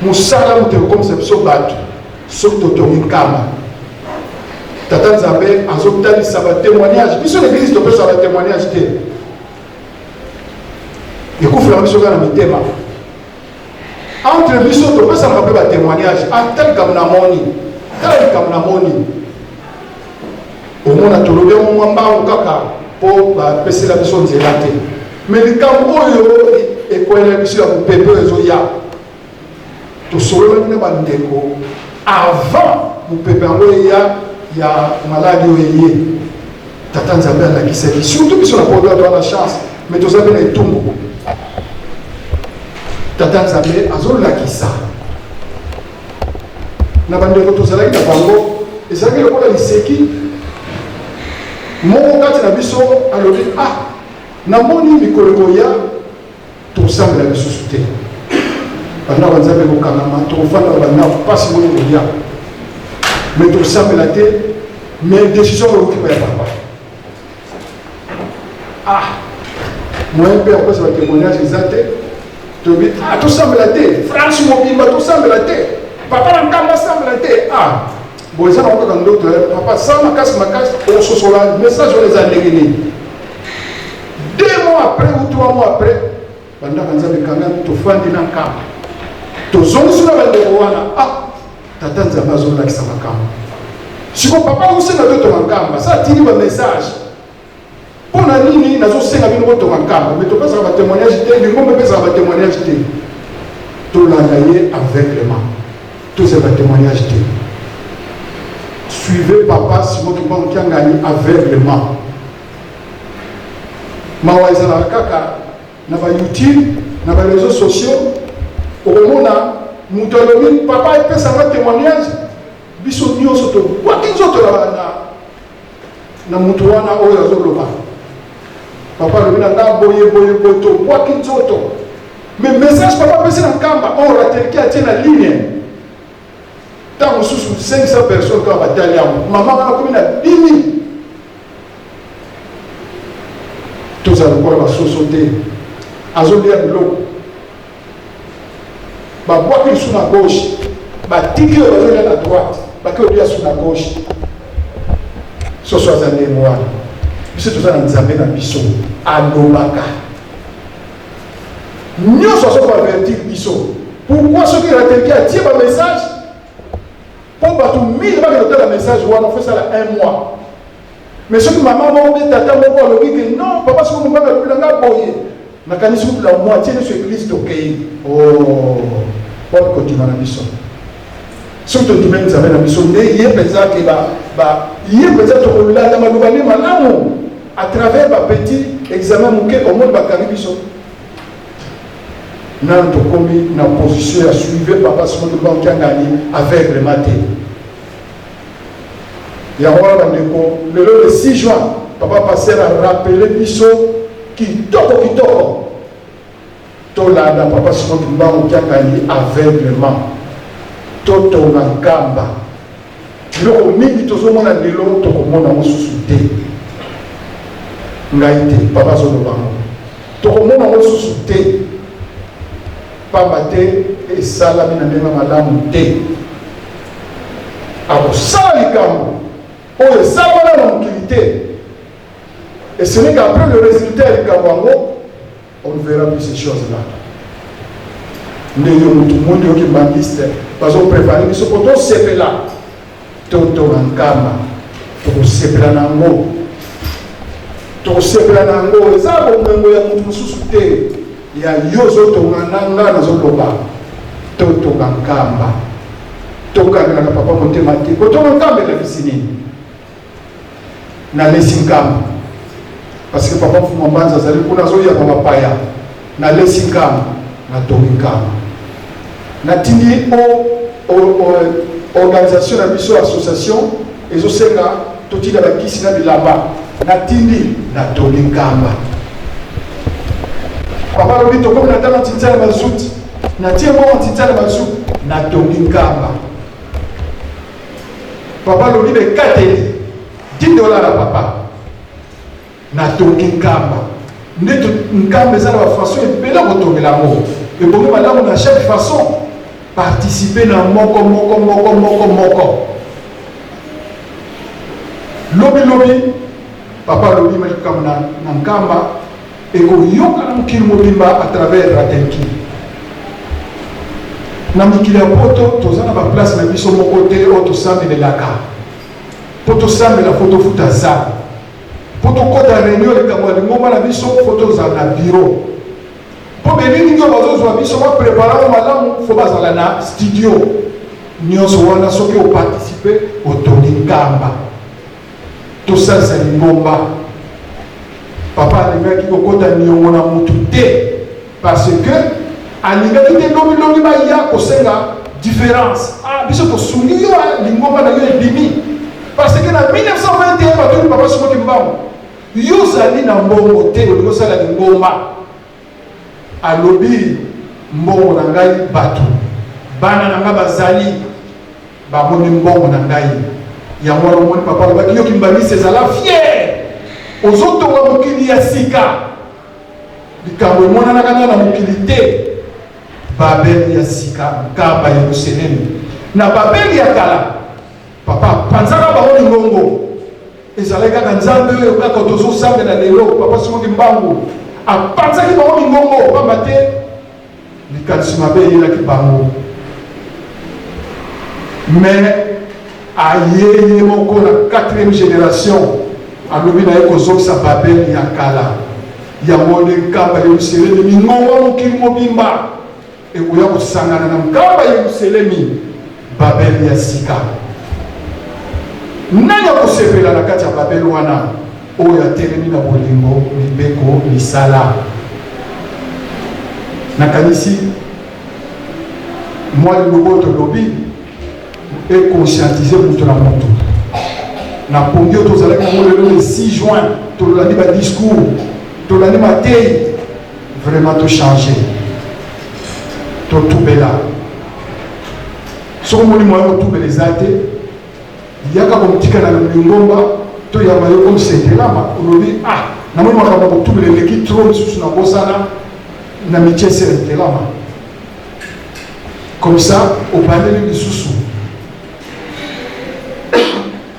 Mosala moto ekokomisa biso bato. Soki totongi Nkamba, Tata Nzambe azotalisa batémoignage. Biso na eglise topesa batémoignage te, ekufelaka biso kaka na mitema. Entre biso topesanaka mpe batémoignage: ata likambo namoni, tala likambo namoni. Omona tolobi yango mwa mbangu kaka mpo bapesela biso nzela te. Me likambo oyo ekwela biso ya mopepe oyo ezoya, tosololaki na bandeko avant mopepe yango eya ya maladi oyo eye. Tata Nzambe alakisaki surtout biso na poto, toza na chance, mais toza mpe na etumbu. Tata Nzambe azolakisa na bandeko tozalaki na bango, ezalaki lokola liseki. Moko kati na biso alobi: ah, namoni mikolo ekoya tosambela lisusu te, bandako ya Nzambe ekokangama, tokofanda na bandako, mpasi moni koya, mais tosambela te. Mais décision oyo okipa ya papa, ah, moyen mpe ya kopesa batémoignage eza te. Tobi ah, tosambela te, France mobimba tosambela te, papa na Nkamba asambela te. Ah bon, eza nango kaka ndoto ya papa. Sala makasi makasi okososola message wana eza ndenge nini. 2 mois après ou 3 mois après, bandako Nzambe ekangami, tofandi na Nkamba, tozongisi na bandeko wana. Ah, Tata Nzambe azolakisa makambo. Siko papa azosenga totonga Nkamba, sa atindi bamessage: mpo na nini nazosenga bino botonga Nkamba? Me topesaka batémoignage te, lingomba epesaka batémoignage te. Tolanda ye aveuglement, tozala batémoignage te. Suivez papa Simon Kimbangu Kiangani aveuglement. Mawa ezalaka kaka na bayoutube, na bareseau sociaux, okomona moto alobi papa epesanga témoignage, biso nyonso tobwaki nzoto na moto wana oyo azoloba papa alobi na nga boye boye boye, tobwaki nzoto. Mais message papa apesi na Nkamba oyo ratelki atie na ligne, ntango mosusu 500 personnes kaka batali yango, mama wana komi na 10 000. Tozala lokola basoso te, azolia biloko, babwaki lisu na gauche, batiki oyo bazolia na droite, baki olia su na gauche. Soso aza ndenge wana. Biso toza na Nzambe na biso, alobaka nyonso, azokoavertir biso. Pourquoi soki ratelki atie bamessage mpo bato 1000 bakende kotala message wana, fo esala un mois. Mais soki mama moko mpe tata moko alobi ke non, papa soki mobali alobi na nga boye, nakanisi kutu la moitié nyonso eglise tokei. Oh, wapi kondima na biso? Soki tondimeli Nzambe na biso nde ye mpenza ke ye mpenza tokolanda maloba nde malamu. À travers bapetit examen moke, omoni bakangi biso nanu, tokomi na position ya suive papa Simon Kimbangu Kiangani aveuglement te. Yango wana bandeko, lelo le 6 juin, papa pasteur arapele biso kitoko kitoko, tolanda papa Simon Kimbangu Kiangani aveuglement. Totonga Nkamba. Biloko mingi tozomona lelo tokomona yango susu te. Ngai te, papa azoloba yango. Tokomona yango susu te. Pamba te esalami na ndenge malamu te. Akosala likambo oyo esalama na mokili te. Et ce n'est qu'après le résultat ya likambo yango, on ne verra plus ces choses-là. Nde yo motu mondi yo kimbangiste bazoprepare biso mpo tosepela totonga nkamba tokosepela na yango tokosepela na yango eza bomengo ya motu mosusu te ya yo ozotonga na nga nazoloba totonga nkamba tokangelaka papa motema te kotonga nkamba elakisi nini Nalesi nkamba parce que papa Mfuma Mbanza azali kuna azoyamba bapaya. Nalesi nkamba, natongi nkamba, natindi o, o, o organisation na biso association ezosenga totinda bakisi na bilamba, natindi, natongi nkamba. Papa alobi tokomi na ntango ntintia na mazuti, natie mbongo ntintia na mazuti, natongi nkamba. Papa alobi na ekateli 10 dollars ya papa natongi nkamba nde nkamba eza na bafaçon ebele kotongela yango ebongi malamu na chaque façon participer na moko moko moko moko moko lobi lobi papa alobi makambo na, na nkamba ekoyoka na mokili mobimba à travers Radelki. Na mikili ya poto toza na baplace na biso moko te oyo tosambelelaka. Mpo tosambela fo tofuta zako, mpo tokɔta réunion likambo ya lingomba na biso fo tozala na bureau, mpo belilingi oyo bazozwa biso baprepare yango malamu fo bazala na studio. Nyonso wana soki oparticipe otongi nkamba. Tosalisa lingomba. Papa alingaki kokota niongo na mutu te parce que alingaki te lobi lobi baya kosenga difference. Ah, biso tosungi yo, lingomba na yo ebimi. Parce que na 1921 batuni papa Simon Kimbangu, yo ozali na mbongo te, olingi osala lingomba. Alobi mbongo na ngai bato, bana na ngai bazali bamoni mbongo na ngai. Yango wana omoni papa alobaki yo kimbanguiste ezala fier, ozotonga mokili ya sika. Likambo emonanaka na mokili te, Babel ya sika, Nkamba, Yerusalemi. Na Babel ya kala papa apanzaka bango mingongo, ezalaki kaka Nzambe oyo kaka tozosambela lelo. Papa Simon Kimbangu apanzaki bango mingongo pamba te likanisi mabe eyelaki bango, mais aye ye moko na 4e génération alobi na ye kozongisa Babel ya kala. Yango nde Nkamba Yerusalemi, mingongo mokili mobimba ekoya kosangana na Nkamba Yerusalemi, Babel ya sika. Nani akosepela na kati ya Babel wana? Oyo atelemi na bolingo, mibeko, misala. Nakanisi mwa liloba oyo tolobi econscientise moto na moto na pongi oyo tozalaki yango lelo le 6 juin. Tolandi badiscours, tolandi matei, vraiment tochange, totubela. Soki omoni moya kotubela eza te, yaka kotika na lingomba toyamba yo comme sentelama. Olobi ah, namoni makambo ya kotubela eleki trop, lisusu nabosana na mitie sentelama. Comme ça obandeli lisusu,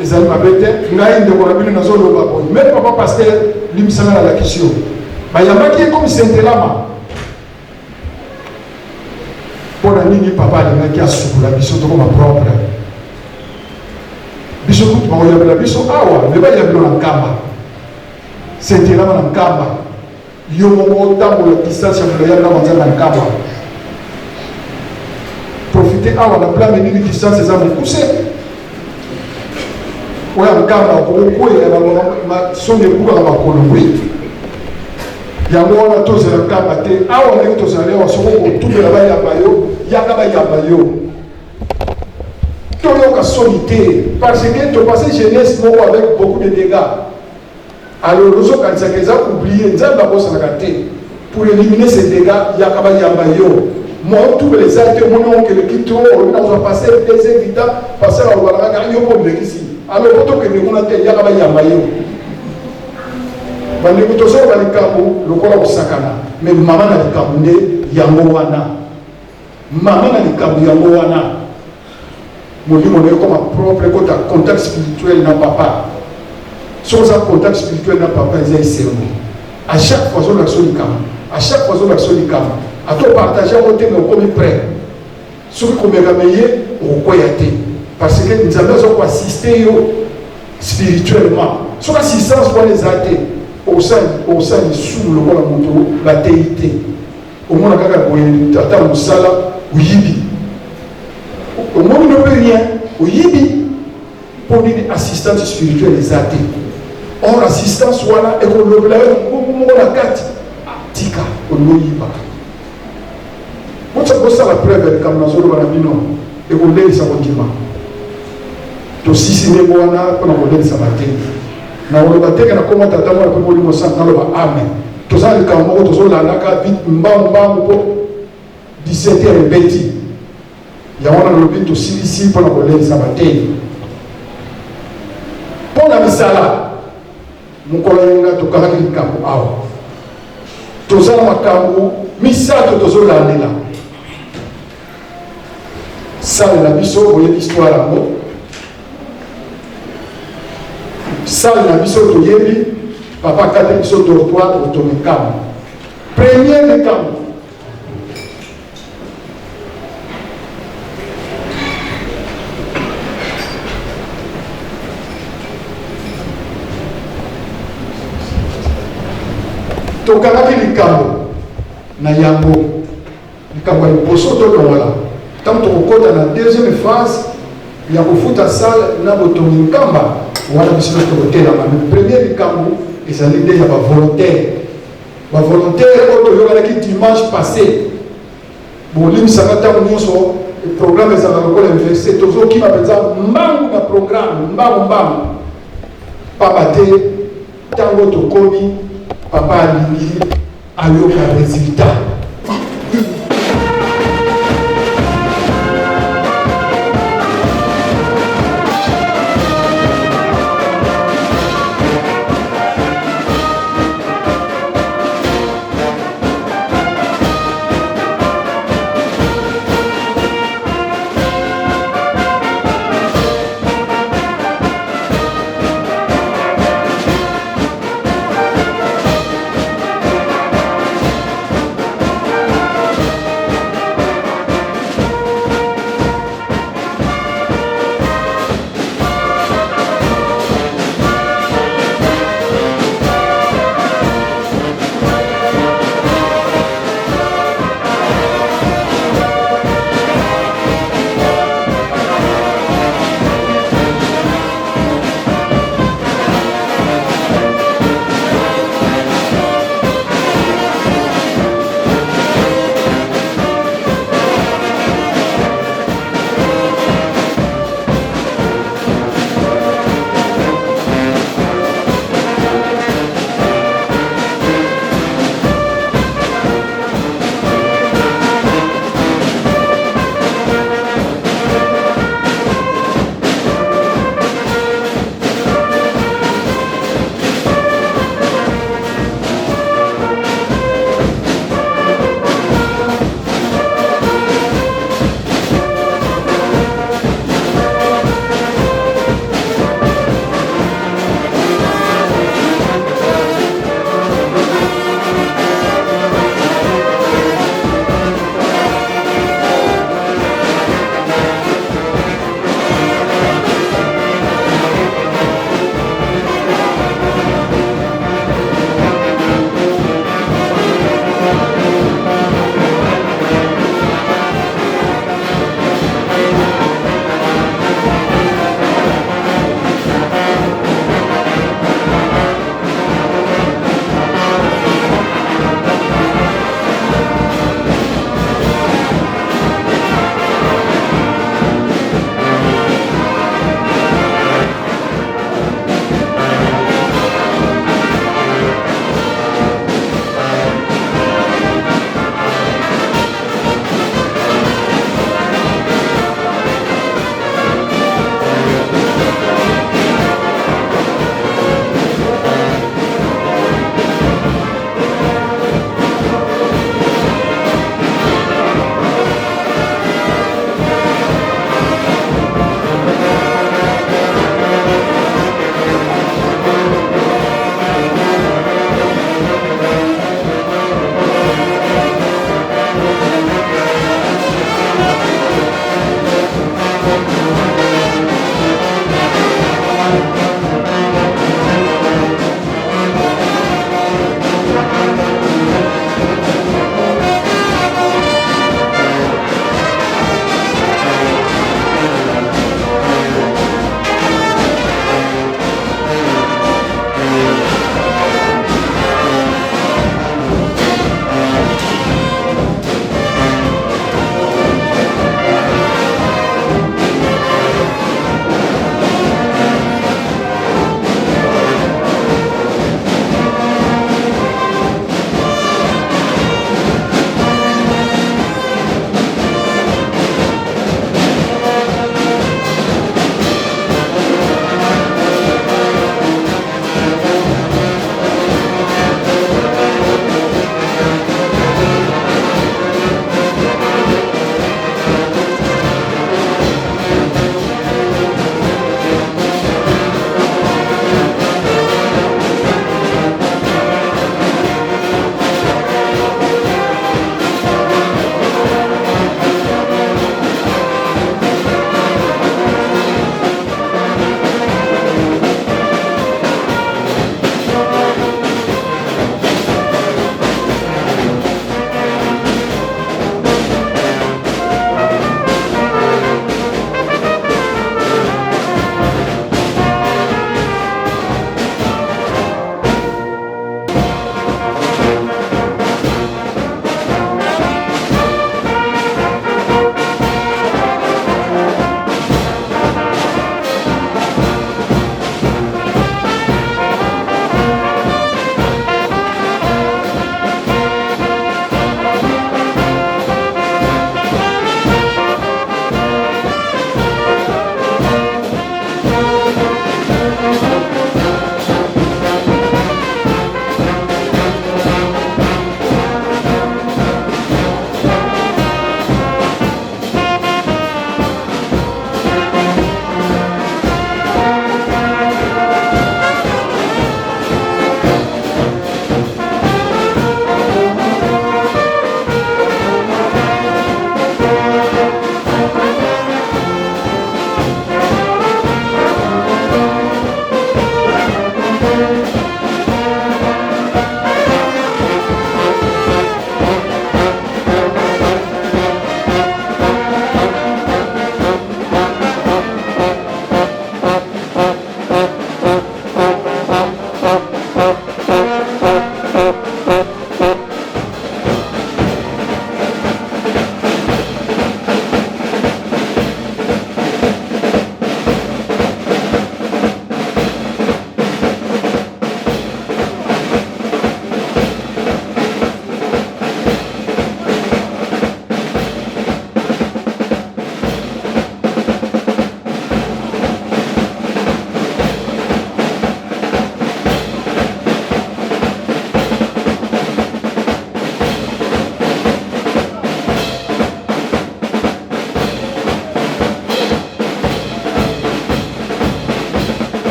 ezali mabe te. Ngai ndeko na bino nazoloba boye, mais papa pasteur limbisanga, nalakisi yo bayambaki ye comme sentelama mpo na nini? Papa alingaki asukola biso tokoma propre. Biso kutu bakoyambela biso awa, me bayambela na Nkamba, sentelama na Nkamba. Yo moko otambola distance ya molai ya ndako Nzambe na Nkamba. Profite awa na plan nini, distance eza mokuse. Oyo ya Nkamba okokwea, songi ebukaka makolo. Wi, yango wana tozela Nkamba te. Awa ndenge tozali awa, soki okotubela bayamba yo, yaka bayamba yo. Toyoka soni te parce que topasse jeunesse moko avec beaucoup de dégâts. Alors ozokanisaka eza oublié, Nzambe abosanaka te. Pour éliminer ces dégâts, yaka bayamba yo. Mwa otubela eza te, omoni okeleki trop, olobi nazwa pasteur deuxième vita, pasteur aloba na kaka yo mpo olekisi. Alors po tokende kuna te, yaka bayamba yo. Bandeko, tozoloba likambo lokola kosakana, mais mama na likambo nde yango wana. Mama na likambo yango wana. Molimo na yo ekoma propre, ekota contact spirituel na papa. Soki oza contact spirituel na papa, eza esengo. À chaque fois azolakisa yo likambo, à chaque fois azolakisa yo likambo, ata opartage yango te, mais okomi prêt. Soki komekama eye, okokweya te, parce que Nzambe aza koassiste yo spirituellement. Soki assistance wana eza te, okosala lisumu lokola moto bateyi te. Omona kaka boye ata mosala oyibi, omoni no mpe rien, oyibi mpo nini? Assistance spirituelle eza te. Or assistance wana ekolobela yo mongongo moko na kati, tika olingi oyiba. Botya bosala preuve ya likambo nazoloba na bino, ekolelisa kondima. Tosisi ndenge wana mpona kolelisa mateyi. Nakoloba teke nakoma tata mwana mpe Molimo Santu, naloba amen. Toza na likambo moko tozolandaka vite, mbangu mbangu, mpo 17 heures ebeti. Yango wana nalobi tosilisi mpo na kolendisa mateyi mpo na misala. Mokolo yenga tokangaki likambo awa, toza na makambo misato tozolandela. Sale na biso, boyebi histoire yango. Sale na biso toyebi, papa akateli biso dortoir, otongi nkambo. Premier likambo, tokangaki likambo na yango. Likambo ya liboso tolongola ntango tokokota na deuxième phase ya kofuta salle na botongi nkamba wana, biso nyonso tokotelama. Mais premier likambo ezali nde ya bavolontaire. Bavolontaire oyo toyokanaki dimanche passé, bolimbisaka ntango nyonso programme ezalaka lokola inverse, tozokima mpenza mbangu na programme, mbangu mbangu, pamba te ntango tokomi, papa alingi ayoka resultat.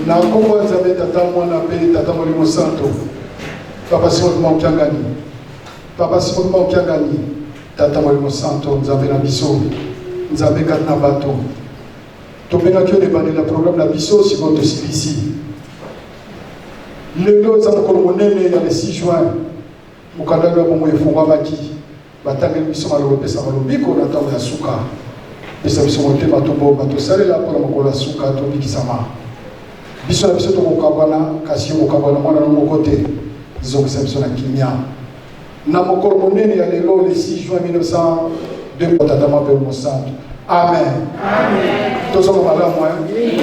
Na nkombo ya Nzambe Tata, Mwana mpe Tata Molimo Santo, Papa Simon Kimbangu Kiangani, Papa Simon Kimbangu Kiangani, Tata Molimo Santo, Nzambe na biso, Nzambe kati na bato. Tobengaki yo na ebandeli ya programme na biso, sikoyo tosilisi. Lelo eza mokolo monene ya le 6 juin, mokanda ya bomoi efungwamaki. Batangeli biso maloba epesaka lobiko na ntango ya suka. Pesa biso motema tobomba, tosalela mpo na mokolo ya suka tobikisama. Biso na biso tokokabwana, kasi yo kokabwana mwana no moko te. Zongisa biso na kimia. Na mokolo monene ya lelo le 6 juin 1902 Tata Mwa mpe Mosantu. Amen. Amen. Tozonga malamu hein?